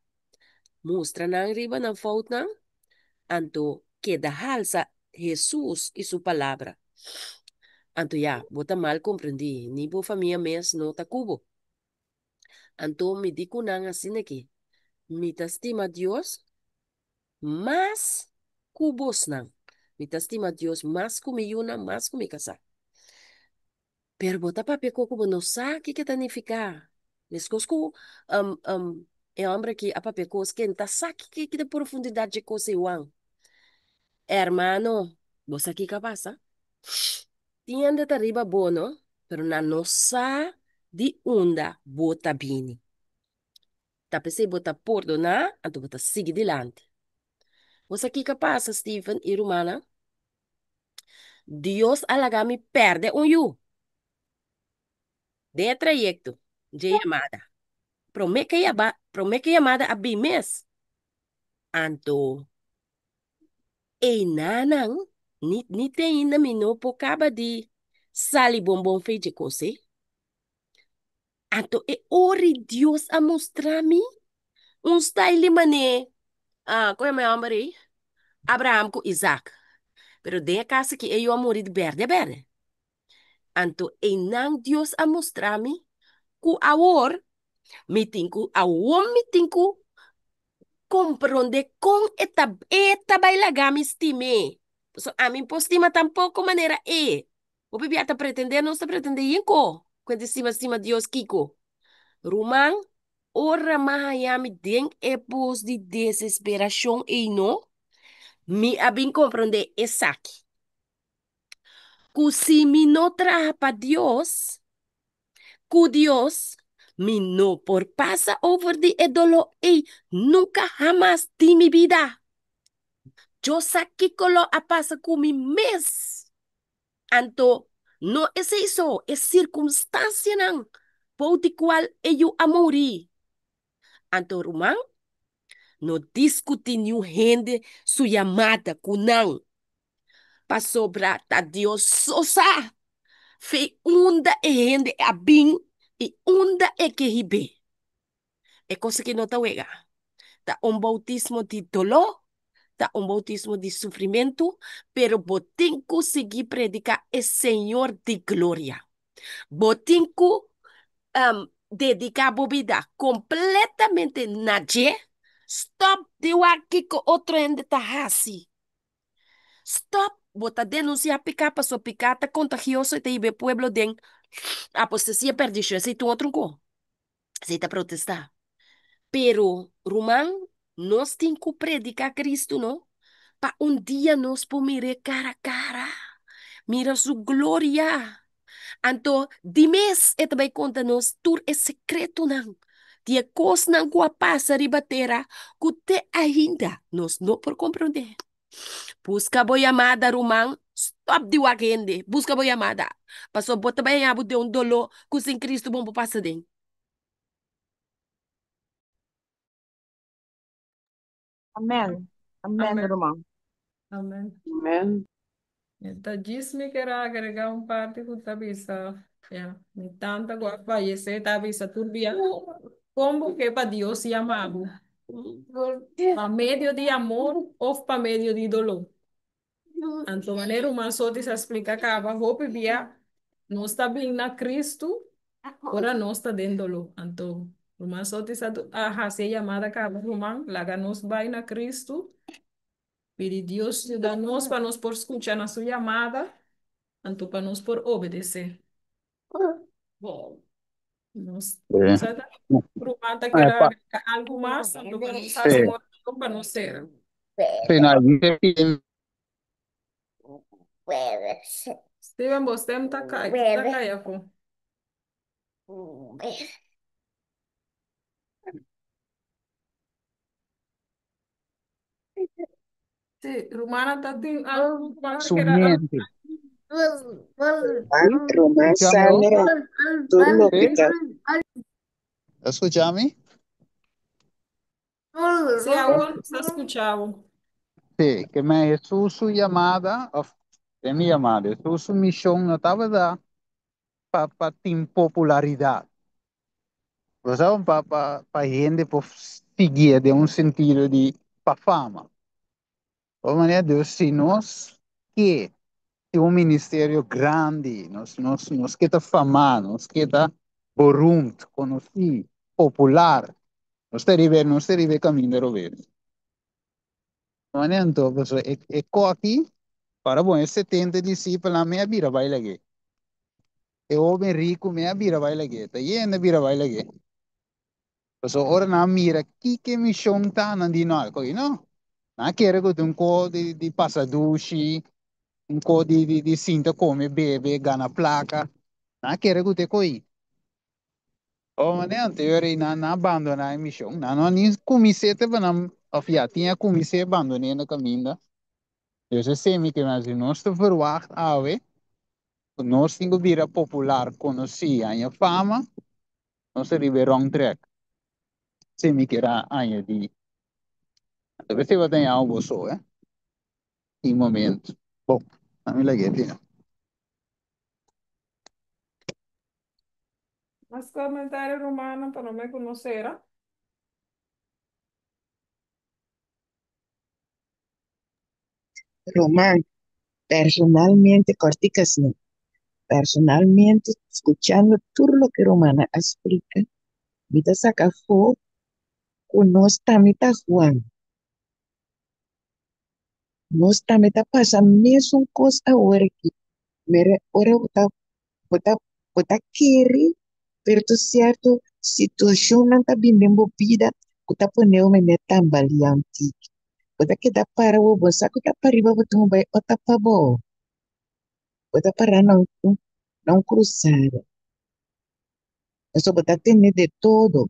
mustra nan riba nan foutnan, anto keda halsa Hesus i su palabra. Anto ya, bo ta mal komprendí, ni bo famia mes no ta ku bo. Anto mi di ku nan asin'aki, Mi ta stima Dios mas ku bosnan. Mi ta stima Dios mas ku mi yunan, mas ku mi kasá. Pero bo ta papia ku ku bo no sa kiko ta nifiká. Meskos ku e hòmber aki a papia kos ke ta sa kiko ta profundidat dje kos ei wan. Hermano, bo sa kiko a pasa? Tin hende ta riba bo no, pero nan no sa di unda bo ta bini. Ta p'esei bo ta pordoná, anto bo ta sigui dilanti. Bo sa kiko a pasa, Steven i rumannan? Dios a laga mi pèrdè un yu den e trayekto dje yamada. Promé ke yaba, promé ke yamada a bin mes. Anto einanan ni ni te ainda mi no por kaba di sali bon bon fe dje kos ei. Anto e ora Dios a mustra mi un style mané, ah, kon yama e hòmber ei? Abraham ku Isaac. Pero den e kas aki e yu a muri di bèrdè bèrdè. Anto einan Dios a mustra mi ku awor mi tin ku, awor mi tin ku komprondé kon e ta e ta bai laga mi stim'é. Pasobra ami por stima tampoko manera e. Hopi bia ta pretendé, nos ta pretendé yen ko ku e ta stima stima Dios kiko? Ruman, ora m'a haña mi den e pos di desesperashon ei no, mi a bin komprondé esaki, ku si mi no traha pa Dios, ku Dios, mi no por pasa over di e doló ei nunka hamas di mi bida. Yo sa kiko lo a pasa ku mi mes. Anto, no esei so, e sirkunstansianan bou di kual e yu a muri. Anto, ruman, no diskutí niun hende su yamada ku nan, pasobra ta Dios so sa fe unda e hende a bin i unda e ke hib'é. E kos aki no ta wega. Ta un boutismo di doló, ta un boutismo di sufrimentu, pero bo tin ku sigui prediká e Señor di gloria. Bo tin ku dediká bo bida kompletamente na dje. Stòp di wak kiko otro hende ta hasi. Stòp! Bo ta denunsiá piká pasobra piká ta kontagioso i ta hiba e pueblo den apostasia, perdishon. Esei ta un otro kos. Esei ta protestá. Pero, ruman, nos tin ku prediká Kristu, no? Pa un dia nos por mir'é kara kara, mira su gloria. Anto, di mes e ta bai konta nos tur e sekretonan di e kosnan ku a pasa riba tera ku te ainda nos no por komprondé. Buska bo yamada, ruman. Stòp di wak hende. Buska bo yamada. Pasobra bo ta bai haña bo den un doló ku sin Kristu bo no por pasa den. Amen. Amen, Amen. ruman. Amen. Amen. Ta djis mi ker a agregá un parti ku ta bisa, ya, mi tanta ku a fayesé ta bisa tur bia, kon bo ke pa Dios yama bo? Pa medio di amor òf pa medio di doló? Anto manera ruman Sotis a splika kaba, hopi bia nos ta bin na Kristu ora nos ta den doló. Anto ruman Sotis a hasi e yamada kaba, ruman, laga nos bai na Kristu. Pidi Dios yuda nos pa nos por skucha na su yamada, anto pa nos por obedesé. Nos sa ta ruman ta kere agrega algu mas, anto pa nos hasi un orashon pa nos sera. Sí, no, Steven, bo stem ta kai, ta kai afó. Sí, rumannan ta tin algu ruman ta Su keda mente. Ruman, ruman Escuchami hoy? Sandra, tur loke Sí? ta. Escuchami? Sí, awor nos ta skucha bo. Sí, ke men Hesus su yamada, of e mi yamada, Hesus su mishon no tabata pa pa tin popularidat. Bo sa pa pa pa hende por siguié den un sentido di pa fama. Por manera Dios si nos ke tin un ministerio grandi, nos nos nos ke ta famá, nos ke ta beroemd, konosí, popular, nos ta riba nos ta riba e kaminda robes. Manera anto pasobra e e koki para bon e 70 disipelnan mi a bira bai lag'é. E hoben riku mi a bira bai lag'é. Ta yenda bira bai lag'é. Pasobra ora nan a mira kiko e mishon ta, nan di no, koki no. Nan a kere ku ta un ko di di pasa dushi, un ko di di di sinta kome, bebe, gana plaka. Nan a kere ku ta e ko'i. O manera anterior ei nan a bandoná e mishon. Nan no a ni kumins'é te pa nan, òf ya, tin a kumins'é bandoné na kaminda. Dus esei mi ke mas di nos ta verwagt awe ku nos tin ku bira popular, konosí, haña fama, nos ta riba e wrong track. Esei mi kier a añadí. Anto p'esei bo ta ñau bo so, eh, tin momento. Bon, ami lag'é tin. Mas comentario rumannan pa no me ku no sera. Ruman, personalmente, kòrtika asina, personalmente skuchando tur loke rumannan a splika, mi ta saka afó ku nos tambe ta Juan. Nos tambe ta pasa mesun kos awor aki. Mira, ora bo ta bo ta bo ta kere, pero ta sierto situashonnan ta bini den bo bida ku ta pone bo mester tambaleá un tiki. Bo ta keda para bo, bo sa ku ta pariba bo tin ku bai o ta pabou. Bo ta para na un na un krusada. Pasobra bo ta tende de todo.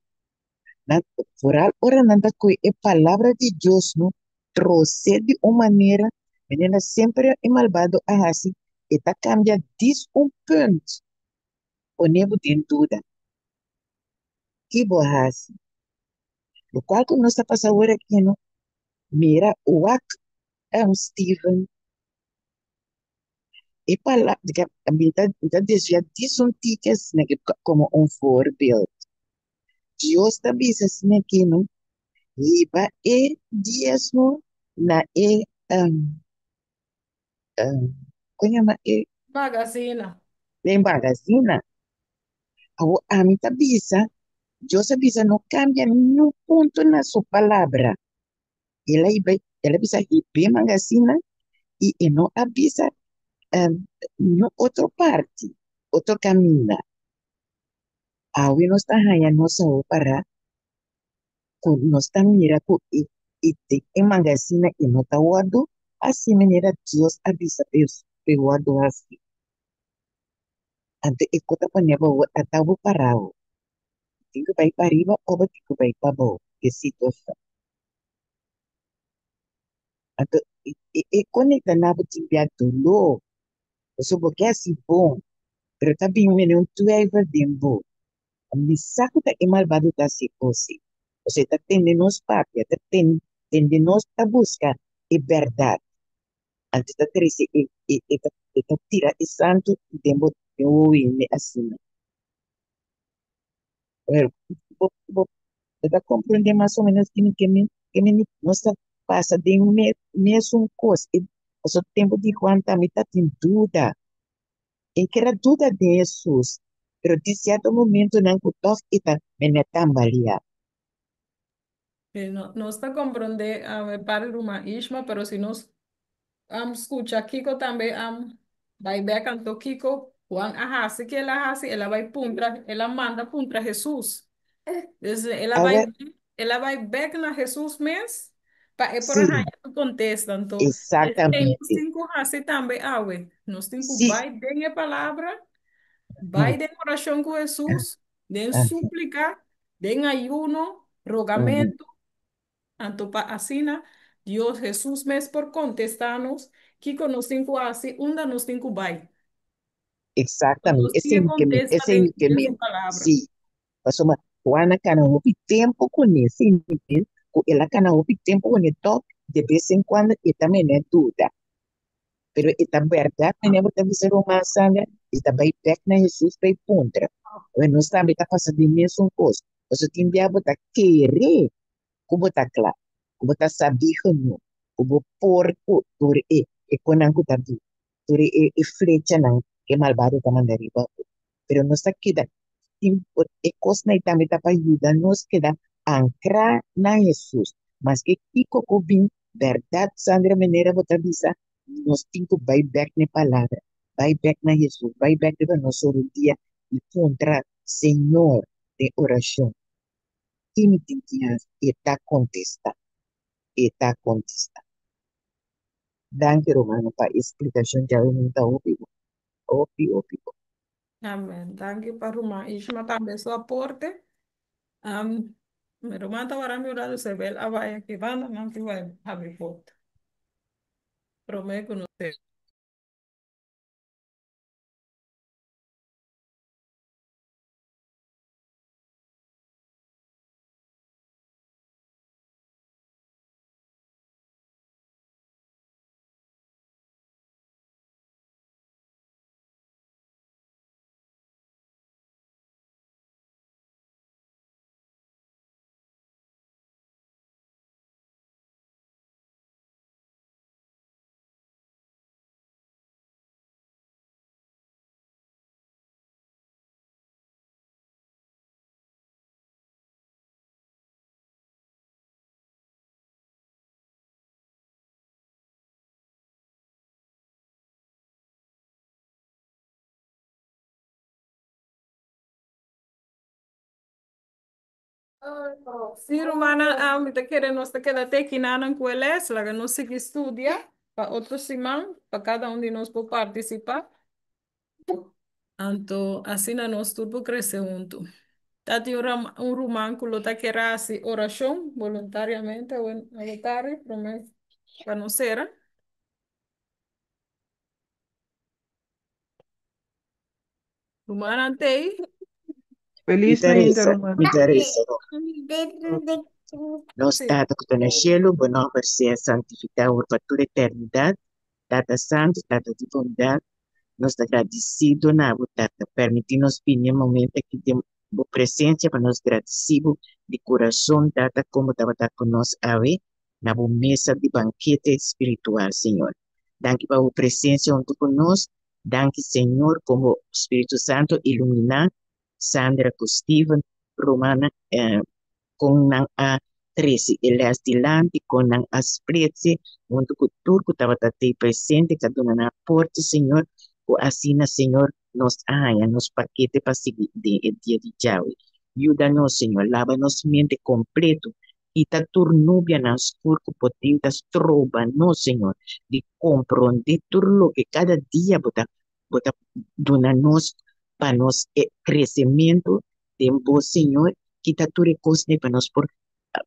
Nan, foral ora nan ta kohe e palabra di Dios no trosé di un manera, manera semper e malbado a hasi, e ta kambia dis un punt, pone bo den duda. Ki bo a hasi? Lokual ku nos ta pasa awor aki no, mira wak Steven e palabra, mi ta, mi ta desvia dis un tiki asina ke komo un voorbeeld. Dios ta bisa asina ke no, hiba e diesmo na e um, um, kon yama e? Magazina. Den magazina. Awo ami ta bisa, Dios a bisa no kambia niun punto na su palabra. El a hiba, el a bisa hib'é magazina i e no a bisa um, niun otro parti, otro kaminda. Awe nos ta haña nos awo pará ku nos ta mira ku e e den e magazina e no ta wòrdu hasi manera Dios a bisa p'e wòrdu hasi. Anto e ku ta pone bo ata bo pará awo. Tin ku bai pariba o bo tin ku bai pabou e situashon. Anto e e konekta na bo tin bia doló, pasobra bo ke hasi bon, pero ta bin mene un twijfel den bo. Mi sa ku ta e malbado ta hasi e kos ei. Pasobra e ta tende nos papia, ta tende nos ta buska e bèrdat. Anto e ta trese e e e ta e ta tira e santu den bo den bo wende asina. Pero bo bo bo ta komprendé mas o ménos kini ke mi ke mi nos ta pasa den me mesun kos. E pasobra tempu di Juan tambe ta tin duda. E keda duda den Hesus, pero tin sierto momentonan ku tòg e ta mene tambaleá. Sí, no, nos ta komprondé e parti ruman Ishma, pero si nos skucha kiko tambe bai bèk anto kiko Juan a hasi ke el a hasi, el a bai puntra, el a manda puntra Hesus. Dus el a bai Awor, el a bai bèk na Hesus mes pa e por a sí, haña su kontesta. Anto, esei nos exactamente. tin ku hasi tambe awe. Nos tin ku Sí. bai den e palabra, bai den orashon ku Hesus, den súplika, den ayuno, rogamentu, anto pa asina Dios Hesus mes por kontestá nos kiko nos tin ku hasi, unda nos tin ku bai. Exactamente, Nos tin esei e mi ke men, kontesta esei den mi ke den men, su palabra. sí. Pasobra Juan a kana hopi tempu kuné, sí mi men, ku el a kana hopi tempu kuné tòg de bes en kuando e ta mene duda. Pero e ta bèrdat, meneer bo ta bisa ruman Sandra, e ta bai bèk na Hesus pa e puntra. Awor nos tambe ta pasa den mesun kos. Pasobra tin bia bo ta kere ku bo ta kla, ku bo ta sabí genoeg, ku bo por ku tur e e konan ku ta bin, tur e e flechanan ku e malbado ta manda riba bo. Pero nos ta keda tin e kosnan ei tambe ta pa yuda nos keda ankrá na Hesus. Maske kiko ku bin, bèrdat Sandra manera bo ta bisa, nos tin ku bai bèk na e palabra, bai bèk na Hesus, bai bèk riba nos orudia i puntra Señor den orashon, Ki mi tin ki hasi? E ta kontestá, e ta kontestá. Danki rumannan pa e splikashon djawe mi ta hopi bon, hopi hopi bon. Amen. Danki pa ruman Ishma tambe su aporte. Um, mi ruman ta wara mi un rato Sebel a bai aki banda nan tin bai habri porta. Promé ku nos. Sí, rumannan, ah, mi ta kere nos ta keda te kinanan ku e les, laga nos sigui studia pa otro siman, pa kada un di nos por partisipá. Anto, asina nos tur por krese huntu. Ta tin un ram, un ruman ku lo ta kere hasi orashon boluntariamente awe awe tardi, promé pa nos sera. Rumannan tei. Mi Feliz ta mainta, resa, ruman. mi ta resa. Nos Sí. Tata ku ta na shelu, bo nòmber sea santifiká awor pa tur eternidat. Tata Santu, Tata di bondat, nos ta gradisido na bo, Tata. Permití nos bini e momento aki den bo presensia pa nos gradisí bo di kurason, Tata, kon bo tabata ku nos awe na bo mesa di bankete spiritual, Señor. Danki pa bo presensia huntu ku nos. Danki, Señor, kon bo Spiritu Santu iluminá Sandra ku Steven, rumannan, kon nan a trese e lès dilanti, kon nan a spletse huntu ku tur ku tabata tei presente ku a duna nan aporte, Señor, ku asina, Señor, nos a haña nos pakete pa sigui den e dia di djawe. Yuda nos, Señor, laba nos mente kompleto, kita tur nubianan skur ku por tin ta stroba nos, Señor, di komprondé tur loke kada dia bo ta bo ta duna nos pa nos e kresementu den bo, Señor, kita tur e kosnan pa nos por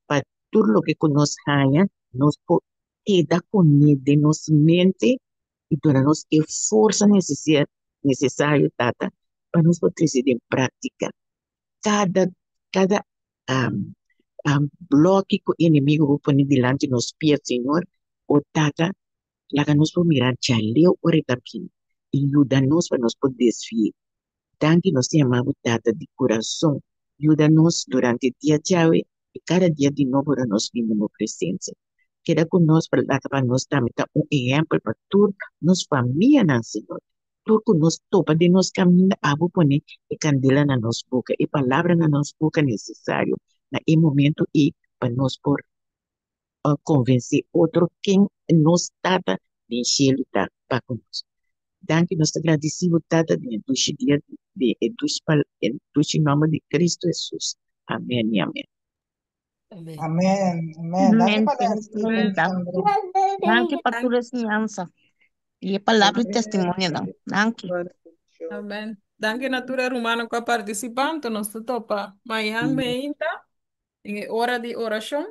pa tur loke ku nos haña nos por keda kuné den nos mente i duna nos e forsa nesesario, Tata, pa nos por trese den práktika kada kada bloki ku enemigo por pone dilanti nos pia, Señor. O Tata. Laga nos por mira djaleu ora e ta bini i yuda nos pa nos por desvi'é. Danki nos ta yama bo Tata di kurason. Yuda nos durante dia djawe i kada dia di nobo ora nos bini den bo presensia. Keda ku nos pa laga pa nos tambe ta un ehèmpel pa tur nos famianan, Señor. Tur ku nos topa den nos kaminda abo pone e kandela na nos boka, e palabra na nos boka nesesario na e momento ei pa nos por konvensé otro ken nos Tata den shelu ta pa ku nos. Danki, nos ta gradisí bo Tata den e dushi dia den e dushi pal e dushi nòmber di Kristu Hesus. Amèn i amèn. Amèn. Amèn, amèn. Danki Amèn. pa Feliz les, mainta. Sandra. Danki pa tur e siñansa i e palabra i testimonionan. Danki. Amèn. Danki na tur e rumannan ku a partisipá. Anto nos ta topa mañan meinta den e ora di orashon.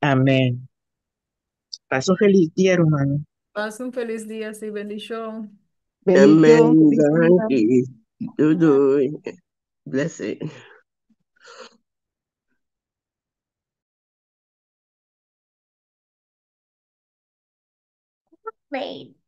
Amèn. Pasa un felis dia, rumannan. Pasa un felis dia, sí. Bendishon. Amen. Bendishon, feliz dia. Danki. Doei doei. Blessing. Plane.